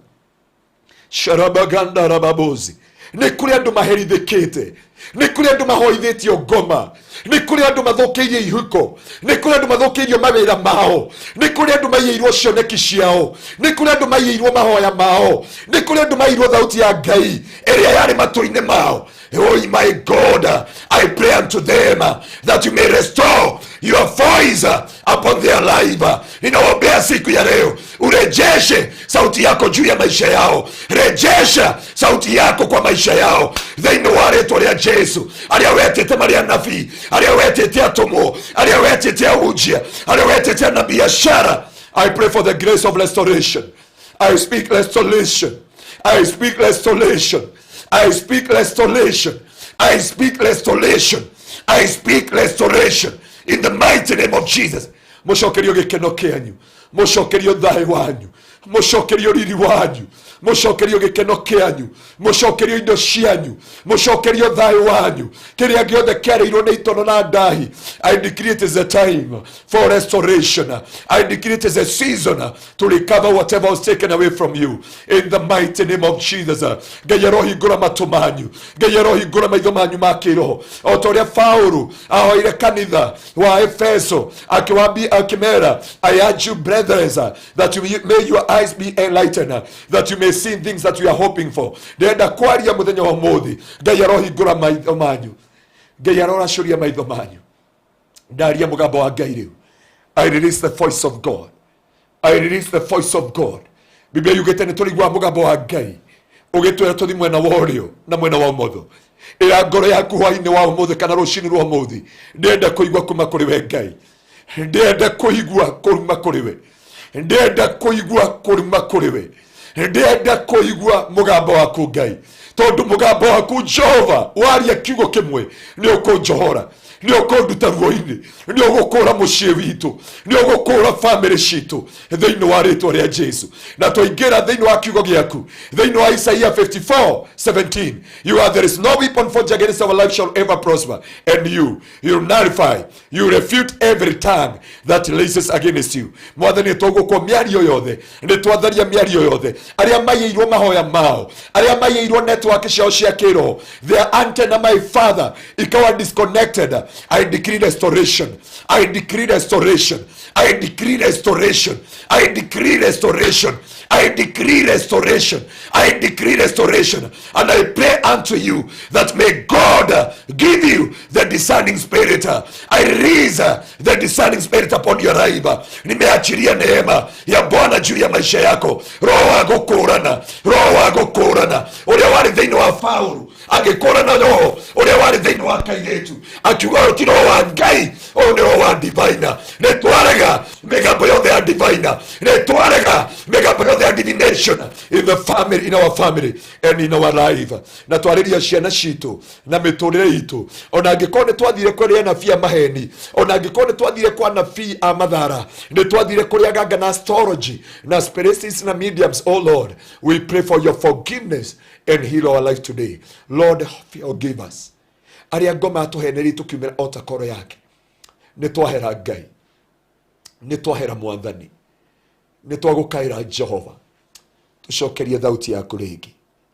Sharabaganda rababozi. Nĩ kũrĩ andũ maherithĩkĩte, nĩ kũrĩ andũ mahoithĩtio ngoma, nĩ kũrĩ andũ mathũkĩirio ihiko, nĩ kũrĩ andũ mathũkĩirio mawĩra mao, nĩ kũrĩ andũ maiyĩirwo cioneki ciao, nĩ kũrĩ andũ maiyĩirwo mahoya mao, nĩ kũrĩ andũ maiyĩirwo thauti ya Ngai ĩrĩa yarĩ matũ-inĩ mao. Oh my God, I pray unto them that you may restore your voice upon their life. Ninaombea siku ya leo urejeshe sauti yako juu ya maisha yao, rejesha sauti yako kwa maisha yao thĩinĩ wa rĩtwa rĩa Jesu. Arĩa wetĩte marĩ anabii, arĩa wetĩte atũmwo, arĩa wetĩte ahunjia, arĩa wetĩte na biashara, I pray for the grace of restoration. I speak restoration. I speak restoration. I speak restoration. I speak restoration. I speak restoration in the mighty name of Jesus. Mũcokerio gĩkeno kĩanyu, mũcokerio thayũ wanyu, mũcokerio riri wanyu, mũcokerio gĩkeno kĩanyu, mũcokerio indo cianyu, mũcokerio thayũ wanyu, kĩrĩa gĩothe kĩarĩirwo nĩ itono na ndahi. I decree it is a time for restoration. I decree it is a season to recover whatever was taken away from you in the mighty name of Jesus. Ngai arohingũra matũ manyu, Ngai arohingũra maitho manyu ma kĩroho, o ta ũrĩa Paulo ahoire kanitha wa Efeso akĩwambia akĩmera, I urge you, brethren, that you may your eyes be enlightened, that you may see things that you are hoping for. Ndĩrenda kwaria mũthenya wa ũmũthĩ, Ngai arohingũra maitho manyu, Ngai aroracũria maitho manyu. Ndaria mũgambo wa Ngai rĩu. I release the voice of God. I release the voice of God. Biblia yugĩte nĩ tũrĩiguaga mũgambo wa Ngai ũgĩtwĩra tũthi mwena wa ũrĩo na mwena wa ũmotho. Ĩra ngoro yaku hwainĩ wa ũmũthĩ kana rũcinĩ rwa ũmũthĩ, ndĩrenda kũigua kuma kũrĩ we Ngai, ndĩrenda kũigua kuma kũrĩ we, ndĩrenda kũigua kuma kũrĩ we, ndĩrenda kũigua mũgambo waku Ngai, tondũ mũgambo waku Jehova waria kiugo kĩmwe nĩ ũkũnjohora, nĩ ũkũnduta ruo-inĩ, nĩ ũgũkũra mũciĩ witũ, nĩ ũgũkũra bamĩrĩ citũ thĩinĩ wa rĩtwa rĩa Jesu. Na twaingĩra thĩinĩ wa kiugo gĩaku thĩinĩ wa Isaiah 54:17, you are there is no weapon forged against our life shall ever prosper, and you nullify, you refute every tongue that rises against you. Mwathani, tũgũkwo mĩario yothe, nĩ twatharia mĩario yothe, arĩa maiyĩirwo mahoya mao, arĩa maiyĩirwo network ciao cia kĩroho, their antenna, my Father, ikawa disconnected. I decree restoration. I decree restoration. I decree restoration. I decree restoration. I decree restoration. I decree restoration. And I pray unto you that may God give you the discerning spirit. I release the discerning spirit upon your life. Nimeachilia neema ya Bwana juu ya maisha yako. Roho wa gũkũrana, roho wa gũkũrana ũrĩa warĩ thĩinĩ wa Paulu agĩkũrana roho ũrĩa warĩ thĩinĩ wa kairĩtu akiuga, ũyũ ti roho wa Ngai, ũyũ nĩ roho wa diviner. Nĩ twarega mĩgambo yothe ya diviner, nĩ twarega mĩgambo yothe ya divination in the family, in our family and in our life. Na twarĩria ciana citũ na mĩtũrĩre itũ, ona angĩkorwo nĩ twathire kũrĩ anabii a maheni, ona angĩkorwo nĩ twathire kwa anabii a mathara, nĩ twathire kũrĩ aganga na astrology na spiritists na mediums, oh Lord, we pray for your forgiveness and heal our life today. Lord, forgive us. Arĩa ngoma atũhenerie tũkiumĩra o ta koro yake, nĩ twahera Ngai, nĩ twahera Mwathani, nĩ twagũkaĩra Jehova, tũcokerie thauti yaku rĩngĩ.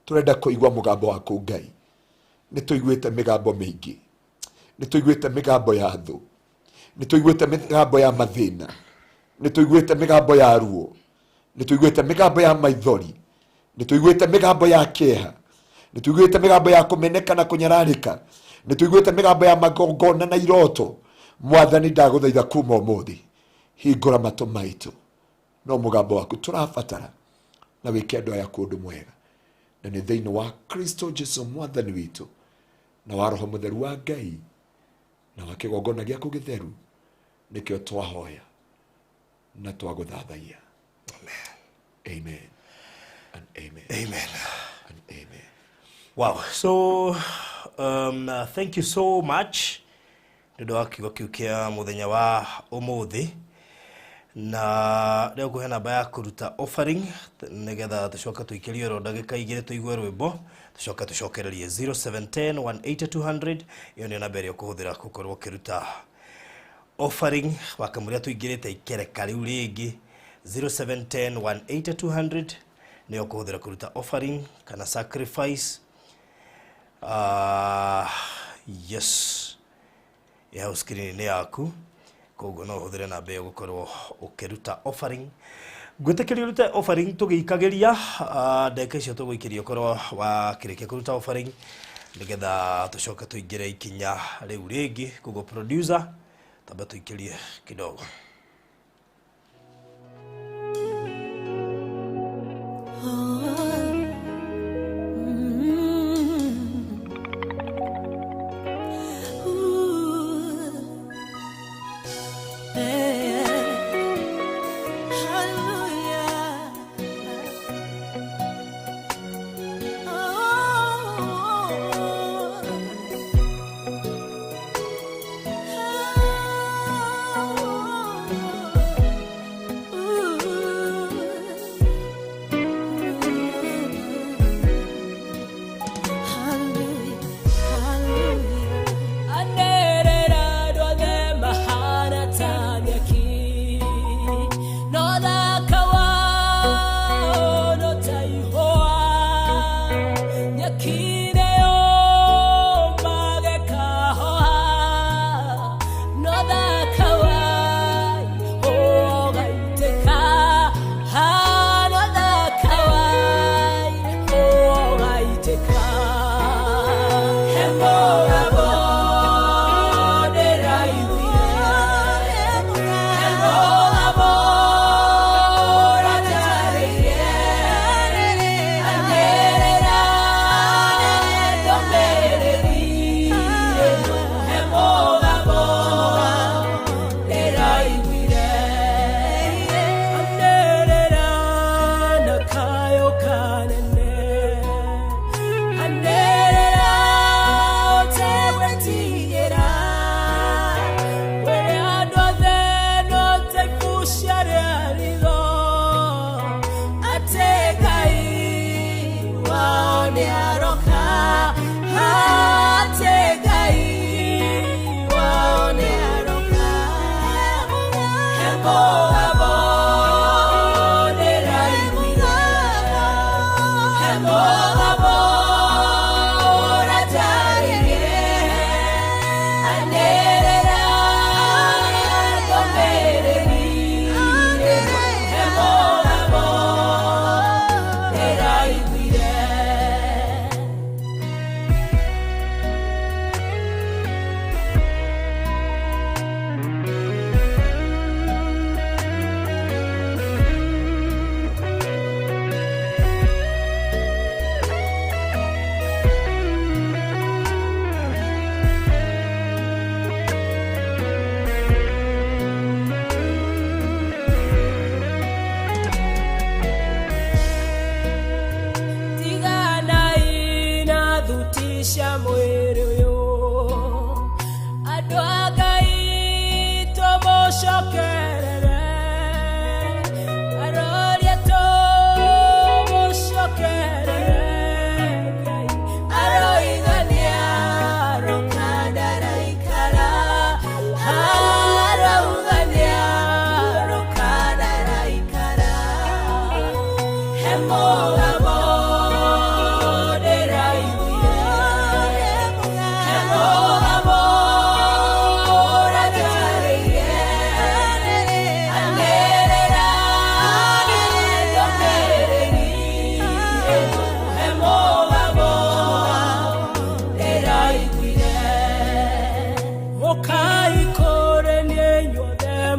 Tũrenda kũigua mũgambo waku Ngai. Nĩ tũiguĩte mĩgambo mĩingĩ, nĩ tũiguĩte mĩgambo ya thũ, nĩ tũiguĩte mĩgambo ya mathĩna, nĩ tũiguĩte mĩgambo ya ruo, nĩ tũiguĩte mĩgambo ya maithori, nĩ tũiguĩte mĩgambo ya kĩeha, nĩ tũiguĩte mĩgambo ya kũmeneka na kũnyararĩka, nĩ tũiguĩte mĩgambo ya magongona na iroto. Mwathani, ndagũthaitha kuma ũmũthĩ hingũra matũ maitũ, no mũgambo waku tũrabatara, na wĩke andũ aya kũndũ mwega, na nĩ thĩinĩ wa Kristo Jesu Mwathani witũ, na wa Roho Mũtheru wa Ngai, na wa kĩgongona gĩaku gĩtheru nĩkĩo twahoya na twagũthathaia. Amen and amen. Amen. And amen. Wow. So thank you so much nĩ ũndũ wa kiugo kĩu kĩa mũthenya wa ũmũthĩ. Na rĩu ngũhe namba ya kũruta offering nĩgetha tũcoke tũikĩrie oro ndagĩka 2 tũigue rwĩmbo, tũcoke tũcokererie. 0710 180 200, ĩyo nĩyo namba ĩrĩa ũkũhũthĩra gũkorwo ũkĩruta offering wakamũrĩa tũingĩrĩte ikereka rĩu rĩngĩ. 0710 180 200. Nĩyo kũhũthĩra kũruta offering kana sacrifice. Yes, ĩ hau screen-inĩ yaku, koguo no ũhũthĩre namba ĩyo gũkorwo ũkĩruta offering. Ngwĩtĩkĩria ũrute offering tũgĩikagĩria ndagĩka icio tũgũikĩria, ũkorwo wakĩrĩkia kũruta offering nĩgetha tũcoke tũingĩre ikinya rĩu rĩngĩ. Koguo producer, tamba tũikĩrie kidogo.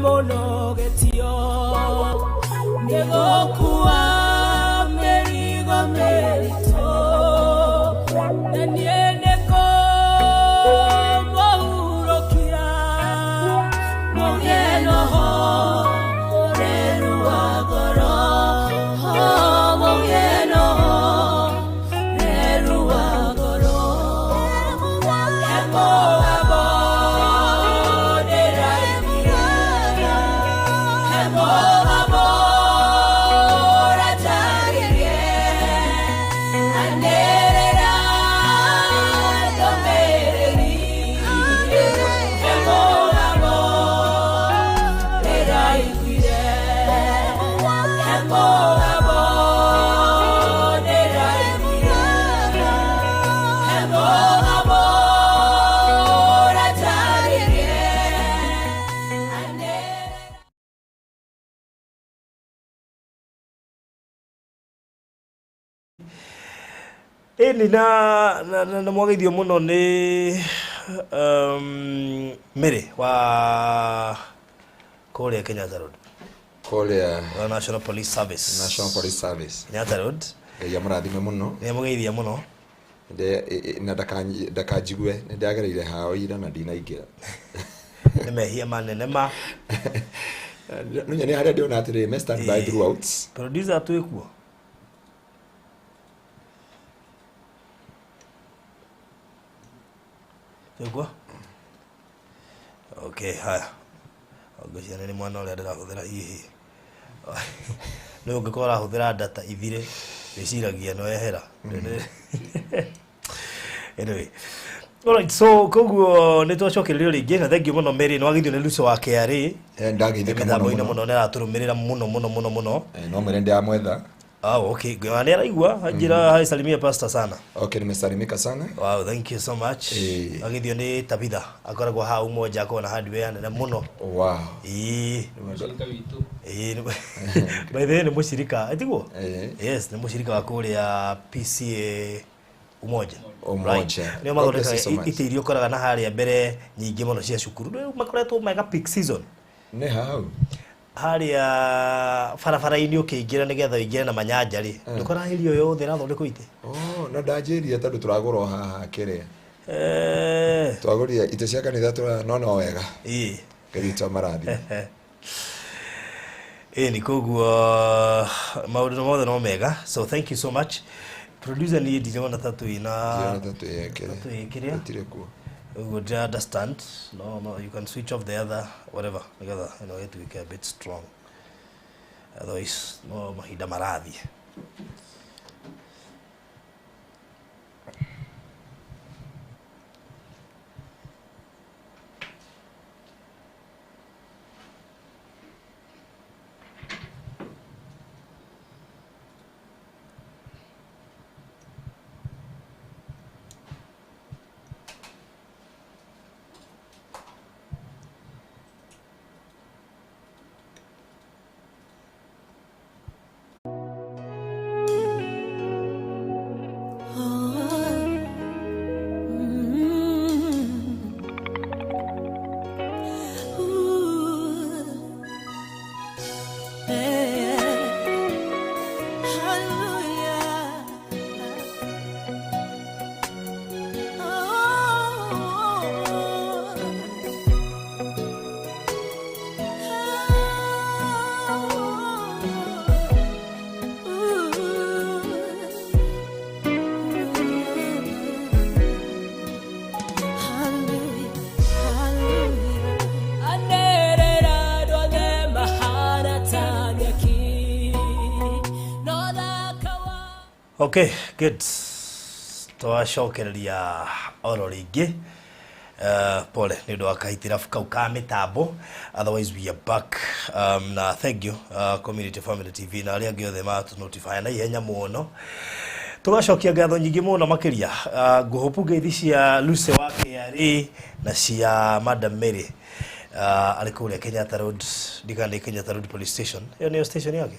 Mũnogetio nĩgũkua mĩrigo. Ĩni na mwageithio mũno nĩ Mary wa kũrĩa Kenyatta Road. Kũrĩa Wa National Police Service. National Police Service. Kenyatta Road. Ngai amũrathime mũno. Nĩ amũgeithia mũno. Na ndakanjigue nĩ ndagereire hao ira na ndinaingĩra. Nĩ mehia manene ma. Nĩ nĩ harĩa ndĩona atĩrĩ me stand by throughout. Producer twĩ kuo. Twĩ kuo? Okay, haya. Ngwĩciria nĩ mwana ũrĩa ndĩrahũthĩra hihi. Nĩ ũngĩkorwo ũrahũthĩra data ithire, wĩciragia nĩ wehera. Anyway. Alright, so koguo nĩ twacokererio rĩngĩ na thank you mũno Mary, nĩ wageithio nĩ Lucy wa KRA. Ndageithĩka mũno Mĩtambo-inĩ mũno. Mũno nĩ aratũrũmĩrĩra mũno mũno mũno mũno. No mwĩre ndĩramwetha. Ah, okay. Nĩ araigua, anjĩra hi, salimia pastor sana. Okay, nimesalimika sana. Wow, thank you so much. Ageithio nĩ Tabitha, akoragwo haha Umoja, akoragwo na hardware nene mũno. Wow. Ĩĩ. Ĩĩ, by the way nĩ mũcirika, ĩtiguo? Yes, nĩ mũcirika wa kũrĩa PCA Umoja. Umoja. Right. Nĩo God bless you mathondekaga so much. itĩ iria ũkoraga na harĩa mbere nyingĩ mũno cia cukuru. Rĩu makoretwo mega peak season. Nĩ hau. Harĩa barabara-inĩ ũkĩingĩra nĩgetha ũingĩre na manyanja rĩ, ndũkoraga area yothe ĩrathondekwo itĩ. Oh, no ndanjĩrire tondũ tũragũra o haha kĩrĩa. Twagũrire itĩ cia kanitha tũra no no wega. Ĩĩ. Ngai witũ amarathime. Ĩĩ ni koguo maũndũ mothe no mega, so thank you so much. Producer, niĩ ndirona ta twĩna Ndirona ta twĩyekere. Twĩkĩrĩa. Gũtirĩ kuo. Ũguo ndira understand. No, no, you can switch off the other whatever nĩgetha ĩno ĩtuĩke a bit strong, otherwise no mahinda marathiĩ. Okay, good. Twacokereria oro rĩngĩ. Pole nĩ ũndũ wa kahitirabu kau ka mĩtambo, otherwise we are back, na thank you Community Family TV na arĩa angĩ othe matũ notify na ihenya mũno. Tũgacokia ngatho nyingĩ mũno makĩria. Ngũhũpu ngeithi cia Lucy wa KRA na cia Madam Mary, arĩ kũrĩa Kenyatta Road, ndikana nĩ Kenyatta Road Police Station, ĩyo nĩyo station yake.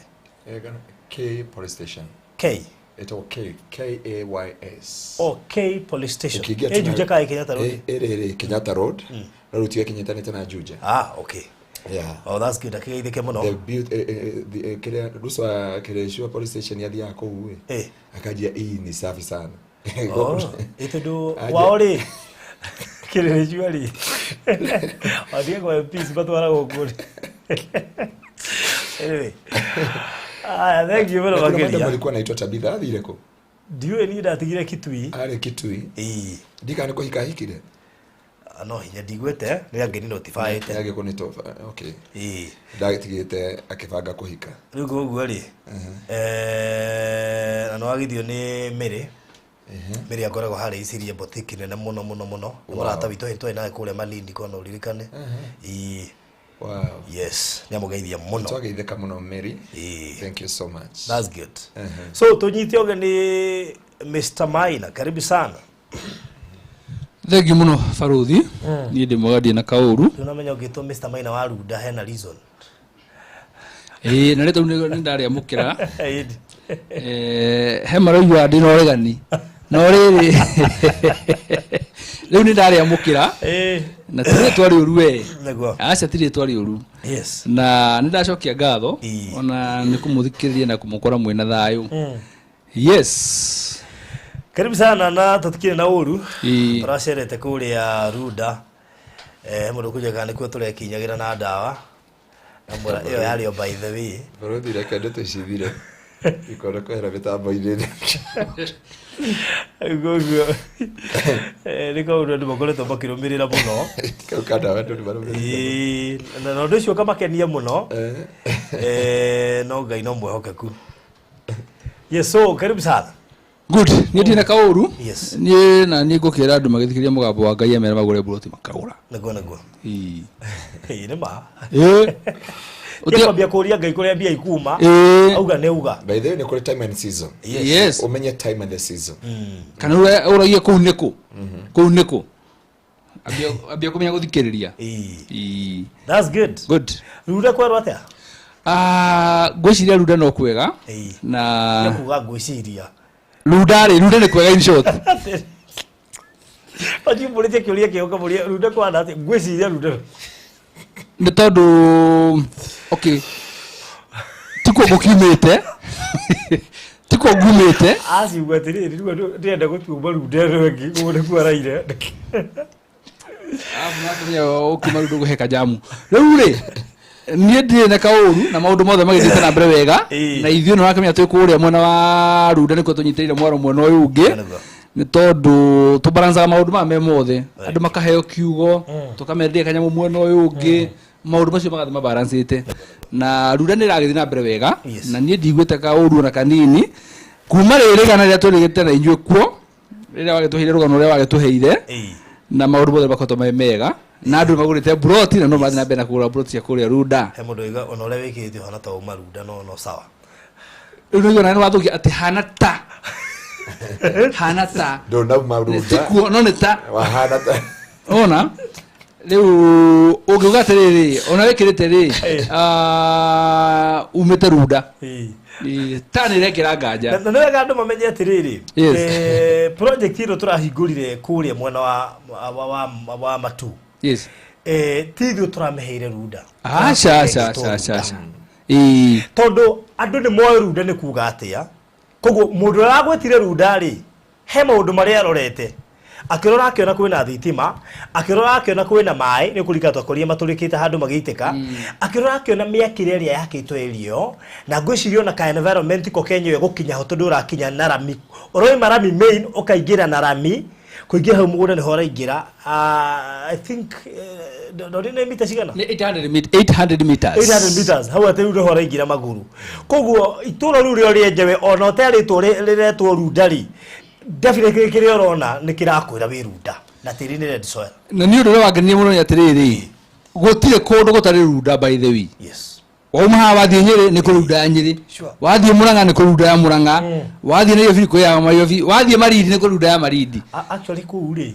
K Police Station. K. Ĩtagwo K K A Y S. O K Police Station. Ũkĩingĩra Ĩ Juja ka ĩ Kenyatta Road? Ĩrĩ Kenyatta Road. No rĩu tiga kĩnyitanĩte na Juja. Ah, okay. Yeah. Oh, that's good. Akĩgeithĩke mũno. The beauty the kĩrĩa Ruso wa Kĩrĩcua Police Station yathiaga kũu ĩ. Akanjia hii ni safi sana. Oh, ĩ tondũ wao rĩ kĩrĩrĩcua rĩ wathiĩ kwa MPs matwaragwo kuo rĩ. Anyway. Aya, thank you mũno Na kuna madam makĩria. alikuwa anaitwa Tabitha, athire kũ? Ndiũĩ, niĩ ndatigire Kitui. Arĩ Kitui. Ĩĩ. Ndikana nĩ kũhika ahikire. Ah, no hinya ndigwĩte nĩ angĩ notifyĩte. Nĩ angĩ nĩ okay. Ĩĩ. Ndatigĩte akĩbanga kũhika. Rĩu koguo rĩ, na nĩ wagithio nĩ Mary. Mary akoragwo harĩa Isiria boutique nene mũno mũno mũno. Nĩ mũrata witũ hĩndĩ twarĩ nawe kũrĩa Malindi, ko no ũririkane. Ĩĩ. Wow. Yes, nĩ amũgeithia mũno. Twageithĩka mũno Mary. Ĩĩ. Thank you so much. That's good. So tũnyite ũgeni Mr. Maina, karibu sana. Thank you mũno baruthi. Niĩ ndĩ mwega, ndirĩ na kaũru. Tunamenya ũngĩtwo Mr. Maina wa Runda hena reason. Ĩĩ, na rĩtwa rĩu nĩ ndarĩamũkĩra. Ĩĩ. He maraigua ndĩ na ũregani No rĩrĩ, rĩu nĩ ndarĩamũkĩra na ti rĩtwa rĩũru we. Nĩguo. Aca, ti rĩtwa rĩũru. Na nĩ ndacokia ngatho ona nĩ kũmũthikĩrĩria na kũmũkora mwĩna thayũ. Yes. Karibu sana, na tũtikĩrĩ na ũru. Tũracerete kũrĩa Runda, mũndũ kũnjĩra kana nĩkuo tũrekinyagĩra na ndawa na mwĩra ĩyo yarĩ o by the way. Barũthi, reke ndeto ici thire ikona kwehera mĩtambo-inĩ. Ũguo nĩ kaũndũ andũ makoretwo makĩrũmĩrĩra mũno. Kau ka ndawa andũ nĩ marũmĩrĩire. Ĩĩ, na ũndũ ũcio ũkamakenia mũno. No Ngai no mwĩhokeku. Yes, so karibu sana. Good, niĩ ndirĩ na kaũru. Niĩ na niĩ ngũkĩra andũ magĩthikĩrĩria mũgambo wa Ngai amera magũre mburoti makagũra. Nĩguo. Ĩĩ. Ĩĩ, nĩ ma. Ĩĩ. Kwambia kũria Ngai kũrĩa mbia ikuma. Auga nĩ uga. By the way, nĩ kũrĩ time and season. Ũmenye time and the season. Kana ũragie kũu nĩkũ, kũu nĩkũ, ambia kũmenya gũthikĩrĩria. Ĩĩ. That's good. Good. Runda kwerwo atĩa? Ah, ngwĩciria Runda no kwega. Na Nĩ kuga ngwĩciria. Runda rĩ, Runda nĩ kwega in short. Wajimbũrĩtie kĩũria kĩo ũkamũria Runda kwana atĩa? Ngwĩciria Runda. Nĩ tondũ okay, tikuo ngũkiumĩte, tikuo ngumĩte. Aciuga atĩrĩrĩ, rĩu andũ ndĩrenda gũtua Runda ĩno ĩngĩ, ũguo nĩkuo araire. Ũkiuma rĩu ndũgũhe kajamu rĩu rĩ. Niĩ ndirĩ na kaũru na maũndũ mothe magĩthiĩte na mbere wega. Na ithuĩ nĩ wakĩmenya twĩ kũrĩa mwena wa Runda nĩkuo tũnyitĩrĩire mwaro mwena ũyũ ũngĩ, nĩ tondũ tũbalancaga maũndũ maya me mothe, andũ makaheo kiugo, tũkamenderia kanyamũ mwena ũyũ ũngĩ, maũndũ macio magathiĩ mabalancĩte, na Runda nĩ ĩragĩthiĩ na mbere wega. Na niĩ ndiguĩte kaũru ona kanini kuma rĩrĩ kana rĩrĩa twĩrĩgĩte na inyuĩ kuo, rĩrĩa wagĩtũheire rũgano rũrĩa wagĩtũheire, na maũndũ mothe makoretwo me mega, na andũ nĩ magũrĩte mburoti na no marathiĩ na mbere na kũgũra mburoti cia kũrĩa Runda. He mũndũ oiga ona ũrĩa wĩkĩrĩte ũhana ta uma Runda, no sawa. Rĩu nĩguo na nĩ wathũkia atĩ hana ta hana ta Ndũnauma Runda. Tikuo, no nĩ ta. Wahana ta. Ona rĩu ũngiuga atĩrĩrĩ, ona wĩkĩrĩte rĩ, ah, umĩte Runda. Ĩĩ, ta nĩ ĩrekĩra nganja. Na nĩ wega andũ mamenye atĩrĩrĩ, project ĩno tũrahingũrire kũrĩa mwena wa Matu, ti ithuĩ tũramĩheire Runda. Aca, aca, aca, aca, aca. Ĩĩ. Tondũ andũ nĩ moĩ Runda nĩ kuga atĩa, koguo mũndũ ũrĩa wagwĩtire Runda rĩ, he maũndũ marĩa arorete, akĩrora akĩona kwĩna thitima, akĩrora akĩona kwĩna maĩ, nĩ kũringana twakorire matũrĩkĩte handũ magĩitĩka, akĩrora akĩona mĩakĩre ĩrĩa yakĩtwo area ĩyo, na ngwĩciria ona ka environment ko kenyewe gũkinya ho, tondũ ũrakinya na rami, ũroima rami main ũkaingĩra na rami, kũingĩra hau mũgũnda nĩho ũraingĩra. Ah, I think ndorĩ nĩ mita cigana? Nĩ 800 meters. 800 meters hau atĩ rĩu nĩho ũraingĩra magũrũ, koguo itũra rĩu rĩo rĩenjewe ona ũtarĩtwo rĩretwo Runda rĩ, definitely kĩrĩa ũrona nĩ kĩrakwĩra wĩ Runda na tĩri nĩ red soil. Na nĩ ũndũ ũrĩa wangenirie mũno nĩ atĩrĩrĩ, gũtirĩ kũndũ gũtarĩ Runda by the way. Wauma haha wathiĩ Nyĩrĩ nĩ kũrĩ Runda ya Nyĩrĩ. Wathiĩ Mũrang'a nĩ kũrĩ Runda ya Mũrang'a. Wathiĩ Nairobi nĩ kũrĩ ya Nairobi. Wathiĩ Malindi nĩ kũrĩ Runda ya Malindi. Actually kũu rĩ,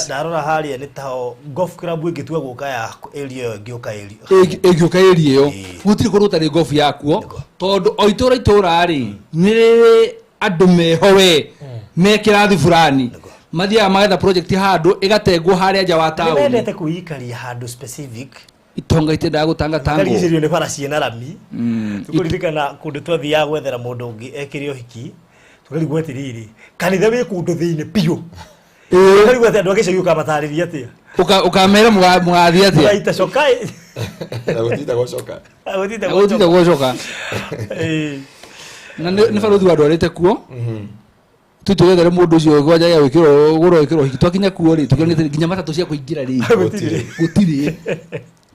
ndarora harĩa nĩ taho golf club ĩngĩtua gũka ya area ĩyo ĩngĩũka area. Ĩngĩũka area ĩyo, gũtirĩ kũndũ gũtarĩ golf yakuo, tondũ o itũra itũra rĩ, nĩ rĩrĩ andũ meho we me kĩrathi fulani mathiaga magetha project handũ ĩgatengwo harĩa nja wa Nĩ taũni. mendete kwĩikaria handũ specific. Itonga itendaga gũtangatangwo. Makarigicĩrio nĩ bara ciĩna rami. Tũkũririkana kũndũ twathiaga gwethera mũndũ ũngĩ ekĩre ũhiki, tũkarigwo atĩrĩrĩ, kanitha wĩ kũndũ thĩinĩ biũ. Ũkarigwo atĩ andũ a gĩcagi ũkamatarĩria atĩa? Ũkamera mũgathiĩ atĩa? Mũgaita coka ĩ. Na gũtinda gũcoka. Gũtinda Na gũtinda gũcoka. Na nĩ barũthi wandwarĩte kuo tu tũgethere mũndũ ũcio kwanja gĩa gwĩkĩrwo gũrwo gwĩkĩrwo hiki, twakinya kuo rĩ, tũkĩonete nginya matatũ cia kũingĩra rĩ gũtirĩ,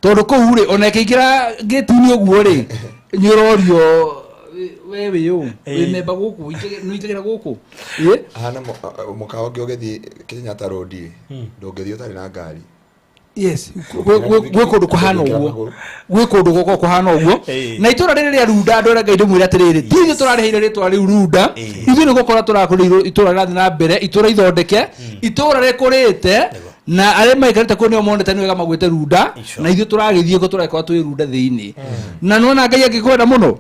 tondũ kũu rĩ, ona ĩkĩingĩra ngĩti-inĩ ũguo rĩ, nĩ ũrorio we wĩ ũ, wĩ memba gũkũ, nĩ ũingagĩra gũkũ. Ĩ? Hana mũkawa ũngĩ ũgĩthiĩ Kenyatta Road ĩ, ndũngĩthiĩ ũtarĩ na ngari. Yes, gwĩ kũndũ kũhana ũguo, gwĩ kũndũ gũkoragwo kũhana ũguo. Na itũra rĩrĩ rĩa Runda, andũ arĩa Ngai ndĩmwĩre atĩrĩrĩ, ti ithuĩ tũrarĩheire rĩtwa rĩu Runda, ithuĩ nĩ gũkora tũrakũrĩirwo itũra rĩrathiĩ na mbere, itũra ithondeke, itũra rĩkũrĩte, na arĩa maikarĩte kuo nĩo monete nĩ wega magwĩte Runda, na ithuĩ tũragĩthiĩ kuo tũrekora twĩ Runda thĩinĩ. Na nĩwona Ngai angĩkwenda mũno,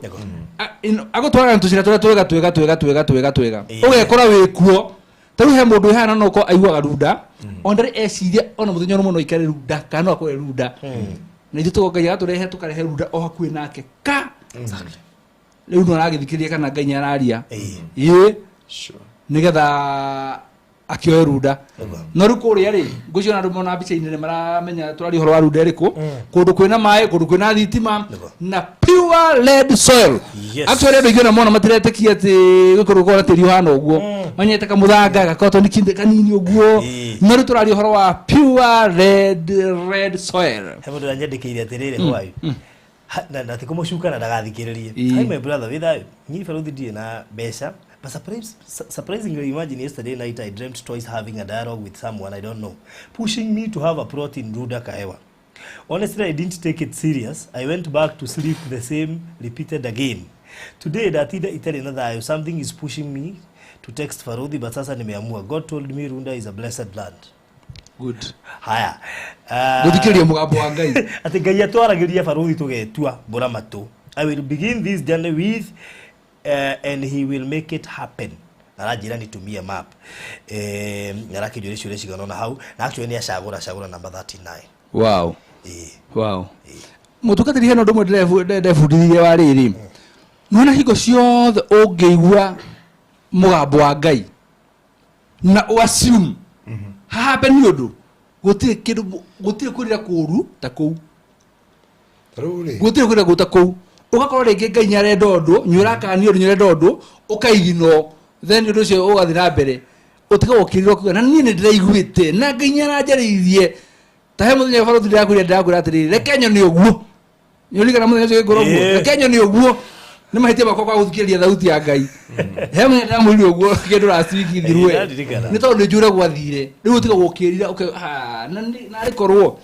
agũtwaraga na tũcĩra tũrĩa twega twega twega twega twega twega, ũgekora wĩ kuo. Ta rĩu he mũndũ wĩ haha na no ũkorwo aiguaga Runda, ona ndarĩ eciria ona mũthenya ũrĩa mũno aikare Runda kana no akore Runda, na ithuĩ tũgoka Ngai agatũrehe tũkarehe Runda o hakuhĩ nake ka rĩu no aragĩthikĩrĩria kana Ngai nĩ araria. Ĩĩ. Nĩgetha akĩoe Runda. No rĩu kũrĩa rĩ, ngwĩciria ona andũ mona mbica-inĩ nĩ maramenya tũraria ũhoro wa Runda ĩrĩkũ, kũndũ kwĩna maĩ, kũndũ kwĩna thitima na pure red soil. Actually andũ aingĩ ona mona matiretĩkia atĩ gwĩ kũndũ gũkoragwo na tĩri ũhana ũguo, manyete kamũthanga gakotoni kinde kanini ũguo. No rĩu tũraria ũhoro wa pure red soil. He mũndũ ũranyandĩkĩire atĩrĩrĩ, hwayu na ti kũmũcuka na ndagathikĩrĩrie. Hi my brother, wĩ thayũ? Niĩ barũthi ndirĩ na mbeca, but surprisingly, imagine yesterday night I dreamt twice having a dialogue with someone I don't know, pushing me to have a plot in Runda Kahewa. Honestly, I didn't take it serious. I went back to sleep, the same repeated again. Today ndatinda itarĩ na thayũ. Something is pushing me to text Farodhi, but sasa nimeamua. God told me Runda is a blessed land. Good. Haya. Gũthikĩrĩria mũgambo wa Ngai. Atĩ Ngai atwaragĩria barũthi tũgetua mbũra matũ. I will begin this journey with and he will make it happen. Aranjĩra nitumie map. Arakĩnjũria ciũria cigana ũna hau, na actually nĩ acagũra acagũra number 39. Ĩĩ. Wow, mũtungatĩri, hena ũndũ ũmwe ndebundithirie wa rĩrĩ, nĩwona hingo ciothe ũngĩigua mũgambo wa Ngai na ũassume hahape nĩ ũndũ, gũtirĩ kĩndũ, gũtirĩ kwĩrira kũũru ta kũu. Rĩu rĩ. Gũtirĩ kwĩrira kũũru ta kũu. Ũgakorwo rĩngĩ Ngai nĩ arenda ũndũ, nĩ ũrakania ũndũ, nĩ ũrenda ũndũ, ũkaiginwo, then ũndũ ũcio ũgathiĩ na mbere ũtigagwo ũkĩrira ũkiuga na niĩ nĩ ndĩraiguĩte na Ngai nĩ aranjarĩirie. Ta he mũthenya barũthi ndĩrakwĩra ndĩrakwĩra atĩrĩrĩ, reke nyone ũguo. Nĩũririkana mũthenya ũcio gĩkũra ũguo? Reke nyone ũguo nĩ mahĩtia makwa kwa gũthikĩrĩria thauti ya Ngai. He mũthenya ndĩramwĩrire ũguo kĩndũ last week ithirwe. Ndirikana. Nĩ tondũ nĩ njũĩ ũrĩa gwathire. Rĩu ũtigagwo ũkĩrira ha, na narĩ korwo.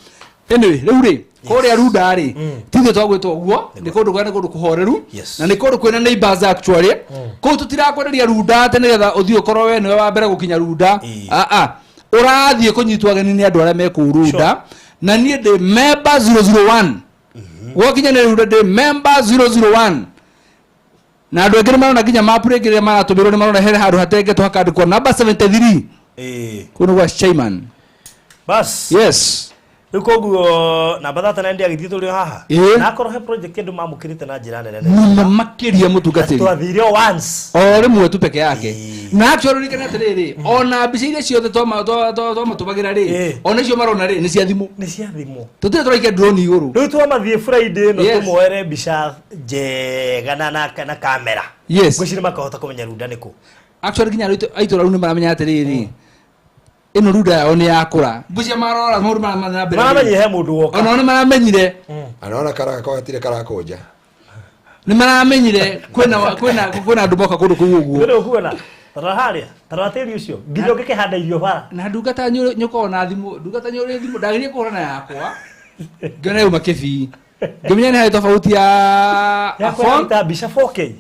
Anyway, rĩu rĩ kũrĩa Runda rĩ, ti ithuĩ twagwĩtwo ũguo, nĩ kũndũ kwĩna, kũndũ kũhoreru. Na nĩ kũndũ kwĩna neighbors actually. Kũu tũtirakwenderia Runda atĩ nĩgetha ũthiĩ ũkorwo we nĩwe wa mbere gũkinya Runda. Ah, ũrathiĩ kũnyitwo ageni nĩ andũ arĩa me kũu Runda, na niĩ ndĩ member 001. Gwakinya nĩ Runda, ndĩ member 001, na andũ aingĩ nĩ marona nginya map rĩngĩ rĩrĩa maratũmĩrwo, nĩ marona he handũ hatengetwo hakandĩkwo number 73. Kũu nĩ gwa Chaiman. Bas. Yes. Rĩu koguo namba 39 ndĩagĩthiĩ tũrĩ o haha. Na akorwo he project andũ mamũkĩrĩte na njĩra nene nene. Mũno makĩria, mũtungatĩri. Twathire o once. O rĩmwe tu peke yake. Na actually ririkana atĩrĩrĩ, ona mbica iria ciothe twamatũmagĩra rĩ, ona icio marona rĩ, nĩ cia thimũ. Nĩ cia thimũ. Tũtirĩ tũraikia drone igũrũ. Rĩu twamathiĩ Friday ĩno, tũmoere mbica njega na kamera. Ngwĩciria makahota kũmenya Runda nĩ kũ. Actually nginya aitũra rĩu nĩ maramenya atĩrĩrĩ, ĩno Runda yao nĩ yakũra. Ngwĩciria marora maũndũ maya marathiĩ na mbere rĩ. Maramenyire he mũndũ woka. Onao nĩ maramenyire. Anaona kara gakwa gatirĩ karakũnja. Nĩ maramenyire kwĩna andũ moka kũndũ kũu ũguo. Nĩ ũkuona tarora harĩa, tarora tĩri ũcio nginya ũngĩkĩhanda irio bara. Na ndungata nĩ ũkoragwo na thimũ, ndungata nĩ ũrĩ thimũ. Ndagĩrĩire kũhũra na yakwa, ngĩona yauma kĩbii, ngĩmenya nĩ harĩ tofauti ya a Yakwa phone. yaruta mbica 4K,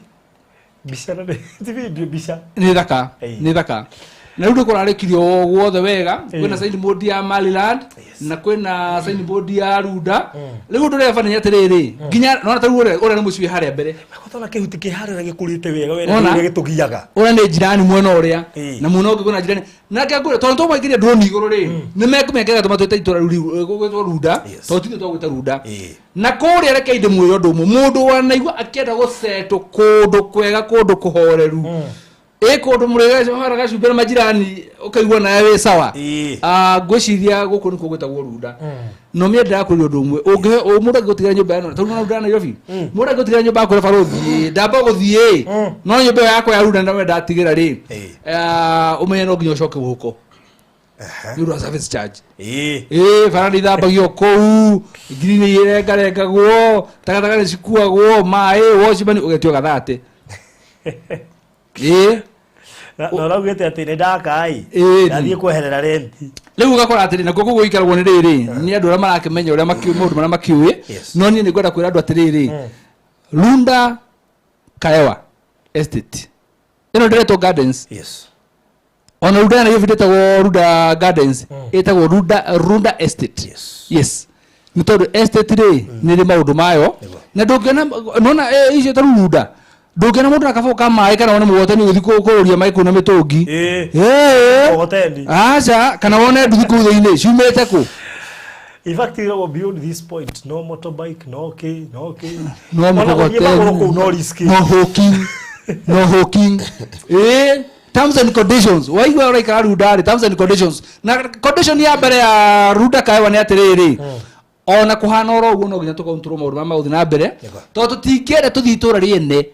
mbica na ti video, mbica. Nĩ thaka. Nĩ thaka, na rĩu ndũkũrarĩkirio o guothe wega. Kwĩna signboard ya Maryland na kwĩna signboard ya Runda. Rĩu ũndũ ũrĩa bani atĩrĩrĩ, nginya nona ta rĩu ũrĩa nĩ mũciĩ harĩa mbere. Tona kĩhuti kĩ harĩa gĩkũrĩte wega wega. Wona? Ũrĩa gĩtũgiaga. Ũrĩa nĩ jirani mwena ũrĩa na mwena ũngĩ kwĩna jirani na ke ngũrĩ, tondũ tũmaingĩria drone igũrũ rĩ, nĩ mekũmenya kĩrĩa twĩte itũra rĩu gwĩtwo Runda, tondũ tithe twagwĩta Runda. Na kũrĩa reke ndĩmwĩre ũndũ ũmwe, mũndũ wanaigua akĩenda gũcetwo kũndũ kwega, kũndũ kũhoreru, ĩ kũndũ mũrĩhara gacumbĩ na majirani, ũkaigua nawe wĩ sawa. Ah, ngwĩciria gũkũ nĩkuo gwĩtagwo Runda. No mĩendaga kũria ũndũ ũmwe, ũngĩ mũndũ angĩgũtigĩra nyũmba ĩno, tondũ Runda Nairobi, mũndũ angĩgũtigĩra nyũmba yaku barũthi, ndamba gũthiĩ, no nyũmba ĩyo yakwa ya Runda ndawe ndatigĩra rĩ, ah, ũmenye no nginya ũcoke mũhuko nĩ ũndũ wa service charge. Ĩĩ, bara nĩ ithambagio kũu, ngiri nĩ irengarengagwo, takataka nĩ cikuagwo, maĩ, watchman ũgetio gathate. Ĩĩ. Na ũraugĩte atĩ nĩ ndaka ĩ. Ndathiĩ kweherera renti. Rĩu ũgakora atĩrĩ, nakuo kũu gũikaragwo nĩ rĩrĩ, nĩ andũ arĩa marakĩmenya ũrĩa makĩũĩ maũndũ marĩa makĩũĩ. No niĩ nĩ ngwenda kwĩra andũ atĩrĩrĩ, Runda Kaewa Estate ĩno ndĩretwo Gardens. Ona Runda ya Nairobi ndĩtagwo Runda Gardens, ĩtagwo Runda Estate. Yes, nĩ tondũ estate rĩ nĩ ĩrĩ maũndũ mayo, na ndũngĩona nona icio ta rĩu Runda. Ndũngĩona mũndũ na kabũũ ka maĩ kana wone mũgoteni ũgĩthiĩ kũrũria maĩ kũu na mĩtũngi. Ĩĩ. Ĩĩ. Mũgogoteni. Aca, kana wone nduthi kũu thĩinĩ ciumĩte kũ? In fact, you know, beyond this point, no motorbike, no k, no k. No Ona gũthiĩ magũrũ kũu mũgogoteni. no risk. No hawking. No hawking. Ĩĩ. Terms and conditions. Waigua ũraikara Runda rĩ, terms and conditions. Na condition ya mbere ya Runda Kaewa nĩ atĩrĩrĩ, ona kũhana oro ũguo no nginya tũ control maũndũ marĩa magũthiĩ na mbere, tondũ tũtingĩenda tũthiĩ itũra rĩene,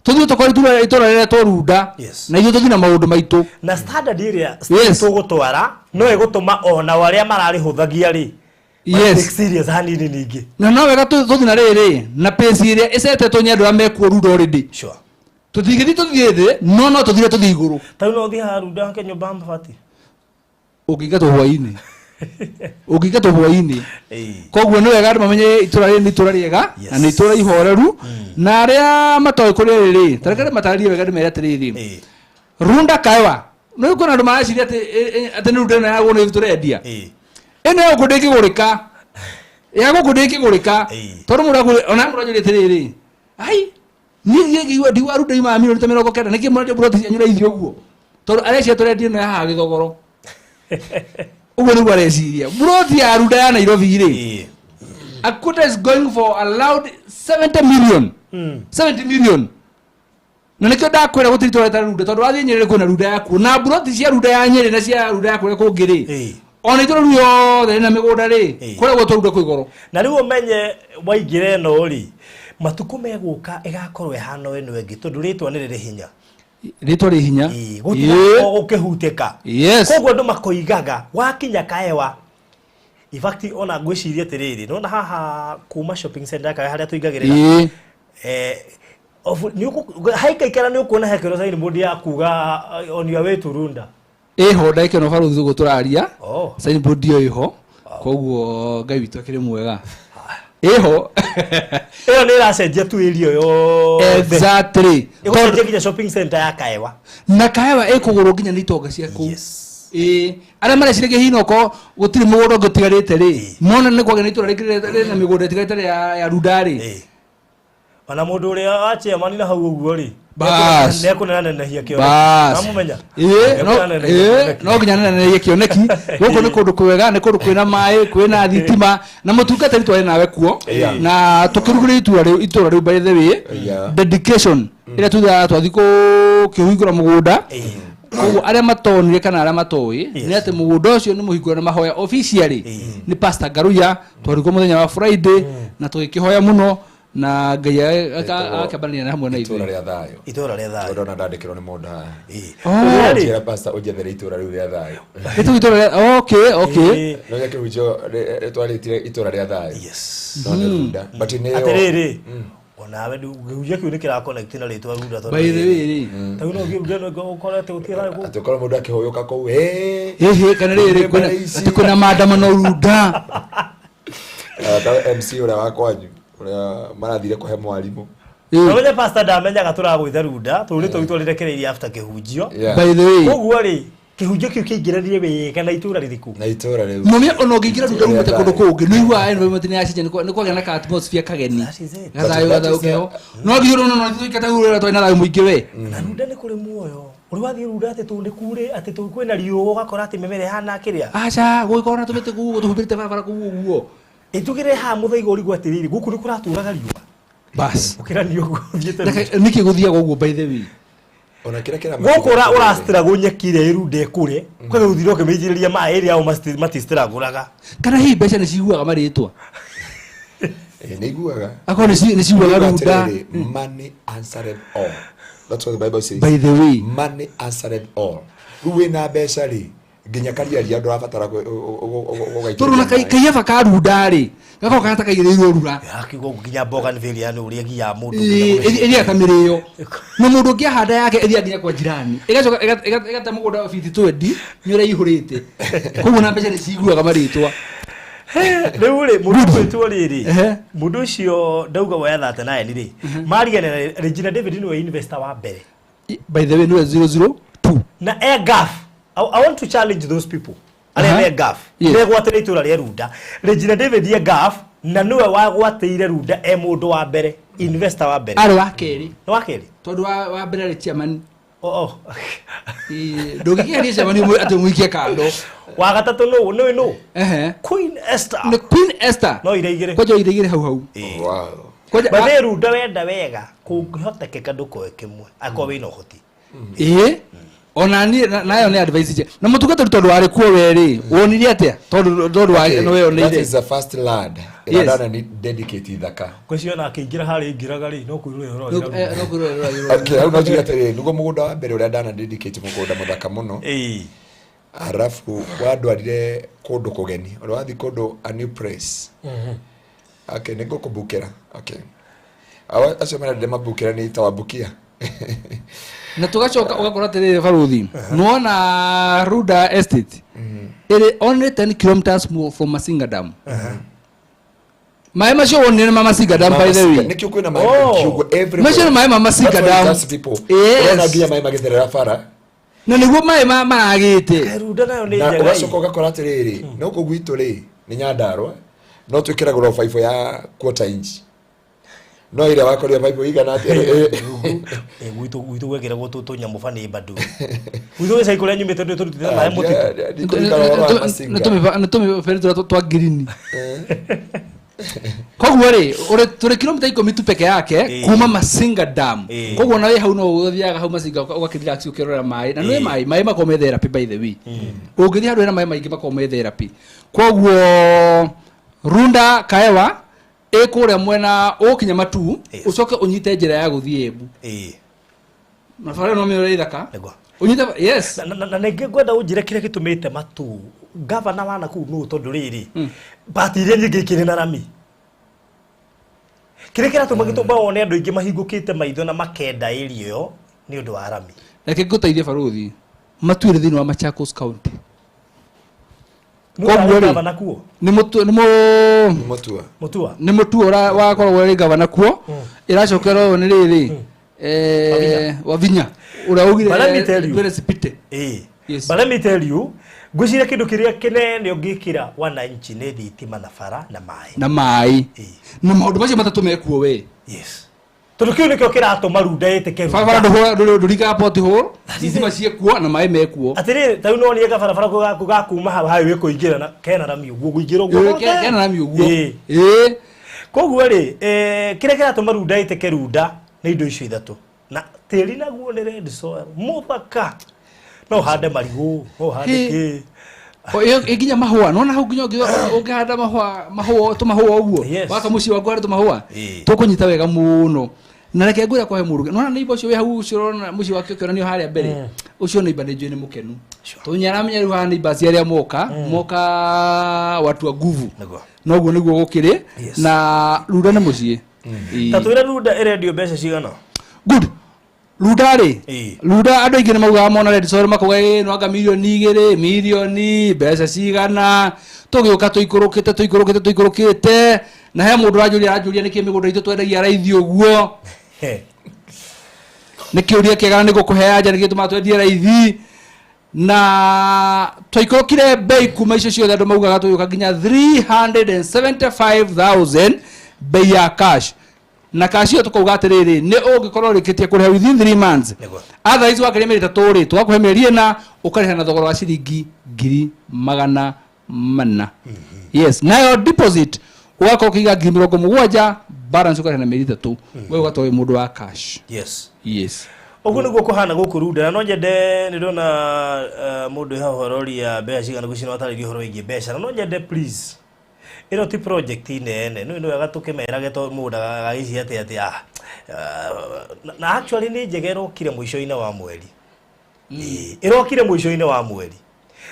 tũthiĩ tũkore itũra rĩretwo Runda, Yes. na ithuĩ tũthiĩ na maũndũ maitũ. Na standard ĩrĩa Yes. tũgũtwara no ĩgũtũma ona arĩa mararĩhũthagia rĩ, Yes. take serious hanini ningĩ. Na no wega tũthiĩ na rĩrĩ na pace ĩrĩa ĩcetetwo nĩ andũ arĩa mekuo Runda already. Sure. Tũtingĩthiĩ tũthiĩ thĩ, no tũthire tũthiĩ igũrũ. Ta rĩu no ũthiĩ haha Runda hake nyũmba ya mabati. Ũngĩingatwo hwainĩ, ũngĩingatwo hwainĩ. Ĩĩ. Koguo nĩ wega andũ mamenye itũra rĩrĩ nĩ itũra rĩega Yes. na nĩ itũra ihoreru, na arĩa matoĩ kũrĩa rĩrĩ, ta reke ndĩmatarĩrie wega, ndĩmere atĩrĩrĩ, Ĩĩ. Runda Kaewa nĩ kwĩna andũ mareciria atĩ atĩ nĩ Runda ĩno ya gũkũ nĩ tũrendia. Ĩĩ. Ĩno ya gũkũ ndĩngĩgũrĩka, ya gũkũ ndĩngĩgũrĩka, Ĩĩ. tondũ mũndũ ona mũndũ anjũria atĩrĩrĩ, ai niĩ niĩ ngĩigua ndigua Runda imaga milioni ta 90, nĩkĩ mũrendia buroti cianyu raithi ũguo? Tondũ areciria tũrendia ĩno ya haha Gĩthogoro. Ũguo nĩguo areciria. Buroti ya Runda ya Nairobi rĩ, Ĩĩ. a quarter is going for around 70 million. 70 million. Na nĩkĩo ndakwĩra gũtirĩ itũra rĩtarĩ Runda, tondũ wathiĩ Nyĩrĩ kwĩna Runda yakuo, na buroti cia Runda ya Nyĩrĩ na cia Runda ya kũrĩa kũngĩ rĩ, Ĩĩ. ona itũra rĩu rĩothe rĩna mĩgũnda rĩ, Ĩĩ. kũrĩa gwetwo Runda kwĩ goro. Na rĩu ũmenye waingĩra ĩno rĩ, matukũ megũka ĩgakorwo ĩhana o ĩno ĩngĩ, tondũ rĩtwa nĩ rĩrĩ hinya. Rĩtwa rĩ hinya. Ĩĩ, gũtigakorwo gũkĩhutĩka. Yes. Koguo andũ makoigaga wakinya Kaewa. In fact, ona ngwĩciria atĩrĩrĩ, nona haha kuma shopping center Kaewa harĩa tũingagĩrĩra. Ĩĩ. Haikaikara nĩ ũkuona hekĩrwo signboard ya kuga on your way to Runda. Ĩho ndagĩka ĩno barũthi ũguo tũraria. Oh. Signboard ĩyo ĩho. Koguo Ngai witũ akĩrĩ mwega. Ĩho. Ĩyo nĩ ĩracenjia tu area yothe. Exactly. Ĩgũcenjia nginya shopping center ya Kaewa. Na Kaewa ĩkũgũrwo nginya nĩ itonga cia kũu. Yes. Ĩĩ, arĩa mareciragia hihi noko gũtirĩ mũgũnda ũngĩ ũtigarĩte rĩ, mona nĩ kwagĩa na itũra rĩngĩ rĩna mĩgũnda ĩtigarĩte ya Runda rĩ. Ĩĩ. Ona mũndũ ũrĩa wa chairman na hau ũguo rĩ, Bas. nĩekũnenanenehia kĩoneki. Bas. Wamũmenya? Ĩĩ, Nĩekũnenanenehia ĩĩ, kĩoneki. no nginya nenanehie kĩoneki. Gũkũ nĩ kũndũ kwega, nĩ kũndũ kwĩna maĩ, kwĩna thitima, na mũtungatĩri twarĩ nawe kuo. Yeah. Na tũkĩrugũria itũra rĩu, itũra rĩu by the way, Yeah. dedication ĩrĩa tuthiaga twathiĩ kũhingũra mũgũnda. Koguo arĩa matonire kana arĩa matoĩ nĩ atĩ mũgũnda ũcio nĩ mũhingũre na mahoya officially nĩ Pastor Ngaruya, twarĩ kuo mũthenya wa Friday na tũgĩkĩhoya mũno na Ngai akĩambanĩria hamwe na Itũra ithuĩ. rĩa thayũ. Itũra rĩa thayũ. Tondũ ona ndandĩkĩrwo nĩ mũndũ haha. Ĩĩ. Oh. Ũrĩa rĩ, Njĩra pastor ũnjethere itũra rĩu rĩa thayũ. Ĩtũ itũra rĩa okay, okay. Ĩĩ. No gĩa kĩhunjio twarĩtire itũra rĩa thayũ. Yes. No nĩ Runda. But nĩ ĩyo- Atĩrĩrĩ, onawe kĩhunjio kĩu nĩ kĩra connect na rĩtwa Runda tondũ By the way rĩ, ta rĩu no ũthiĩ Runda no ũkore atĩ gũtirĩ thayũ kũu. Atĩ ũkorwo mũndũ akĩhũyũka kũu, "Ĩĩ." ĩhĩ kana rĩrĩ kwĩna atĩ kwĩna maandamano Runda. Ah, ta MC ũrĩa wa kwanyu ũrĩa marathire kũhe mwarimũ. Ĩĩ. Ũmenye pastor ndamenyaga tũragwĩte Runda, tũu nĩ tũu twarekereirie after kĩhunjio. Yeah. By the way, Koguo rĩ, kĩhunjio kĩu kĩingĩranire wega na itũra rĩrĩkũ? Na itũra rĩu. Mũmia ona ũngĩingĩra Runda Itũra umĩte rĩa kũndũ thayũ. kũngĩ nĩ ũiguaga environment nĩ yacenjia, nĩ kwagĩa na ka atmosphere kageni. That is it. Gathayũ That gathayũ is it. keho. No nginya ũrona no tũikate ũrĩa twarĩ na thayũ mũingĩ we. Na Runda nĩ kũrĩ muoyo. Ũrĩ wathiĩ Runda atĩ tũ nĩ kurĩ, atĩ tũ kwĩna riũa ũgakora atĩ mĩmera ĩhana kĩrĩa. Aca, gũgĩkorwo na tũmĩtĩ kũu tũhumbĩrĩte barabara kũu ũguo. Ĩtugĩre haha mũthaiga ũrigwo atĩrĩrĩ, gũkũ nĩ kũratũraga riũa. Bas. Ũkĩra nĩ ũguo ũthiĩte Runda. Nĩkĩ gũthiaga ũguo by the way? Ona kĩrĩa kĩramatigwo Gũkũ ũracitĩragwo nyeki ĩrĩa ĩrunda ĩkũre, kwĩ gũthire ũkĩmĩitĩrĩria maĩ ĩrĩa o maticitĩragũraga. Kana hihi mbeca nĩ ciguaga marĩtwa? Ĩĩ, nĩ iguaga. Akorwo nĩ ciguaga Nĩ Runda. atĩrĩrĩ, money answereth all. That's what the Bible says. By the way. Money answereth all. Rĩu wĩna mbeca rĩ, nginya kariaria ndũrabatara gũgaitĩrĩria Tondũ na maĩ. kaiyaba ka Runda rĩ, gakoragwo kahana ta kaigĩrĩirwo rura. Akiuga nginya bougainvillea nĩ ũrĩa ĩgiaga mũndũ. Ĩrĩa ta mĩrĩo. Na mũndũ ũngĩ ahanda yake ĩthiaga nginya kwa jirani. Ĩgacoka ĩgate mũgũnda biti 20 nĩ ũrĩa ĩihũrĩte. Koguo na mbeca nĩ ciguaga marĩtwa. Rĩu rĩ, mũndũ ũgwĩtwo rĩrĩ, Ehe. mũndũ ũcio ndauga woya 39 rĩ, marigana na Regina David nĩwe investor wa mbere. By the way, nĩwe 002. Na e gaf. I want to challenge those people. Arĩa Aha. me gaf. Yes. Megwatĩre itũra rĩa Runda. Regina David e gaf na nĩwe wagwatĩire Runda e mũndũ wa mbere. Investor wa mbere. Arĩ wa kerĩ. Nĩ wa kerĩ. Tondũ wa mbere arĩ chairman. Oh. Ndũngĩkĩgeria chairman ũmwe atĩ ũmũikie kando. Wa gatatũ nũ nĩ nũ? Ehe. Queen Esther. Nĩ Queen Esther. No ire igĩrĩ. Kwanja ire igĩrĩ hau hau. Wow. Kwanja Bathe Runda wenda wega kũngĩhotekeka ndũkoe kĩmwe akorwo wĩna ũhoti. Ĩĩ. Ona niĩ nayo nĩ advice nje. Na mũtungatĩri tondũ warĩ kuo we rĩ, wonire atĩa? Tondũ wa Okay, nĩ weyoneire. that is the first land. Yes. Ĩrĩa ndana dedicate ithaka. Ngwĩciria ona akĩingĩra harĩa aingĩraga rĩ no kwĩrorera No, no kwĩrorera. Okay, hau no njuge atĩrĩrĩ, nĩguo mũgũnda wa mbere ũrĩa ndana dedicate mũgũnda mũthaka mũno. Ĩĩ. Arabu wandwarire kũndũ kũgeni. Ũrĩa wathiĩ kũndũ a new place. Okay, nĩ ngũkũbukĩra. Okay. Acio marendire mabukĩra nĩ itawabukia. Na tugacoka ũgakora atĩrĩrĩ baruthi, nĩwona Runda Estate ĩrĩ only 10 kilometers more from Masinga Dam. Maĩ macio wonire nĩ ma Masinga Dam by the way. Nĩkĩo kwĩna maĩ kiugo everywhere. Macio nĩ maĩ ma Masinga That's why Dam. it has people. Yes. Ũrona nginya maĩ magĩtherera bara. Na nĩguo maĩ maragĩte. Runda nayo nĩ Na njega. ũgacoka ũgakora atĩrĩrĩ, no kũu gwitũ rĩ, nĩ Nyandarũa, no twĩkĩragĩrwo baibũ ya quarter inch. No ĩrĩa wakorire baibũ igana atĩa? Gwitũ gwitũ gwekĩragwo tũnyamũ bani bado. Gwitũ gĩcagi kũrĩa nyumĩte ndũ tũrutĩte maĩ mũtitũ. Ndikũririkana ũhoro wa Masinga. Nĩ tũmĩberethi tũrĩa twa ngirini. Koguo rĩ, tũrĩ kilomita 10 tu peke yake kuma Masinga Dam. Koguo na wĩ hau no ũthiaga hau Masinga ũgakĩrelax ũkĩrora maĩ. Na nĩ maĩ, maĩ makoragwo me therapy by the way. Ũngĩthiĩ handũ hena maĩ maingĩ makoragwo me therapy. Koguo Runda Kaewa ĩ kũrĩa mwena ũgũkinya Matuu, ũcoke ũnyite njĩra ya gũthiĩ Embu. Na bara no mĩũre ithaka. Ũnyite, yes. Na ningĩ ngwenda ũnjĩre kĩrĩa gĩtũmĩte Matuu gavana wa nakũu nũ tondũ rĩrĩ bati iria nyingĩ ikĩrĩ na rami. Kĩrĩa kĩratũma gĩtũma wone andũ aingĩ mahingũkĩte maitho na makenda area ĩyo nĩ ũndũ wa rami. Reke ngũteithie baruthi. Matuu ĩrĩ thĩinĩ wa Machakos County. Koguo rĩ gavana kuo? Nĩ Mutua. Mutua. Nĩ Mutua ũrĩa wakoragwo arĩ gavana kuo. Ĩracokerwo nĩ rĩrĩ. Wavinya. Ũrĩa augire But let me tell you. twende sipite. Yes. But let me tell you, ngwĩciria kĩndũ kĩrĩa kĩnene ũngĩkĩra wananchi nĩ thitima na bara na maĩ. Na maĩ. Na maũndũ macio matatũ mekuo we. Yes. Tondũ kĩu nĩkĩo kĩratũma Runda ĩtĩke Runda. Barabara ndũringaga pothole, thitima ciĩkuo na maĩ mekuo. Atĩrĩrĩ, ta rĩu no wonire gabarabara ga kuma hau highway kũingĩra na kena rami ũguo kũingĩra ũguo. Kena rami ũguo. Ĩĩ. Koguo rĩ, kĩrĩa kĩratũma Runda ĩtĩke Runda nĩ indo icio ithatũ. Na tĩri naguo nĩ red soil. Mũthaka. No ũhande marigũ, no ũhande kĩ. Ĩ nginya mahũa, nona hau nginya ũngĩhanda mahũa tũmahũa ũguo. Waka mũciĩ waku harĩ tũmahũa. Tũkũnyita wega mũno. Na reke ngwĩre kwahe mũruge. Nona neighbor ũcio wĩ hau ũcio ũrona mũciĩ wake ũkĩonanio harĩa mbere. Ũcio neighbor nĩ njũĩ nĩ mũkenu. Tondũ nĩaramenya rĩu haha neighbors arĩa moka watu wa nguvu. Noguo nĩguo gũkĩrĩ na Runda nĩ mũciĩ. Ta twĩre Runda ĩrendio mbeca cigana? Good. Runda rĩ, Runda andũ aingĩ nĩ maugaga mona red soil makauga ĩ no anga milioni 2, milioni mbeca cigana. Tũgĩũka tũikũrũkĩte tũikũrũkĩte tũikũrũkĩte na he mũndũ aranjũria nĩkĩ mĩgũnda itũ twendagia raithi ũguo. Nĩ kĩũria kĩega nĩ gũkũhe anja nĩkĩ gĩtũmaga twendie raithi. Na twaikũrũkire bei kuma icio ciothe andũ maugaga tũgĩũka nginya 375,000 bei ya cash. Na cash ĩyo tũkauga atĩrĩrĩ, nĩ ũngĩkorwo ũrĩkĩtie kũrĩha within 3 months. Otherwise wakĩria mĩeri 3 rĩ, tũgakũhe mĩeri 4 ũkarĩha na thogora wa ciringi 400,000. Yes, nayo deposit ũgakorwo ũkĩiga 70,000, balance ũkarĩha na mĩeri 3. We ũgakorwo wĩ mũndũ wa cash. Yes. Yes. Ũguo nĩguo kũhana gũkũ Runda. Na no nyende nĩ ndona mũndũ haha ũhoro ũria mbeca cigana gũcina watarĩria ũhoro wĩgiĩ mbeca. Na no nyende please. Ĩno ti project nene. Nĩ wega tũkĩmerage to mũndũ agagĩciria atĩ na actually nĩ njega ĩrokire mũico-inĩ wa mweri. Ĩrokire mũico-inĩ wa mweri.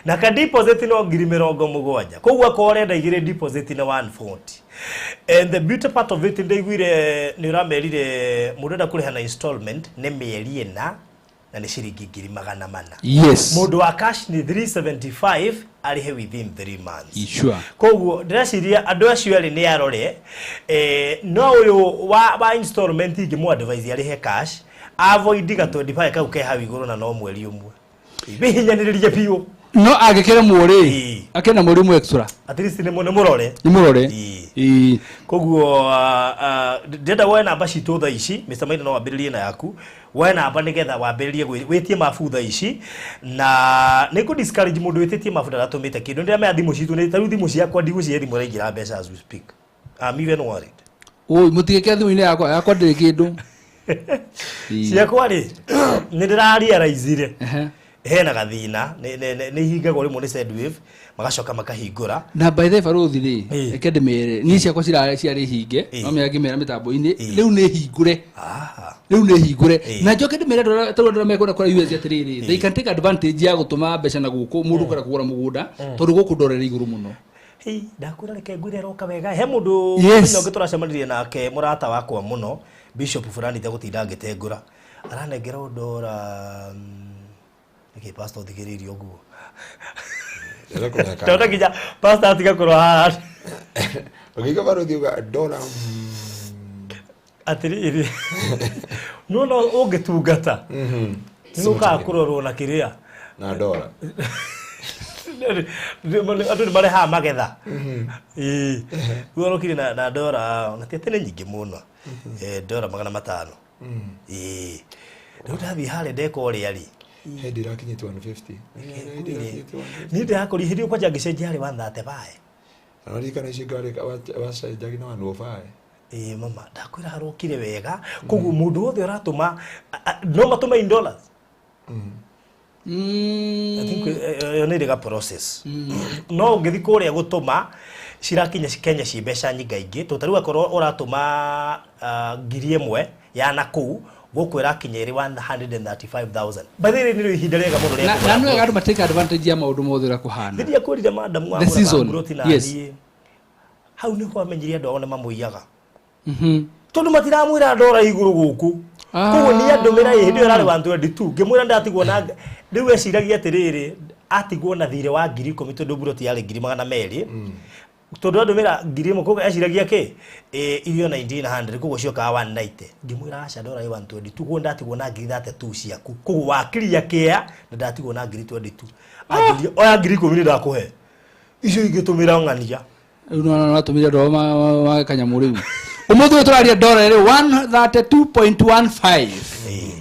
Na ka deposit no 70,000. Koguo akorwo ũrenda igĩrĩ deposit nĩ 140. And the beauty part of it ndaiguire nĩ ũramerire mũndũ enda kũrĩha na installment nĩ mĩeri 4 na nĩ ciringi 400,000. Yes. Mũndũ wa cash nĩ 375 arĩhe within 3 months. Sure. Koguo ndĩreciria andũ acio erĩ nĩ arore no ũyũ wa installment ingĩmũ advise arĩhe cash avoid ga 25 kau ke hau igũrũ na no mweri ũmwe. Wĩhinyanĩrĩrie biũ. No angĩkĩremwo rĩ, Ĩĩ. akĩrĩ na mweri ũmwe extra. At least nĩ mũrore. Nĩ mũrore. Ĩĩ. Ĩĩ. Koguo ndĩrenda woe namba citũ thaa ici. Mr. Maina, no wambĩrĩrie na yaku, woe namba nĩgetha wambĩrĩrie wĩtie mabu thaa ici. Na nĩ ngũ discourage mũndũ wĩtĩtie mabu ndaratũmĩte kĩndũ. Nĩndĩramenya thimũ citũ nĩ tarĩu thimũ ciakwa ndigũcihe thimũ ĩraingĩra mbeca as we speak. I'm even worried. Oi, mũtigĩkĩra thimũ-inĩ yakwa, yakwa ndĩrĩ kĩndũ. Ĩĩ. Ciakwa rĩ, nĩ ndĩrarealizire hena gathĩna, nĩ ihingagwo rĩmwe nĩ Sendwave, magacoka makahingũra. Na by the way, barũthi rĩ, Ĩĩ. reke ndĩmere, niĩ ciakwa ciarĩ hinge. No menya ngĩmera mĩtambo-inĩ rĩu nĩ hingũre. Rĩu nĩ hingũre. Na njoke ndĩmere andũ arĩa, tarĩu andũ arĩa mekwenda kũrĩa US atĩrĩrĩ, they can take advantage ya gũtũma mbeca na gũkũ mũndũ ũkwenda kũgũra mũgũnda, tondũ gũkũ ndora ĩrĩ igũrũ mũno. Hei, ndakwĩra reke ngwĩre ĩroka wega. He mũndũ mũthenya ũngĩ tũracemanirie nake, mũrata wakwa mũno, Bishop fulani, tegũtinda ngĩtengũra, aranengera ũndora nĩkĩ pastor ũthikĩrĩirie ũguo. Ndona nginya pastor atiga kũrora haha. Ũgĩiga barũthi uga ndora. Atĩrĩrĩ, no ũngĩtungata nĩũkaga kũrorwo na kĩrĩa na ndora. Andũ nĩ marehaga magetha. Ĩĩ, rĩu arokire na ndora, na ti atĩ nĩ nyingĩ mũno. Ndora 500. Ĩĩ, rĩu ndathiĩ harĩa ndeka ũrĩa rĩ, Hĩndĩ ĩrakinyĩte 150. Niĩ ndĩrakorire hĩndĩ ĩyo kwanja ngĩcenjia harĩ 135. Naririkana ici ngari wacenjagia na 105. Ĩĩ mama, ndakwĩra harokire wega. Koguo mũndũ wothe ũratũma no matũme in dollars. I think ĩyo nĩ ĩrĩ process. No ũngĩthiĩ kũrĩa gũtũma cirakinya Kenya ci mbeca nyingaingĩ, tondũ ta rĩu akorwo ũratũma 1000 ya na kũu, gũkũ ĩrakinya ĩrĩ 135,000. By the way, nĩ ihinda rĩega mũno rĩa Na kũgũra nĩ wega plot. andũ matake advantage ya maũndũ mothe ũrĩa kũhana. Rĩrĩa kwĩrire madam The wagũraga season. mburoti na niĩ hau nĩho amenyire andũ ao nĩ mamũiyaga, tondũ matiramwĩra ndora igũrũ gũkũ. Koguo niĩ andũmĩra ĩ hĩndĩ ĩyo ĩrarĩ 122, ngĩmwĩra ndatigwo na rĩu eciragia atĩrĩrĩ, atigwo na thirĩ wa 10,000, tondũ mburoti yarĩ 200,000, tondũ andũmĩra 1000, koguo eciragia kĩ irio 1900, koguo ciokaga 190. Ngĩmwĩra aca, ndora ĩ 122, koguo ndatigwo na 32,000 ciaku, koguo wakiria kĩa na ndatigwo na 22,000. Anjĩrire oya 10,000 nĩ ndakũhe, icio ingĩtũmĩra ng'ania. Rĩu nĩ watũmire andũ ao ma kanyamũ. Rĩu ũmũthĩ ũyũ tũraria ndora ĩrĩ 132.15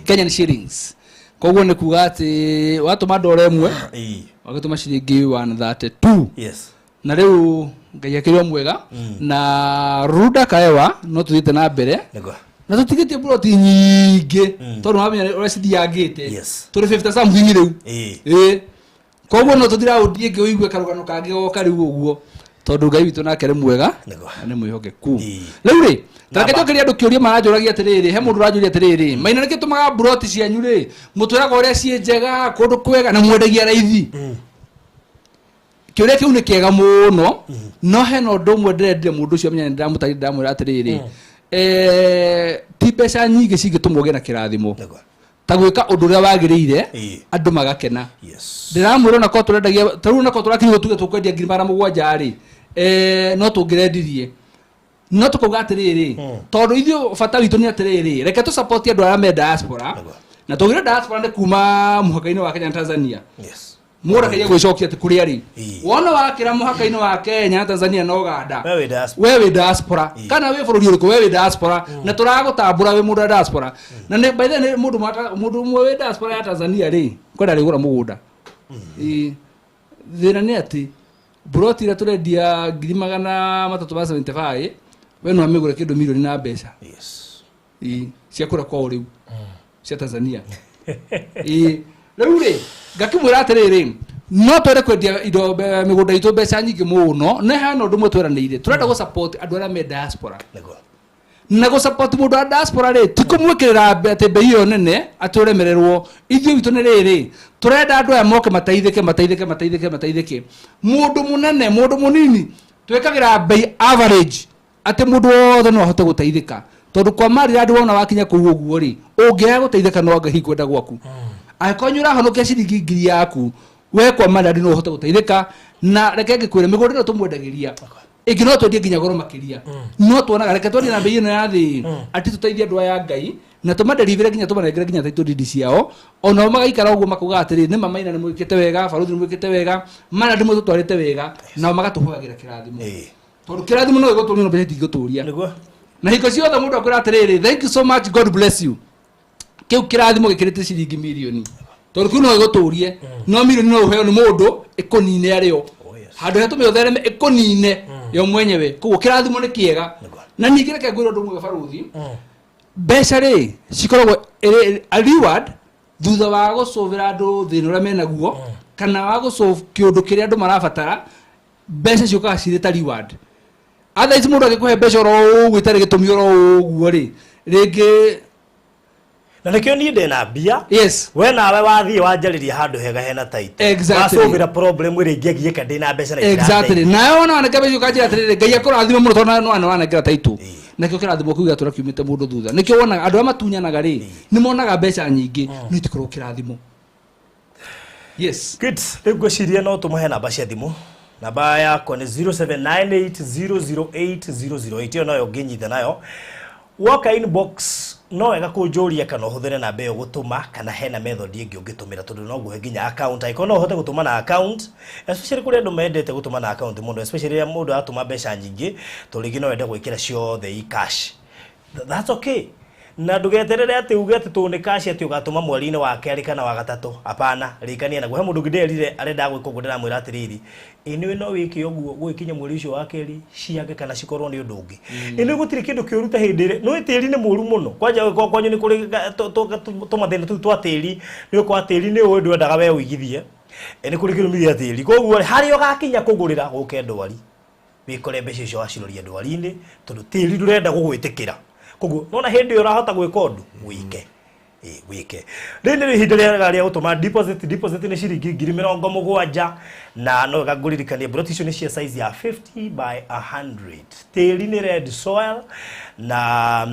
Kenyan shillings, koguo nĩ kuga atĩ watũma ndora ĩmwe, wagĩtũma ciringi 132. Na rĩu Ngai akĩrĩ o mwega na Runda Kaewa, no tũthiĩte na mbere na tũtigĩtie buroti nyingĩ, tondũ wamenya ũrĩa cithiangĩte. Tũrĩ 50 something rĩu. Ĩĩ, koguo no tũthi raundi ĩngĩ ũigue karũgano kangĩ goka rĩu ũguo, tondũ Ngai witũ nake nĩ mwega na nĩ mwĩhokeku. Rĩu rĩ, tareke njokerie andũ kĩũria maranjũragia atĩrĩrĩ. He mũndũ ũranjũria atĩrĩrĩ, "Maina, nĩkĩ tũmaga mburoti cianyu rĩ, mũtwĩraga ũrĩa ciĩ njega, kũndũ kwega, na mwendagia raithi?" Kĩũria kĩu nĩ kĩega mũno, no hena ũndũ ũmwe ndĩrendire mũndũ ũcio amenye. Ndĩramũtarire, ndĩramwĩra atĩrĩrĩ, ti mbeca nyingĩ cingĩtũma ũgĩe na kĩrathimo ta gwĩka ũndũ ũrĩa wagĩrĩire, andũ magakena. Ndĩramwĩra ona korwo tũrendagia ta rĩu, ona korwo tũrakinywo tuge tũkwendia 700,000 rĩ, no tũngĩrendirie, no tũkauga atĩrĩrĩ, tondũ ithuĩ bata witũ nĩ atĩrĩrĩ, reke tũ support andũ arĩa me diaspora. Na tũgĩre diaspora nĩ kuma mũhaka-inĩ wa Kenya na Tanzania. Mũndũ akageria gwĩcokia atĩ kũrĩa rĩ, wona wakĩra mũhaka-inĩ wa Kenya na Tanzania na Uganda, We wĩ diaspora. We wĩ diaspora, kana wĩ bũrũri ũrĩkũ, we wĩ diaspora, na tũragũtambũra wĩ mũndũ wa diaspora. Na nĩ by the way, nĩ mũndũ ũmwe wĩ diaspora ya Tanzania rĩ, kwenda rĩgũra mũgũnda. Ĩĩ. Thĩna nĩ atĩ buroti ĩrĩa tũrendia 375,000, we no amĩgũre kĩndũ milioni na mbeca. Ĩĩ, cia kũrĩa kwao rĩu cia Tanzania. Ĩĩ, rĩu rĩ, ngakĩmwĩra atĩrĩrĩ, no twende kwendia indo mĩgũnda itũ mbeca nyingĩ mũno, no hena ũndũ ũmwe tweranĩire, tũrenda gũ support andũ arĩa me diaspora. Na gũ support mũndũ wa diaspora rĩ, ti kũmwĩkĩrĩra atĩ mbei ĩyo nene atĩ ũremererwo. Ithuĩ witũ nĩ rĩrĩ, tũrenda andũ aya moke mateithĩke, mateithĩke, mateithĩke, mateithĩke, mũndũ mũnene, mũndũ mũnini. Twĩkagĩra mbei average atĩ mũndũ wothe no ahote gũteithĩka, tondũ kwa marira andũ wona wakinya kũu ũguo rĩ, ũngĩaga gũteithĩka no anga hihi kwenda gwaku. Angĩkorwo nĩ ũrahonokia ciringi 1000 yaku, we kwa marira no ũhote gũteithĩka. Na reke ngĩkwĩre, mĩgũnda ĩno tũmwendagĩria ĩngĩ no twendie nginya goro makĩria, no tuonaga reke twendie na mbei ĩno ya thĩ, atĩ tũteithie andũ aya Ngai. Na tũmaderivĩre nginya tũmanengere nginya title deed ciao, onao magaikara ũguo makauga atĩrĩ, nĩ mamaina nĩ mwĩkĩte wega, barũthi nĩ mwĩkĩte wega, mana nĩ mũtũtwarĩte wega, nao magatũhoyagĩra kĩrathimo. Tondũ kĩrathimo no gĩgũtũria, no mbeca itingĩgũtũria. Nĩguo. Na hingo ciothe mũndũ akwĩra atĩrĩrĩ, "Thank you so much, God bless you," kĩu kĩrathimo gĩkĩrĩte ciringi mirioni, tondũ kĩu no gĩgũtũrie, no mirioni no ũheo nĩ mũndũ ĩkũnine arĩo. Oh, yes. Handũ he tũme ũthereme, ĩkũnine yo mwenyewe. Koguo kĩrathimo nĩ kĩega. Na ningĩ reke ngwĩre ũndũ ũmwe, barũthi, mbeca rĩ cikoragwo ĩrĩ a reward thutha wa gũcũvĩra andũ thĩna ũrĩa menaguo, kana wa gũsolve kĩũndũ kĩrĩa andũ marabatara. Mbeca ciũkaga cirĩ ta reward. Otherwise mũndũ angĩkũhe mbeca oro ũguo itarĩ gĩtũmi oro ũguo rĩ, rĩngĩ Na nĩkĩo niĩ ndĩna mbia. We nawe wathiĩ wanjarĩria handũ hega hena title. Wacũvĩra problem ĩrĩa ingĩagiĩka ndĩna mbeca na Exactly. Nawe wona wanengera mbeca, ũkanjĩra atĩrĩrĩ, "Ngai akũrathime mũno tondũ no wanengera title." Nakĩo kĩrathimo kĩu gĩatũra kiumĩte mũndũ thutha. Nĩkĩo wonaga andũ arĩa matunyanaga rĩ, nĩ monaga mbeca nyingĩ, no itikoragwo kĩrathimo. Yes. Good. Rĩu ngwĩciria no tũmahe namba cia thimũ. Namba yakwa nĩ 0798008008. Ĩyo noyo ũngĩnyita nayo woka inbox. No wega kũnjũria kana ũhũthĩre namba ĩyo gũtũma, kana hena method ĩngĩ ũngĩtũmĩra, tondũ no nguhe nginya account angĩkorwo no ũhote gũtũma na account, especially kũrĩ andũ mendete gũtũma na account mũno, especially rĩrĩa mũndũ aratũma mbeca nyingĩ, tondũ rĩngĩ no wende gwĩkĩra ciothe i cash. That's okay. Na ndũgeterere atĩ uge atĩ tũũ nĩ cash atĩ ũgatũma mweri-inĩ wa kerĩ kana wa gatatũ. Hapana, rĩkania naguo. He mũndũ ũngĩ nderire arenda gwĩka ũguo, ndĩramwĩra atĩrĩrĩ, ĩ nĩwe no wĩke ũguo gũgĩkinya mweri ũcio wa kerĩ ciage kana cikorwo nĩ ũndũ ũngĩ. Ĩ nĩ gũtirĩ kĩndũ kĩũru ta hĩndĩ ĩrĩa nĩ tĩri nĩ mũru mũno. Kwanja ũngĩkorwo kwanyu nĩ kũrĩ tũmathĩna tũu twa tĩri, nĩ ũkora tĩri nĩ ũĩ ndwendaga we ũigithie. Ĩ nĩ kũrĩ kĩrumi gĩa tĩri, koguo harĩa ũgakinya kũgũrĩra gũke ndwari, wikore mbeca icio waciroria ndwari-inĩ, tondũ tĩri ndũrenda gũgwĩtĩkĩra. Koguo nona hĩndĩ ĩyo ũrahota gwĩka ũndũ, wĩke. Ĩ, wĩke. Rĩrĩ nĩrĩo ihinda rĩega rĩa gũtũma deposit. Deposit nĩ ciringi 70,000, na no wega ngũririkanie mburoti icio nĩ cia size ya 50 by 100. Tĩri nĩ red soil, na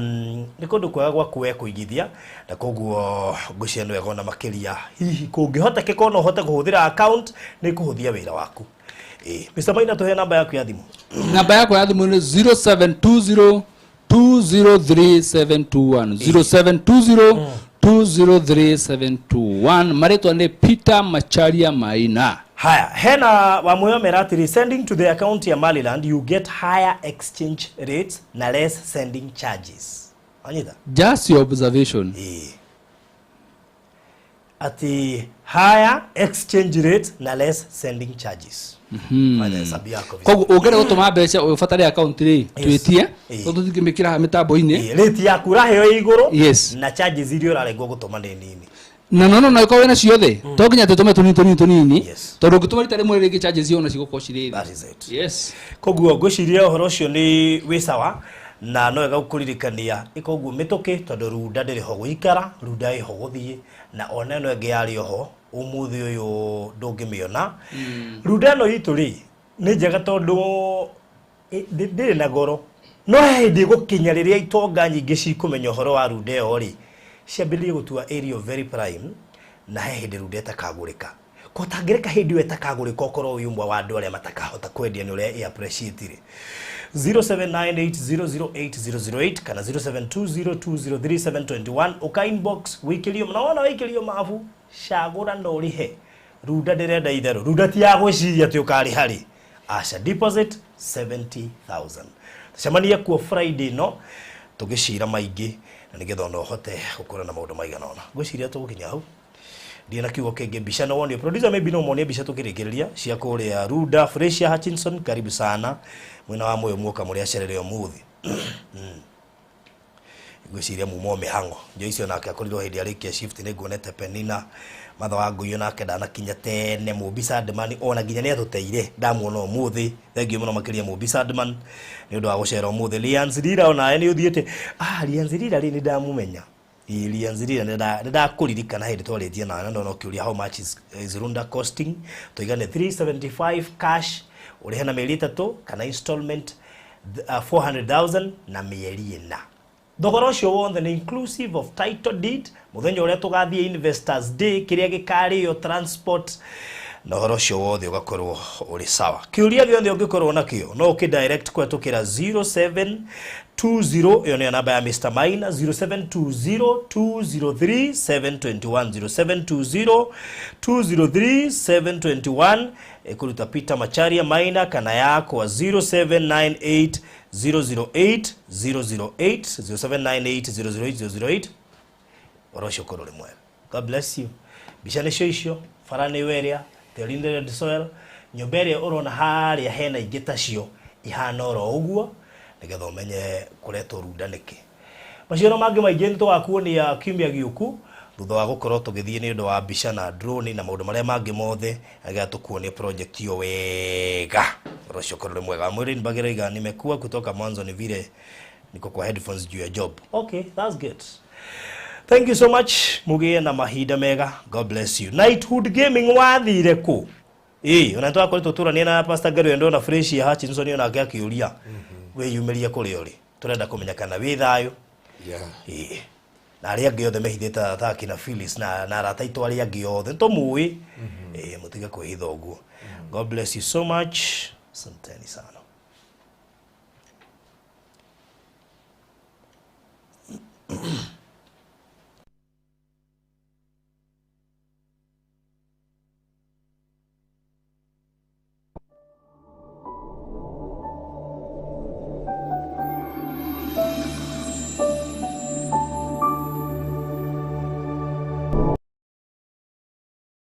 nĩ kũndũ kwega gwa kuwe kũigithia, na koguo ngwĩciria nĩ wega ona makĩria hihi kũngĩhotekeka ona ũhote kũhũthĩra account, nĩ kũhũthia wĩra waku. Ĩ, Mr. Maina, tũhe namba yaku ya thimũ. Namba yakwa ya thimũ nĩ 0720 203721, 0720 203721. Marĩtwa nĩ Peter Macharia Maina. Haya, hena wamwe mera atĩrĩ, sending to the account ya Maryland you get higher exchange rates na less sending charges. Wanyita? Just your observation. Ĩĩ, ati higher exchange rate na less sending charges. Fanya hesabu yako vizuri. Koguo ũngĩenda gũtũma mbeca ũbatare account rĩ, twĩtie, tondũ tũtingĩmĩkĩra haha mĩtambo-inĩ. Ĩĩ, rate yaku ũraheo ĩ igũrũ na charges iria ũrarengwo gũtũma nĩ nini. Na no no ĩkorwo wĩna ciothe, to nginya tũtũme tũnini tũnini tũnini, tondũ ũngĩtũma rita rĩmwe rĩngĩ charges ona cigũkorwo cirĩ thĩ. That is it. Koguo ngwĩciria ũhoro ũcio nĩ wĩ sawa, na no wega gũkũririkania ĩka ũguo mĩtũkĩ, tondũ runda ndĩrĩ ho gũikara, runda ĩho gũthiĩ, na ona ĩno ĩngĩ yarĩ oho ũmũthĩ ũyũ ndũngĩmĩona. Runda ĩno itũ rĩ nĩ njega tondũ ndĩrĩ na goro, no he hĩndĩ ĩgũkinya rĩrĩa itonga nyingĩ cikũmenya ũhoro wa runda ĩyo rĩ, ciambĩrĩrie gũtua area very prime, na he hĩndĩ runda ĩtakagũrĩka. Ko tangĩreka hĩndĩ ĩyo ĩtakagũrĩka, ũkorwo wĩ ũmwe wa andũ arĩa matakahota kwendia nĩ ũrĩa ĩ appreciate rĩ. 0798008008 kana 0720203721, ũka inbox wĩikĩrio, na wona wĩikĩrio mabu, cagũra na ũrĩhe. Runda ndĩrenda itherũ, runda ti ya gwĩciria atĩ ũkarĩha rĩ, aca. Deposit 70,000. Tũcemanie kuo Friday no tũgĩcira maingĩ, na nĩgetha ona ũhote gũkorwo na maũndũ maigana ũna. Ngwĩciria tũgũkinya hau, ndirĩ na kiugo kĩngĩ. Mbica no wonio, producer, maybe no monie mbica tũkĩrĩkĩrĩria cia kũrĩa Runda. Fresia Hutchinson, karibu sana mwena wa moyo muoka mũrĩ acerere ũmũthĩ. Ngwĩciria muma o mĩhang'o. Joyce onake akorirwo hĩndĩ arĩkia shift. Nĩ nguonete Penina Matha wa Ngũiyũ nake ndanakinya tene. Mũmbi Sandman ona nginya nĩ atũteire, ndamuona ũmũthĩ. Thank you mũno makĩria, Mũmbi Sandman, nĩ ũndũ wa gũcera ũmũthĩ. Lians Lira onawe nĩ ũthiĩte. Ah, Lians Lira rĩ, nĩ ndamũmenya. Ĩ, Lians Lira, nĩ ndakũririkana hĩndĩ twarĩtie nawe na ndona ũkĩũria how much is Runda costing. Tũigane 375 cash, ũrĩhe na mĩeri 3 kana installment 400,000 na mĩeri 4. Thogora ũcio wothe nĩ inclusive of title deed, mũthenya ũrĩa tũgathiĩ Investors Day, kĩrĩa gĩkarĩo, transport, na ũhoro ũcio wothe ũgakorwo ũrĩ sawa. Kĩũria gĩothe ũngĩkorwo nakĩo no ũkĩ direct kũhetũkĩra 20 ĩyo nĩyo namba ya Mr. Maina 0720 203 721 0720 203 721 ĩkũruta Peter Macharia Maina kana yakwa 0798 008 008 0798 008 008. Ũhoro ũcio ũkorwo ũrĩ mwega. God bless you. Mbica nĩcio icio, bara nĩ ĩyo ĩrĩa tĩri nĩ red soil, nyũmba ĩrĩa ũrona harĩa hena ingĩ tacio ihana oro ũguo, nĩgetha ũmenye kũretwo Runda nĩkĩ. Maciaro mangĩ maingĩ nĩ tũgakuonia kiumia gĩũku thutha wa gũkorwo tũgĩthiĩ nĩ ũndũ wa mbica na drone na maũndũ marĩa mangĩ mothe, nĩgetha tũkuonie project hiyo wega. Ũhoro ũcio ũkorwo ũrĩ mwega. Mwĩrĩ Mbagĩraiga, nimekuwa kutoka mwanzo ni vile niko kwa headphones juu ya job. Okay, that's good. Thank you so much. Mugie na mahinda mega. God bless you. Knighthood Gaming wathire kũ? Ĩĩ, ona twakoretwo tũrania na Pastor Gary ndona fresh ya Hutchinson onake akĩũria. Wĩyumĩrie kũrĩa ũrĩ. Tũrenda kũmenya kana wĩ thayũ. Ĩĩ. Na arĩa angĩ othe mehithĩte ta akina Phyllis na arata aitũ arĩa angĩ othe nĩtũmũĩ. Ĩĩ, mũtige kwĩhitha ũguo. God bless you so much. Asanteni sana.